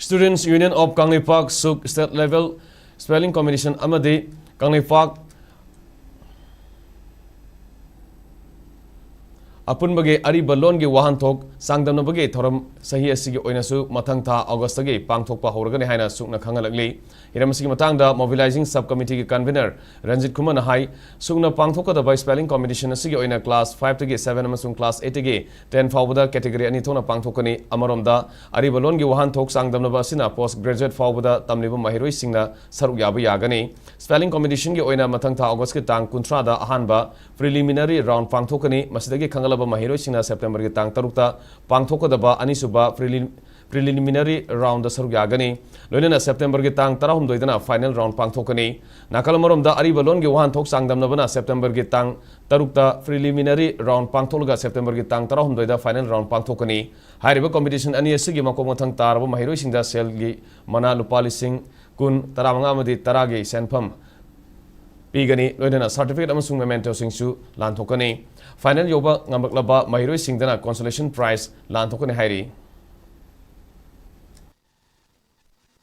Students Union of ꯀꯪꯂꯩꯄꯥꯛ ꯁꯨꯛ State Level Spelling Competition ꯑꯃꯗꯤ ꯀꯪꯂꯩꯄꯥꯛ ꯑꯄꯨꯟꯕꯒꯤ ꯑꯔꯤꯕ ꯂꯣꯟꯒꯤ ꯋꯥꯍꯟꯊꯣꯛ ꯆꯥꯡꯗꯝꯅꯕꯒꯤ ꯊꯧꯔꯝ ꯆꯍꯤ ꯑꯁꯤꯒꯤ ꯑꯣꯏꯅꯁꯨ ꯃꯊꯪ ꯊꯥ ꯑꯣꯒꯁꯇꯒꯤ ꯄꯥꯡꯊꯣꯛꯄ ꯍꯧꯔꯒꯅꯤ ꯍꯥꯏꯅ ꯁꯨꯛꯅ ꯈꯪꯍꯜꯂꯛꯂꯤ꯫ ꯍꯤꯔꯝ ꯑꯁꯤꯒꯤ ꯃꯇꯥꯡꯗ Mobilizing Sub Committeeꯒꯤ Convener ꯔꯟꯖꯤꯠ ꯈꯨꯃꯟꯅ ꯍꯥꯏ, ꯁꯨꯛꯅ ꯄꯥꯡꯊꯣꯛꯀꯗꯕ Spelling Competition ꯑꯁꯤꯒꯤ ꯑꯣꯏꯅ Class fiveꯇꯒꯤ seven ꯑꯃꯁꯨꯡ Class eightꯇꯒꯤ ten ꯐꯥꯎꯕꯗ category ꯑꯅꯤ ꯊꯣꯛꯅ ꯄꯥꯡꯊꯣꯛꯀꯅꯤ꯫ ꯑꯃꯔꯣꯝꯗ, ꯑꯔꯤꯕ ꯂꯣꯟꯒꯤ ꯋꯥꯍꯟꯊꯣꯛ ꯆꯥꯡꯗꯝꯅꯕ ꯑꯁꯤꯅ post graduate ꯐꯥꯎꯕꯗ ꯇꯝꯂꯤꯕ ꯃꯍꯩꯔꯣꯏꯁꯤꯡꯅ ꯁꯔꯨꯛ ꯌꯥꯕ ꯌꯥꯒꯅꯤ꯫ Spelling Competitionꯒꯤ ꯑꯣꯏꯅ ꯃꯊꯪ ꯊꯥ ꯑꯣꯒꯁꯀꯤ ꯇꯥꯡ ꯀꯨꯟꯊ꯭ꯔꯥꯗ ꯑꯍꯥꯟꯕ preliminary round ꯄꯥꯡꯊꯣꯛꯀꯅꯤ꯫ ꯃꯁꯤꯗꯒꯤ ꯈꯟꯒꯠꯂꯕ ꯃꯍꯩꯔꯣꯏꯁꯤꯡꯅ ꯁꯦꯞꯇꯦꯝꯕꯔꯒꯤ ꯇꯥꯡ ꯇꯔꯨꯛꯇ ꯄꯥꯡꯊꯣꯛꯀꯗꯕ ꯑꯅꯤꯁꯨꯕ preli-, preliminary roundꯗ ꯁꯔꯨꯛ ꯌꯥꯒꯅꯤ꯫ ꯂꯣꯏꯅꯅ ꯁꯦꯞꯇꯦꯝꯕꯔꯒꯤ ꯇꯥꯡ ꯇꯔꯥꯍꯨꯝꯗꯣꯏꯗꯅ final round ꯄꯥꯡꯊꯣꯛꯀꯅꯤ꯫ ꯅꯥꯀꯜ ꯑꯃꯔꯣꯝꯗ, ꯑꯔꯤꯕ ꯂꯣꯟꯒꯤ ꯋꯥꯍꯟꯊꯣꯛ ꯆꯥꯡꯗꯝꯅꯕꯅ ꯁꯦꯞꯇꯦꯝꯕꯔꯒꯤ ꯇꯥꯡ ꯇꯔꯨꯛꯇ preliminary round ꯄꯥꯡꯊꯣꯛꯂꯒ ꯁꯦꯞꯇꯦꯝꯕꯔꯒꯤ ꯇꯥꯡ ꯇꯔꯥꯍꯨꯝꯗꯣꯏꯗ final round ꯄꯥꯡꯊꯣꯛꯀꯅꯤ꯫ ꯍꯥꯏꯔꯤꯕ competition ꯑꯅꯤ ꯑꯁꯤꯒꯤ ꯃꯀꯣꯛ ꯃꯊꯪ ꯇꯥꯔꯕ ꯃꯍꯩꯔꯣꯏꯁꯤꯡꯗ ꯁꯦꯜꯒꯤ ꯃꯅꯥ ꯂꯨꯄꯥ ꯂꯤꯁꯤꯡ ꯀꯨꯟ, ꯇꯔꯥꯃꯉꯥ ꯑꯃꯗꯤ ꯇꯔꯥꯒꯤ ꯁꯦꯟꯐꯝ ꯄꯤꯒꯅꯤ, ꯂꯣꯏꯅꯅ certificate ꯑꯃꯁꯨꯡ mementoꯁꯤꯡꯁꯨ ꯂꯥꯟꯊꯣꯛꯀꯅꯤ꯫ Final ꯌꯧꯕ ꯉꯝꯂꯛꯂꯕ ꯃꯍꯩꯔꯣꯏꯁꯤꯡꯗꯅ consolation prize ꯂꯥꯟꯊꯣꯛꯀꯅꯤ ꯍꯥꯏꯔꯤ꯫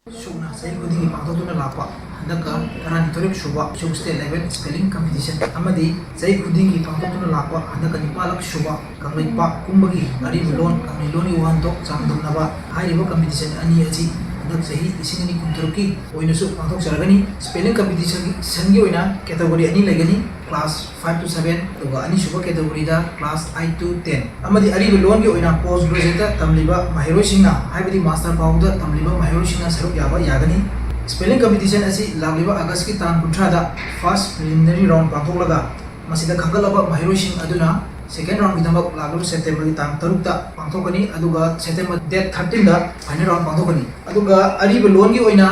ꯁꯨꯛꯅ ꯆꯍꯤ ꯈꯨꯗꯤꯡꯒꯤ ꯄꯥꯡꯊꯣꯛꯇꯨꯅ ꯂꯥꯛꯄ ꯍꯟꯗꯛꯀ ꯇꯔꯥꯅꯤꯊꯣꯏꯔꯛ ꯁꯨꯕ ꯁꯨꯛ State Level Spelling Competition ꯑꯃꯗꯤ ꯆꯍꯤ ꯈꯨꯗꯤꯡꯒꯤ ꯄꯥꯡꯊꯣꯛꯇꯨꯅ ꯂꯥꯛꯄ ꯍꯟꯗꯛꯀ ꯅꯤꯄꯥꯜꯂꯛ ꯁꯨꯕ ꯀꯪꯂꯩꯄꯥꯛ ꯄꯨꯝꯕꯒꯤ ꯑꯔꯤꯕ ꯂꯣꯟ ꯀꯪꯂꯩ ꯂꯣꯟꯒꯤ ꯋꯥꯍꯟꯊꯣꯛ ꯆꯥꯡꯗꯝꯅꯕ ꯍꯥꯏꯔꯤꯕ competition ꯑꯅꯤ ꯑꯁꯤ ꯍꯟꯗꯛ ꯆꯍꯤ ꯂꯤꯁꯤꯡ ꯑꯅꯤ ꯀꯨꯟꯇꯔꯨꯛꯀꯤ ꯑꯣꯏꯅꯁꯨ ꯄꯥꯡꯊꯣꯛꯆꯔꯒꯅꯤ꯫ Spelling competition ꯒꯤ ꯑꯣꯏꯅ category ꯑꯅꯤ ꯂꯩꯒꯅꯤ, class five to seven, ꯑꯗꯨꯒ ꯑꯅꯤꯁꯨꯕ category the class eight to ten꯫ ꯑꯃꯗꯤ ꯑꯔꯤꯕ ꯂꯣꯟꯒꯤ ꯑꯣꯏꯅ post graduate ꯇ ꯇꯝꯂꯤꯕ ꯃꯍꯩꯔꯣꯏꯁꯤꯡꯅ, ꯍꯥꯏꯕꯗꯤ master ꯐꯥꯎꯕꯗ ꯇꯝꯂꯤꯕ ꯃꯍꯩꯔꯣꯏꯁꯤꯡꯅ ꯁꯔꯨꯛ ꯌꯥꯕ ꯌꯥꯒꯅꯤ꯫ Spelling competition ꯑꯁꯤ ꯂꯥꯛꯂꯤꯕ August ꯀꯤ ꯇꯥꯡ ꯀꯨꯟꯊ꯭ꯔꯥꯗ first preliminary round ꯄꯥꯡꯊꯣꯛꯂꯒ, ꯃꯁꯤꯗ ꯈꯟꯒꯠꯂꯕ ꯃꯍꯩꯔꯣꯏꯁꯤꯡ ꯑꯗꯨꯅ second round ꯒꯤꯗꯃꯛ ꯂꯥꯛꯂꯤꯕ September ꯒꯤ ꯇꯥꯡ ꯇꯔꯨꯛꯇ ꯄꯥꯡꯊꯣꯛꯀꯅꯤ, ꯑꯗꯨꯒ September date thirteen ꯗ final round ꯄꯥꯡꯊꯣꯛꯀꯅꯤ꯫ ꯑꯗꯨꯒ ꯑꯔꯤꯕ ꯂꯣꯟꯒꯤ ꯑꯣꯏꯅ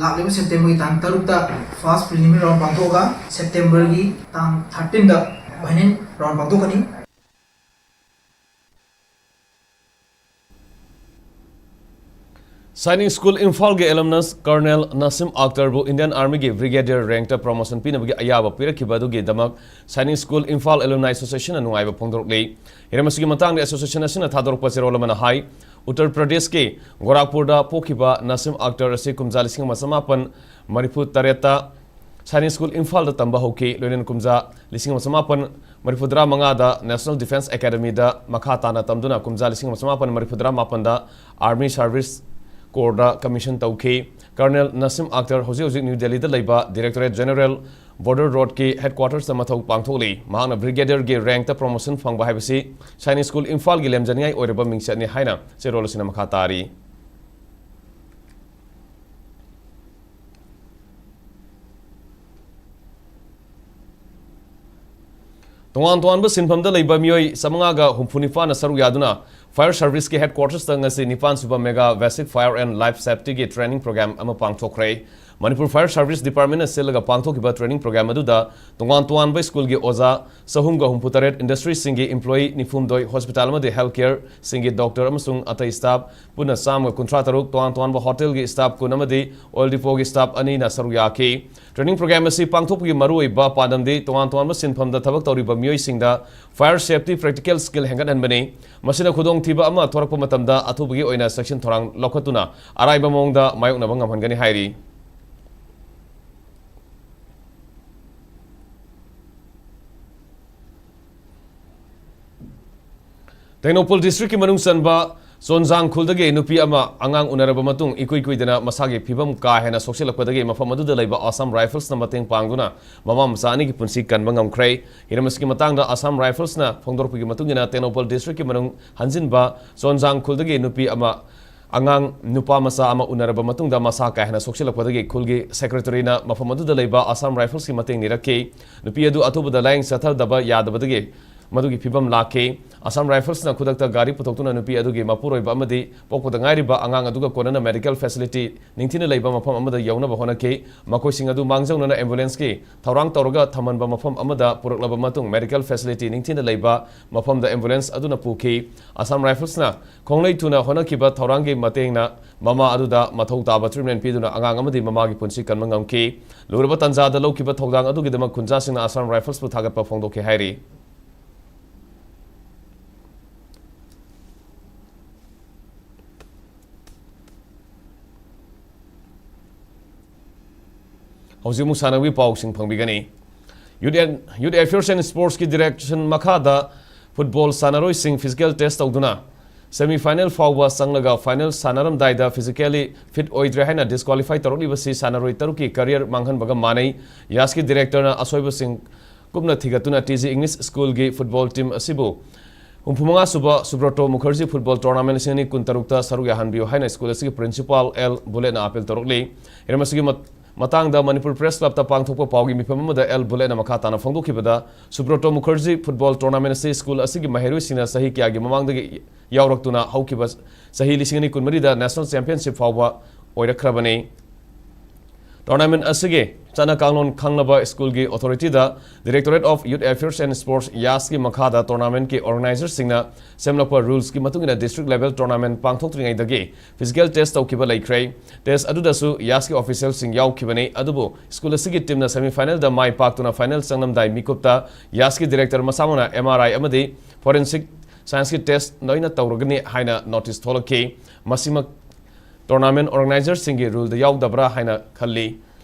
ꯂꯥꯛꯂꯤꯕ September ꯒꯤ ꯇꯥꯡ ꯇꯔꯨꯛꯇ first preliminary round ꯄꯥꯡꯊꯣꯛꯑꯒ, September ꯒꯤ ꯇꯥꯡ thirteen ꯗ final round ꯄꯥꯡꯊꯣꯛꯀꯅꯤ꯫ Sainik School ꯏꯝꯐꯥꯜꯒꯤ alumnus Colonel ꯅꯁꯤꯝ ꯑꯈꯇꯔꯕꯨ Indian Army ꯒꯤ Brigadier rank ꯇ promotion ꯄꯤꯅꯕꯒꯤ ꯑꯌꯥꯕ ꯄꯤꯔꯛꯈꯤꯕ ꯑꯗꯨꯒꯤꯗꯃꯛ Sainik School Imphal Alumni Association ꯅ ꯅꯨꯡꯉꯥꯏꯕ ꯐꯣꯡꯗꯣꯔꯛꯂꯤ꯫ ꯍꯤꯔꯝ ꯑꯁꯤꯒꯤ ꯃꯇꯥꯡꯗ association ꯑꯁꯤꯅ ꯊꯥꯗꯣꯔꯛꯄ ꯆꯦꯔꯣꯜ ꯑꯃꯅ ꯍꯥꯏ, ꯎꯠꯇꯔ ꯄ꯭ꯔꯗꯦꯁꯀꯤ ꯒꯣꯔꯥꯈꯄꯨꯔꯗ ꯄꯣꯛꯈꯤꯕ ꯅꯁꯤꯝ ꯑꯈꯇꯔ ꯑꯁꯤ ꯀꯨꯝꯖꯥ ꯂꯤꯁꯤꯡ ꯑꯃ ꯆꯃꯥꯄꯟ ꯃꯔꯤꯐꯨ ꯇꯔꯦꯠꯇ Sainik School ꯏꯝꯐꯥꯜꯗ ꯇꯝꯕ ꯍꯧꯈꯤ꯫ ꯂꯣꯏꯅꯅ ꯀꯨꯝꯖꯥ ꯂꯤꯁꯤꯡ ꯑꯃ ꯆꯃꯥꯄꯟ ꯃꯔꯤꯐꯨꯇꯔꯥ ꯃꯉꯥꯗ National Defence Academy ꯗ ꯃꯈꯥ ꯇꯥꯅ ꯇꯝꯗꯨꯅ ꯀꯨꯝꯖꯥ ꯂꯤꯁꯤꯡ ꯑꯃ ꯆꯃꯥꯄꯟ ꯃꯔꯤꯐꯨꯇꯔꯥ ꯃꯥꯄꯟꯗ Army Service Corps ꯗ commission ꯇꯧꯈꯤ꯫ Colonel ꯅꯁꯤꯝ ꯑꯈꯇꯔ ꯍꯧꯖꯤꯛ ꯍꯧꯖꯤꯛ ꯅ꯭ꯌꯨ ꯗꯦꯜꯂꯤꯗ ꯂꯩꯕ Directorate General Border Road ꯀꯤ headquarters ꯇ ꯃꯊꯧ ꯄꯥꯡꯊꯣꯛꯂꯤ꯫ ꯃꯍꯥꯛꯅ Brigadier ꯒꯤ rank ꯇ promotion ꯐꯪꯕ ꯍꯥꯏꯕꯁꯤ Sainik School ꯏꯝꯐꯥꯜꯒꯤ ꯂꯦꯝꯖꯅꯤꯡꯉꯥꯏ ꯑꯣꯏꯔꯕ ꯃꯤꯡꯆꯠꯅꯤ ꯍꯥꯏꯅ ꯆꯦꯔꯣꯜ ꯑꯁꯤꯅ ꯃꯈꯥ ꯇꯥꯔꯤ꯫ ꯇꯣꯉꯥꯟ ꯇꯣꯉꯥꯟꯕ ꯁꯤꯟꯐꯝꯗ ꯂꯩꯕ ꯃꯤꯑꯣꯏ ꯆꯥꯃꯉꯥꯒ ꯍꯨꯝꯐꯨ ꯅꯤꯄꯥꯟꯅ ꯁꯔꯨꯛ ꯌꯥꯗꯨꯅ Fire Service ꯀꯤ headquarters ꯇ ꯉꯁꯤ ꯅꯤꯄꯥꯟ ꯁꯨꯕ Mega Basic Fire and Life Safety ꯒꯤ training program ꯑꯃ ꯄꯥꯡꯊꯣꯛꯈ꯭ꯔꯦ꯫ ꯃꯅꯤꯄꯨꯔ Fire Service Department ꯅ ꯁꯤꯜꯂꯒ ꯄꯥꯡꯊꯣꯛꯈꯤꯕ training program ꯑꯗꯨꯗ ꯇꯣꯉꯥꯟ ꯇꯣꯉꯥꯟꯕ school ꯒꯤ ꯑꯣꯖꯥ ꯆꯍꯨꯝꯒ ꯍꯨꯝꯐꯨ ꯇꯔꯦꯠ, industry ꯁꯤꯡꯒꯤ employee ꯅꯤꯐꯨ ꯍꯨꯝꯗꯣꯏ, hospital ꯑꯃꯗꯤ health care ꯁꯤꯡꯒꯤ doctor ꯑꯃꯁꯨꯡ ꯑꯇꯩ staff ꯄꯨꯟꯅ ꯆꯥꯝꯃꯒ ꯀꯨꯟꯊ꯭ꯔꯥ ꯇꯔꯨꯛ, ꯇꯣꯉꯥꯟ ꯇꯣꯉꯥꯟꯕ hotel ꯒꯤ staff ꯀꯨꯟ ꯑꯃꯗꯤ oil depot ꯒꯤ staff ꯑꯅꯤꯅ ꯁꯔꯨꯛ ꯌꯥꯈꯤ꯫ Training program ꯑꯁꯤ ꯄꯥꯡꯊꯣꯛꯄꯒꯤ ꯃꯔꯨꯑꯣꯏꯕ ꯄꯥꯟꯗꯝꯗꯤ ꯇꯣꯉꯥꯟ ꯇꯣꯉꯥꯟꯕ ꯁꯤꯟꯐꯝꯗ ꯊꯕꯛ ꯇꯧꯔꯤꯕ ꯃꯤꯑꯣꯏꯁꯤꯡꯗ fire safety practical skill ꯍꯦꯟꯒꯠꯍꯟꯕꯅꯤ꯫ ꯃꯁꯤꯅ ꯈꯨꯗꯣꯡꯊꯤꯕ ꯑꯃ ꯊꯣꯔꯛꯄ ꯃꯇꯝꯗ ꯑꯊꯨꯕꯒꯤ ꯑꯣꯏꯅ ꯆꯦꯛꯁꯤꯟ ꯊꯧꯔꯥꯡ ꯂꯧꯈꯠꯇꯨꯅ ꯑꯔꯥꯏꯕ ꯃꯑꯣꯡꯗ ꯃꯥꯌꯣꯛꯅꯕ ꯉꯝꯍꯟꯒꯅꯤ ꯍꯥꯏꯔꯤ꯫ ꯇꯦꯡꯅꯧꯄꯜ district ꯀꯤ ꯃꯅꯨꯡ ꯆꯟꯕ ꯆꯣꯟꯖꯥꯡ ꯈꯨꯜꯗꯒꯤ ꯅꯨꯄꯤ ꯑꯃ ꯑꯉꯥꯡ ꯎꯅꯔꯕ ꯃꯇꯨꯡ ꯏꯀꯨꯏ ꯀꯨꯏꯗꯅ ꯃꯁꯥꯒꯤ ꯐꯤꯕꯝ ꯀꯥ ꯍꯦꯟꯅ ꯁꯣꯛꯆꯤꯜꯂꯛꯄꯗꯒꯤ ꯃꯐꯝ ꯑꯗꯨꯗ ꯂꯩꯕ ꯑꯁꯥꯝ ꯔꯥꯏꯐꯜꯁꯅ ꯃꯇꯦꯡ ꯄꯥꯡꯗꯨꯅ ꯃꯃꯥ ꯃꯆꯥ ꯑꯅꯤꯒꯤ ꯄꯨꯟꯁꯤ ꯀꯟꯕ ꯉꯝꯈ꯭ꯔꯦ꯫ ꯍꯤꯔꯝ ꯑꯁꯤꯒꯤ ꯃꯇꯥꯡꯗ ꯑꯁꯥꯝ ꯔꯥꯏꯐꯜꯁꯅ ꯐꯣꯡꯗꯣꯔꯛꯄꯒꯤ ꯃꯇꯨꯡ ꯏꯟꯅ ꯇꯦꯡꯅꯧꯄꯜ ꯗꯤꯁꯇ꯭ꯔꯤꯛꯀꯤ ꯃꯅꯨꯡ ꯍꯟꯖꯤꯟꯕ ꯆꯣꯟꯖꯥꯡ ꯈꯨꯜꯗꯒꯤ ꯅꯨꯄꯤ ꯑꯃ ꯑꯉꯥꯡ ꯅꯨꯄꯥ ꯃꯆꯥ ꯑꯃ ꯎꯅꯔꯕ ꯃꯇꯨꯡꯗ ꯃꯁꯥ ꯀꯥ ꯍꯦꯟꯅ ꯁꯣꯛꯆꯤꯜꯂꯛꯄꯗꯒꯤ ꯈꯨꯜꯒꯤ ꯁꯦꯀ꯭ꯔꯦꯇꯔꯤꯅ ꯃꯐꯝ ꯑꯗꯨꯗ ꯂꯩꯕ ꯑꯁꯥꯝ ꯔꯥꯏꯐꯜꯁꯀꯤ ꯃꯇꯦꯡ ꯅꯤꯔꯛꯈꯤ꯫ ꯅꯨꯄꯤ ꯑꯗꯨ ꯑꯊꯨꯕꯗ ꯂꯥꯌꯦꯡ ꯆꯠꯊꯗꯕ ꯌꯥꯗꯕꯗꯒꯤ ꯃꯗꯨꯒꯤ ꯐꯤꯕꯝ ꯂꯥꯛꯈꯤ꯫ ꯑꯁꯥꯝ ꯔꯥꯏꯐꯜꯁꯅ ꯈꯨꯗꯛꯇ ꯒꯥꯔꯤ ꯄꯨꯊꯣꯛꯇꯨꯅ ꯅꯨꯄꯤ ꯑꯗꯨꯒꯤ ꯃꯄꯨꯔꯣꯏꯕ ꯑꯃꯗꯤ ꯄꯣꯛꯄꯗ ꯉꯥꯏꯔꯤꯕ ꯑꯉꯥꯡ ꯑꯗꯨꯒ ꯀꯣꯟꯅꯅ ꯃꯦꯗꯤꯀꯦꯜ ꯐꯦꯁꯤꯂꯤꯇꯤ ꯅꯤꯡꯊꯤꯅ ꯂꯩꯕ ꯃꯐꯝ ꯑꯃꯗ ꯌꯧꯅꯕ ꯍꯣꯠꯅꯈꯤ꯫ ꯃꯈꯣꯏꯁꯤꯡ ꯑꯗꯨ ꯃꯥꯡꯖꯧꯅꯅ ꯑꯦꯝꯕꯨꯂꯦꯟꯁꯀꯤ ꯊꯧꯔꯥꯡ ꯇꯧꯔꯒ ꯊꯝꯍꯟꯕ ꯃꯐꯝ ꯑꯃꯗ ꯄꯨꯔꯛꯂꯕ ꯃꯇꯨꯡ ꯃꯦꯗꯤꯀꯦꯜ ꯐꯦꯁꯤꯂꯤꯇꯤ ꯅꯤꯡꯊꯤꯅ ꯂꯩꯕ ꯃꯐꯝꯗ ꯑꯦꯝꯕꯨꯂꯦꯟꯁ ꯑꯗꯨꯅ ꯄꯨꯈꯤ꯫ ꯑꯁꯥꯝ ꯔꯥꯏꯐꯜꯁꯅ ꯈꯣꯡꯂꯩ ꯊꯨꯅ ꯍꯣꯠꯅꯈꯤꯕ ꯊꯧꯔꯥꯡꯒꯤ ꯃꯇꯦꯡꯅ ꯃꯃꯥ ꯑꯗꯨꯗ ꯃꯊꯧ ꯇꯥꯕ ꯇ꯭ꯔꯤꯠꯃꯦꯟ ꯄꯤꯗꯨꯅ ꯑꯉꯥꯡ ꯑꯃꯗꯤ ꯃꯃꯥꯒꯤ ꯄꯨꯟꯁꯤ ꯀꯟꯕ ꯉꯝꯈꯤ꯫ ꯂꯨꯔꯕ ꯇꯥꯟꯖꯥꯗ ꯂꯧꯈꯤꯕ ꯊꯧꯗꯥꯡ ꯑꯗꯨꯒꯤꯗꯃꯛ ꯈꯨꯟꯖꯥꯁꯤꯡꯅ ꯑꯁꯥꯝ ꯔꯥꯏꯐꯜꯁꯄꯨ ꯊꯥꯒꯠꯄ ꯐꯣꯡꯗꯣꯛꯈꯤ ꯍꯥꯏꯔꯤ꯫ ꯍꯧꯖꯤꯛ ꯑꯃꯨꯛ ꯁꯥꯟꯅꯕꯒꯤ ꯄꯥꯎꯁꯤꯡ ꯐꯪꯕꯤꯒꯅꯤ꯫ Youth and, Youth Affairs and Sportsꯀꯤ direction ꯃꯈꯥꯗ ꯐꯨꯠꯕꯣꯜ ꯁꯥꯟꯅꯔꯣꯏꯁꯤꯡ physical test ꯇꯧꯗꯨꯅ semi final ꯐꯥꯎꯕ ꯆꯪꯂꯒ final ꯁꯥꯟꯅꯔꯝꯗꯥꯏꯗ physically fit ꯑꯣꯏꯗ꯭ꯔꯦ ꯍꯥꯏꯅ disqualify ꯇꯧꯔꯛꯂꯤꯕꯁꯤ ꯁꯥꯟꯅꯔꯣꯏ ꯇꯔꯨꯛꯀꯤ career ꯃꯥꯡꯍꯟꯕꯒ ꯃꯥꯟꯅꯩ꯫ ꯌꯥꯁꯀꯤ directorꯅ ꯑꯁꯣꯏꯕꯁꯤꯡ ꯀꯨꯞꯅ ꯊꯤꯒꯠꯇꯨꯅ ꯇꯤ ꯖꯤ English Schoolꯒꯤ ꯐꯨꯠꯕꯣꯜ team ꯑꯁꯤꯕꯨ ꯍꯨꯝꯐꯨ ꯃꯉꯥ ꯁꯨꯕ ꯁꯨꯕ꯭ꯔꯇꯣ ꯃꯨꯈꯔꯖꯤ ꯐꯨꯠꯕꯣꯜ tournament ꯂꯤꯁꯤꯡ ꯑꯅꯤ ꯀꯨꯟꯇꯔꯨꯛꯇ ꯁꯔꯨꯛ ꯌꯥꯍꯟꯕꯤꯌꯨ ꯍꯥꯏꯅ ꯁ꯭ꯀꯨꯜ ꯑꯁꯤꯒꯤ principal ꯑꯦꯜ ꯕꯨꯂꯦꯠꯅ appeal ꯇꯧꯔꯛꯂꯤ꯫ ꯍꯤꯔꯝ ꯑꯁꯤꯒꯤ ꯃꯠ-, ꯃꯇꯥꯡꯗ ꯃꯅꯤꯄꯨꯔ Press Clubꯇ ꯄꯥꯡꯊꯣꯛꯄ ꯄꯥꯎꯒꯤ ꯃꯤꯐꯝ ꯑꯃꯗ ꯑꯦꯜ ꯕꯨꯂꯦꯠꯅ ꯃꯈꯥ ꯇꯥꯅ ꯐꯣꯡꯗꯣꯛꯈꯤꯕꯗ, ꯁꯨꯕ꯭ꯔꯇꯣ ꯃꯨꯈꯔꯖꯤ ꯐꯨꯠꯕꯣꯜ tournament ꯑꯁꯤ ꯁ꯭ꯀꯨꯜ ꯑꯁꯤꯒꯤ ꯃꯍꯩꯔꯣꯏꯁꯤꯡꯅ ꯆꯍꯤ ꯀꯌꯥꯒꯤ ꯃꯃꯥꯡꯗꯒꯤ ꯌꯥꯎꯔꯛꯇꯨꯅ ꯍꯧꯈꯤꯕ ꯆꯍꯤ ꯂꯤꯁꯤꯡ ꯑꯅꯤ ꯀꯨꯟꯃꯔꯤꯗ national championship ꯐꯥꯎꯕ ꯑꯣꯏꯔꯛꯈ꯭ꯔꯕꯅꯤ꯫ Tournament ꯑꯁꯤꯒꯤ ꯆꯠꯅ ꯀꯥꯡꯂꯣꯟ ꯈꯪꯂꯕ ꯁ꯭ꯀꯨꯜꯒꯤ authorityꯗ Directorate of Youth Affairs and Sports, ꯌꯥꯁꯀꯤ ꯃꯈꯥꯗ tournamentꯀꯤ organizerꯁꯤꯡꯅ ꯁꯦꯝꯂꯛꯄ rulesꯀꯤ ꯃꯇꯨꯡ ꯏꯟꯅ district level tournament ꯄꯥꯡꯊꯣꯛꯇ꯭ꯔꯤꯉꯩꯗꯒꯤ physical test ꯇꯧꯈꯤꯕ ꯂꯩꯈ꯭ꯔꯦ꯫ Test ꯑꯗꯨꯗꯁꯨ ꯌꯥꯁꯀꯤ officialꯁꯤꯡ ꯌꯥꯎꯈꯤꯕꯅꯤ, ꯑꯗꯨꯕꯨ ꯁ꯭ꯀꯨꯜ ꯑꯁꯤꯒꯤ teamꯅ semi finalꯗ my ꯄꯥꯛꯇꯨꯅ final ꯆꯪꯂꯝꯗꯥꯏ ꯃꯤꯀꯨꯞꯇ ꯌꯥꯁꯀꯤ director ꯃꯁꯥꯃꯛꯅ M R I ꯑꯃꯗꯤ forensic scienceꯀꯤ test ꯂꯣꯏꯅ ꯇꯧꯔꯒꯅꯤ ꯍꯥꯏꯅ notice ꯊꯣꯛꯂꯛꯈꯤ꯫ ꯃꯁꯤꯃꯛ tournament organizerꯁꯤꯡꯒꯤ ruleꯗ ꯌꯥꯎꯗꯕ꯭ꯔꯥ ꯍꯥꯏꯅ ꯈꯜꯂꯤ꯫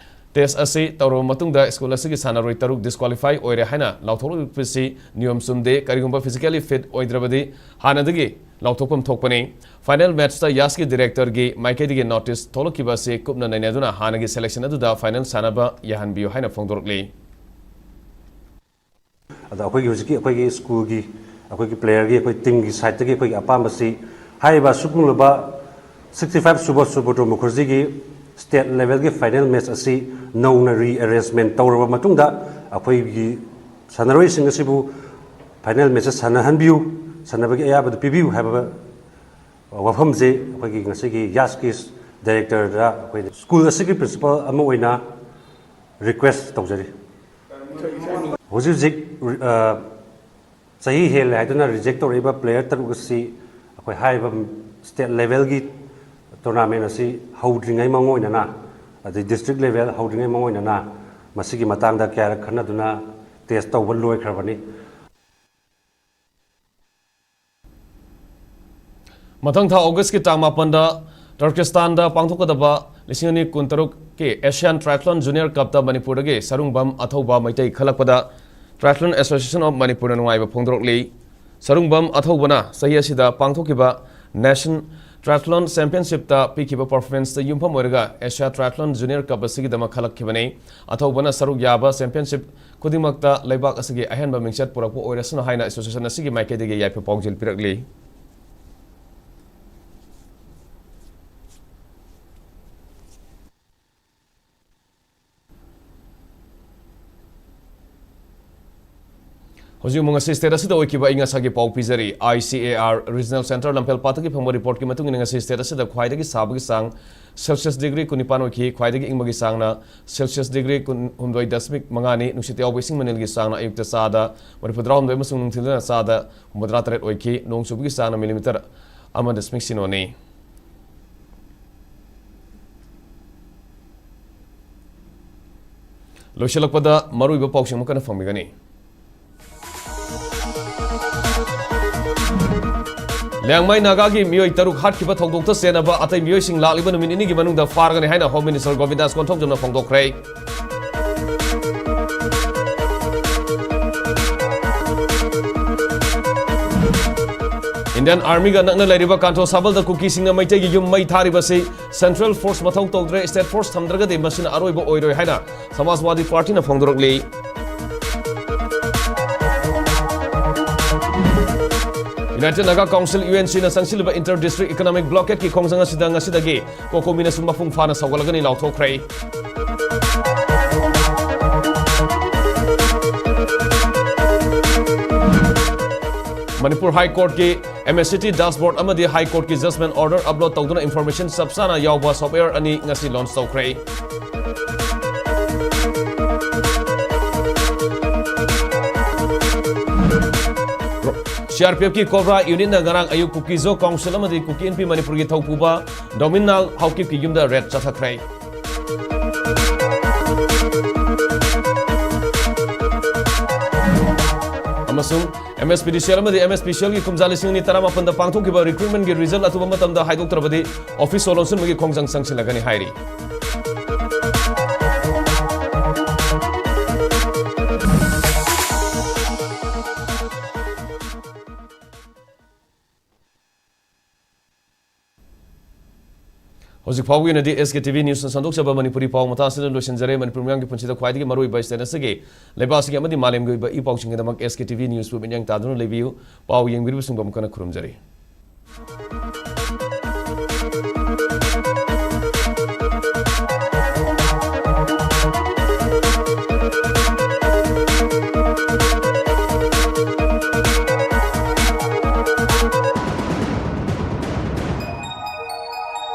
Test ꯑꯁꯤ ꯇꯧꯔꯕ ꯃꯇꯨꯡꯗ ꯁ꯭ꯀꯨꯜ ꯑꯁꯤꯒꯤ ꯁꯥꯟꯅꯔꯣꯏ ꯇꯔꯨꯛ disqualify ꯑꯣꯏꯔꯦ ꯍꯥꯏꯅ ꯂꯥꯎꯊꯣꯛꯂꯛꯄꯁꯤ ꯅꯤꯌꯣꯝ ꯆꯨꯝꯗꯦ꯫ ꯀꯔꯤꯒꯨꯝꯕ physically fit ꯑꯣꯏꯗ꯭ꯔꯕꯗꯤ ꯍꯥꯟꯅꯗꯒꯤ ꯂꯥꯎꯊꯣꯛꯐꯝ ꯊꯣꯛꯄꯅꯤ꯫ Final matchꯇ ꯌꯥꯁꯀꯤ directorꯒꯤ ꯃꯥꯏꯀꯩꯗꯒꯤ notice ꯊꯣꯛꯂꯛꯈꯤꯕ ꯑꯁꯤ ꯀꯨꯞꯅ ꯅꯩꯅꯗꯨꯅ ꯍꯥꯟꯅꯒꯤ selection ꯑꯗꯨꯗ final ꯁꯥꯟꯅꯕ ꯌꯥꯍꯟꯕꯤꯌꯨ ꯍꯥꯏꯅ ꯐꯣꯡꯗꯣꯔꯛꯂꯤ꯫ ꯑꯗꯣ ꯑꯩꯈꯣꯏꯒꯤ ꯍꯧꯖꯤꯛꯀꯤ ꯑꯩꯈꯣꯏꯒꯤ ꯁ꯭ꯀꯨꯜꯒꯤ, ꯑꯩꯈꯣꯏꯒꯤ playerꯒꯤ, ꯑꯩꯈꯣꯏ teamꯒꯤ sideꯇꯒꯤ ꯑꯩꯈꯣꯏꯒꯤ ꯑꯄꯥꯝꯕꯁꯤ, ꯍꯥꯏꯔꯤꯕ ꯑꯁꯨꯛ ꯂꯨꯕ sixty five ꯁꯨꯕ ꯁꯨꯕ꯭ꯔꯇꯣ ꯃꯨꯈꯔꯖꯤꯒꯤ state levelꯒꯤ final match ꯑꯁꯤ ꯅꯧꯅ rearrangement ꯇꯧꯔꯕ ꯃꯇꯨꯡꯗ ꯑꯩꯈꯣꯏꯒꯤ ꯁꯥꯟꯅꯔꯣꯏꯁꯤꯡ ꯑꯁꯤꯕꯨ final matchꯇ ꯁꯥꯟꯅꯍꯟꯕꯤꯌꯨ, ꯁꯥꯟꯅꯕꯒꯤ ꯑꯌꯥꯕꯗꯨ ꯄꯤꯕꯤꯌꯨ ꯍꯥꯏꯕ ꯋꯥꯐꯝꯁꯤ ꯑꯩꯈꯣꯏꯒꯤ ꯉꯁꯤꯒꯤ ꯌꯥꯁꯀꯤ directorꯗ ꯑꯩꯈꯣꯏ ꯁ꯭ꯀꯨꯜ ꯑꯁꯤꯒꯤ principal ꯑꯃ ꯑꯣꯏꯅ request ꯇꯧꯖꯔꯤ꯫ ꯍꯧꯖꯤꯛ ꯍꯧꯖꯤꯛ, ꯑ, ꯆꯍꯤ ꯍꯦꯜꯂꯦ ꯍꯥꯏꯗꯨꯅ reject ꯇꯧꯔꯛꯏꯕ player ꯇꯔꯨꯛ ꯑꯁꯤ ꯑꯩꯈꯣꯏ ꯍꯥꯏꯔꯤꯕ state levelꯒꯤ tournament ꯑꯁꯤ ꯍꯧꯗ꯭ꯔꯤꯉꯩ ꯃꯥꯡꯑꯣꯏꯅꯅ, ꯑꯗꯩ district level ꯍꯧꯗ꯭ꯔꯤꯉꯩ ꯃꯥꯡꯑꯣꯏꯅꯅ ꯃꯁꯤꯒꯤ ꯃꯇꯥꯡꯗ ꯀꯌꯥꯔꯛ ꯈꯟꯅꯗꯨꯅ test ꯇꯧꯕ ꯂꯣꯏꯈ꯭ꯔꯕꯅꯤ꯫ ꯃꯊꯪ ꯊꯥ Augustꯀꯤ ꯇꯥꯡ ꯃꯥꯄꯟꯗ ꯇꯔꯀꯤꯁꯇꯥꯟꯗ ꯄꯥꯡꯊꯣꯛꯀꯗꯕ ꯂꯤꯁꯤꯡ ꯑꯅꯤ ꯀꯨꯟꯇꯔꯨꯛꯀꯤ Asian Triathlon Junior Cupꯇ ꯃꯅꯤꯄꯨꯔꯗꯒꯤ Sarungbam ꯑꯊꯧꯕ Meitei ꯈꯜꯂꯛꯄꯗ Triathlon Association of ꯃꯅꯤꯄꯨꯔꯅ ꯅꯨꯡꯉꯥꯏꯕ ꯐꯣꯡꯗꯣꯔꯛꯂꯤ꯫ ꯁꯔꯨꯡꯕꯝ ꯑꯊꯧꯕꯅ ꯆꯍꯤ ꯑꯁꯤꯗ ꯄꯥꯡꯊꯣꯛꯈꯤꯕ Nation Triathlon Championshipꯇ ꯄꯤꯈꯤꯕ performanceꯇ ꯌꯨꯝꯐꯝ ꯑꯣꯏꯔꯒ Asia Triathlon Junior Cup ꯑꯁꯤꯒꯤꯗꯃꯛ ꯈꯜꯂꯛꯈꯤꯕꯅꯤ꯫ ꯑꯊꯧꯕꯅ ꯁꯔꯨꯛ ꯌꯥꯕ championship ꯈꯨꯗꯤꯡꯃꯛꯇ ꯂꯩꯕꯥꯛ ꯑꯁꯤꯒꯤ ꯑꯍꯦꯟꯕ ꯃꯤꯡꯆꯠ ꯄꯨꯔꯛꯄ ꯑꯣꯏꯔꯁꯅꯨ ꯍꯥꯏꯅ association ꯑꯁꯤꯒꯤ ꯃꯥꯏꯀꯩꯗꯒꯤ ꯌꯥꯏꯐ ꯄꯥꯎꯖꯦꯜ ꯄꯤꯔꯛꯂꯤ꯫ ꯍꯧꯖꯤꯛ ꯑꯃꯨꯛ ꯉꯁꯤ state ꯑꯁꯤꯗ ꯑꯣꯏꯈꯤꯕ ꯑꯏꯪ ꯑꯁꯥꯒꯤ ꯄꯥꯎ ꯄꯤꯖꯔꯤ꯫ I C A R Regional Centre ꯂꯝꯐꯦꯜ ꯄꯥꯠꯇꯒꯤ ꯐꯪꯕ reportꯀꯤ ꯃꯇꯨꯡ ꯏꯟꯅ ꯉꯁꯤ state ꯑꯁꯤꯗ ꯈ꯭ꯋꯥꯏꯗꯒꯤ ꯁꯥꯕꯒꯤ ꯆꯥꯡ Celsius degree ꯀꯨꯟꯅꯤꯄꯥꯟ ꯑꯣꯏꯈꯤ꯫ ꯈ꯭ꯋꯥꯏꯗꯒꯤ ꯏꯪꯕꯒꯤ ꯆꯥꯡꯅ Celsius degree ꯀꯨꯟꯍꯨꯝꯗꯣꯏ ꯗꯁꯃꯤꯛ ꯃꯉꯥꯅꯤ꯫ ꯅꯨꯡꯁꯤꯠ ꯌꯥꯎꯕ ꯏꯁꯤꯡ ꯃꯅꯤꯜꯒꯤ ꯆꯥꯡꯅ ꯑꯌꯨꯛꯇ ꯆꯥꯗ ꯃꯔꯤꯐꯨꯇꯔꯥꯍꯨꯝꯗꯣꯏ ꯑꯃꯁꯨꯡ ꯅꯨꯡꯊꯤꯜꯗꯅ ꯆꯥꯗ ꯍꯨꯝꯐꯨꯇꯔꯥ ꯇꯔꯦꯠ ꯑꯣꯏꯈꯤ꯫ ꯅꯣꯡ ꯆꯨꯕꯒꯤ ꯆꯥꯡꯅ millimetre ꯑꯃ ꯗꯁꯃꯤꯛ ꯁꯤꯅꯣꯅꯤ꯫ ꯂꯣꯏꯁꯤꯜꯂꯛꯄꯗ ꯃꯔꯨꯑꯣꯏꯕ ꯄꯥꯎꯁꯤꯡ ꯑꯃꯨꯛ ꯍꯟꯅ ꯐꯪꯕꯤꯒꯅꯤ꯫ ꯂꯤꯌꯥꯡꯃꯩ ꯅꯥꯒꯥꯒꯤ ꯃꯤꯑꯣꯏ ꯇꯔꯨꯛ ꯍꯥꯠꯈꯤꯕ ꯊꯧꯗꯣꯛꯇ ꯆꯦꯟꯅꯕ ꯑꯇꯩ ꯃꯤꯑꯣꯏꯁꯤꯡ ꯂꯥꯛꯂꯤꯕ ꯅꯨꯃꯤꯠ ꯅꯤꯅꯤꯒꯤ ꯃꯅꯨꯡꯗ ꯐꯥꯔꯒꯅꯤ ꯍꯥꯏꯅ ꯍꯣꯝ ꯃꯤꯅꯤꯁꯇꯔ ꯒꯣꯕꯤꯟꯗꯥꯁ ꯀꯣꯟꯊꯧꯖꯝꯅ ꯐꯣꯡꯗꯣꯛꯈ꯭ꯔꯦ꯫ ꯏꯟꯗꯤꯌꯟ ꯑꯥꯔꯃꯤꯒ ꯅꯛꯅ ꯂꯩꯔꯤꯕ ꯀꯥꯟꯊꯣ ꯁꯥꯕꯜꯗ ꯀꯨꯀꯤꯁꯤꯡꯅ ꯃꯩꯇꯩꯒꯤ ꯌꯨꯝ ꯃꯩ ꯊꯥꯔꯤꯕꯁꯤ ꯁꯦꯟꯇ꯭ꯔꯦꯜ ꯐꯣꯔꯁ ꯃꯊꯧ ꯇꯧꯗ꯭ꯔꯦ, ꯁ꯭ꯇꯦꯠ ꯐꯣꯔꯁ ꯊꯝꯗ꯭ꯔꯒꯗꯤ ꯃꯁꯤꯅ ꯑꯔꯣꯏꯕ ꯑꯣꯏꯔꯣꯏ ꯍꯥꯏꯅ ꯁꯃꯥꯖꯋꯥꯗꯤ ꯄꯥꯔꯇꯤꯅ ꯐꯣꯡꯗꯣꯔꯛꯂꯤ꯫ United Naga council, U N ꯁꯤꯅ ꯆꯪꯁꯤꯜꯂꯤꯕ ꯏꯟꯇꯔ ꯗꯤꯁꯇ꯭ꯔꯤꯛ ꯏꯀꯣꯅꯣꯃꯤꯛ ꯕ꯭ꯂꯣꯀꯦꯠꯀꯤ ꯈꯣꯡꯖꯪ ꯑꯁꯤꯗ ꯉꯁꯤꯗꯒꯤ ꯀꯣꯀꯣꯃꯤꯅꯁꯨ ꯃꯄꯨꯡ ꯐꯥꯅ ꯁꯧꯒꯠꯂꯒꯅꯤ ꯂꯥꯎꯊꯣꯛꯈ꯭ꯔꯦ꯫ ꯃꯅꯤꯄꯨꯔ ꯍꯥꯏ ꯀꯣꯔꯠꯀꯤ ꯑꯦꯝ ꯑꯦꯁ ꯁꯤ ꯇꯤ ꯗꯥꯁꯕꯣꯔꯗ ꯑꯃꯗꯤ ꯍꯥꯏ ꯀꯣꯔꯠꯀꯤ ꯖꯖꯃꯦꯟ ꯑꯣꯔꯗꯔ ꯑꯞꯂꯣꯗ ꯇꯧꯗꯨꯅ ꯏꯟꯐꯣꯔꯃꯦꯁꯟ ꯆꯞ ꯆꯥꯅ ꯌꯥꯎꯕ ꯁꯣꯐꯋꯦꯌꯔ ꯑꯅꯤ ꯉꯁꯤ ꯂꯣꯟꯆ ꯇꯧꯈ꯭ꯔꯦ꯫ ꯁꯤ ꯑꯥꯔ ꯄꯤ ꯑꯦꯐꯀꯤ ꯀꯣꯕ꯭ꯔꯥ ꯌꯨꯅꯤꯠꯅ ꯉꯔꯥꯡ ꯑꯌꯨꯛ ꯀꯨꯀꯤꯖꯣ ꯀꯥꯎꯟꯁꯤꯜ ꯑꯃꯗꯤ ꯀꯨꯀꯤ ꯏꯟꯄꯤ ꯃꯅꯤꯄꯨꯔꯒꯤ ꯊꯧꯄꯨꯕ ꯗꯣꯃꯤꯅꯥꯜ ꯍꯥꯎꯀꯤꯞꯀꯤ ꯌꯨꯝꯗ ꯔꯦꯗ ꯆꯠꯊꯈ꯭ꯔꯦ꯫ ꯑꯃꯁꯨꯡ ꯑꯦꯝ ꯑꯦꯁ ꯄꯤ ꯗꯤ ꯁꯤ ꯑꯦꯜ ꯑꯃꯗꯤ ꯑꯦꯝ ꯑꯦꯁ ꯄꯤ ꯁꯤ ꯑꯦꯜꯒꯤ ꯀꯨꯝꯖꯥ ꯂꯤꯁꯤꯡ ꯑꯅꯤ ꯇꯔꯥꯃꯥꯄꯟꯗ ꯄꯥꯡꯊꯣꯛꯈꯤꯕ ꯔꯤꯀ꯭ꯔꯨꯠꯃꯦꯟꯒꯤ ꯔꯤꯖꯜ ꯑꯊꯨꯕ ꯃꯇꯝꯗ ꯍꯥꯏꯗꯣꯛꯇ꯭ꯔꯕꯗꯤ ꯑꯣꯐꯤꯁ ꯁꯣ ꯂꯣꯟꯁꯤꯟꯕꯒꯤ ꯈꯣꯡꯖꯪ ꯆꯪꯁꯤꯜꯂꯒꯅꯤ ꯍꯥꯏꯔꯤ꯫ ꯍꯧꯖꯤꯛ ꯐꯥꯎꯕꯒꯤ ꯑꯣꯏꯅꯗꯤ ꯑꯦꯁ ꯀꯦ ꯇꯤ ꯚꯤ ꯅ꯭ꯌꯨꯁꯅ ꯁꯟꯗꯣꯛꯆꯕ ꯃꯅꯤꯄꯨꯔꯤ ꯄꯥꯎ ꯃꯇꯥꯡ ꯑꯁꯤꯗ ꯂꯣꯏꯁꯤꯟꯖꯔꯦ꯫ ꯃꯅꯤꯄꯨꯔ ꯃꯤꯌꯥꯝꯒꯤ ꯄꯨꯟꯁꯤꯗ ꯈ꯭ꯋꯥꯏꯗꯒꯤ ꯃꯔꯨꯑꯣꯏꯕ ꯁ꯭ꯇꯦꯠ ꯑꯁꯤꯒꯤ, ꯂꯩꯕꯥꯛ ꯑꯁꯤꯒꯤ ꯑꯃꯗꯤ ꯃꯥꯂꯦꯝꯒꯤ ꯑꯣꯏꯕ ꯏ ꯄꯥꯎꯁꯤꯡꯒꯤꯗꯃꯛ ꯑꯦꯁ ꯀꯦ ꯇꯤ ꯚꯤ ꯅ꯭ꯌꯨꯁꯄꯨ ꯃꯤꯠꯌꯦꯡ ꯇꯥꯗꯨꯅ ꯂꯩꯕꯤꯌꯨ꯫ ꯄꯥꯎ ꯌꯦꯡꯕꯤꯔꯤꯕꯁꯤꯡꯕꯨ ꯑꯃꯨꯛ ꯍꯟꯅ ꯈꯨꯔꯨꯝꯖꯔꯤ꯫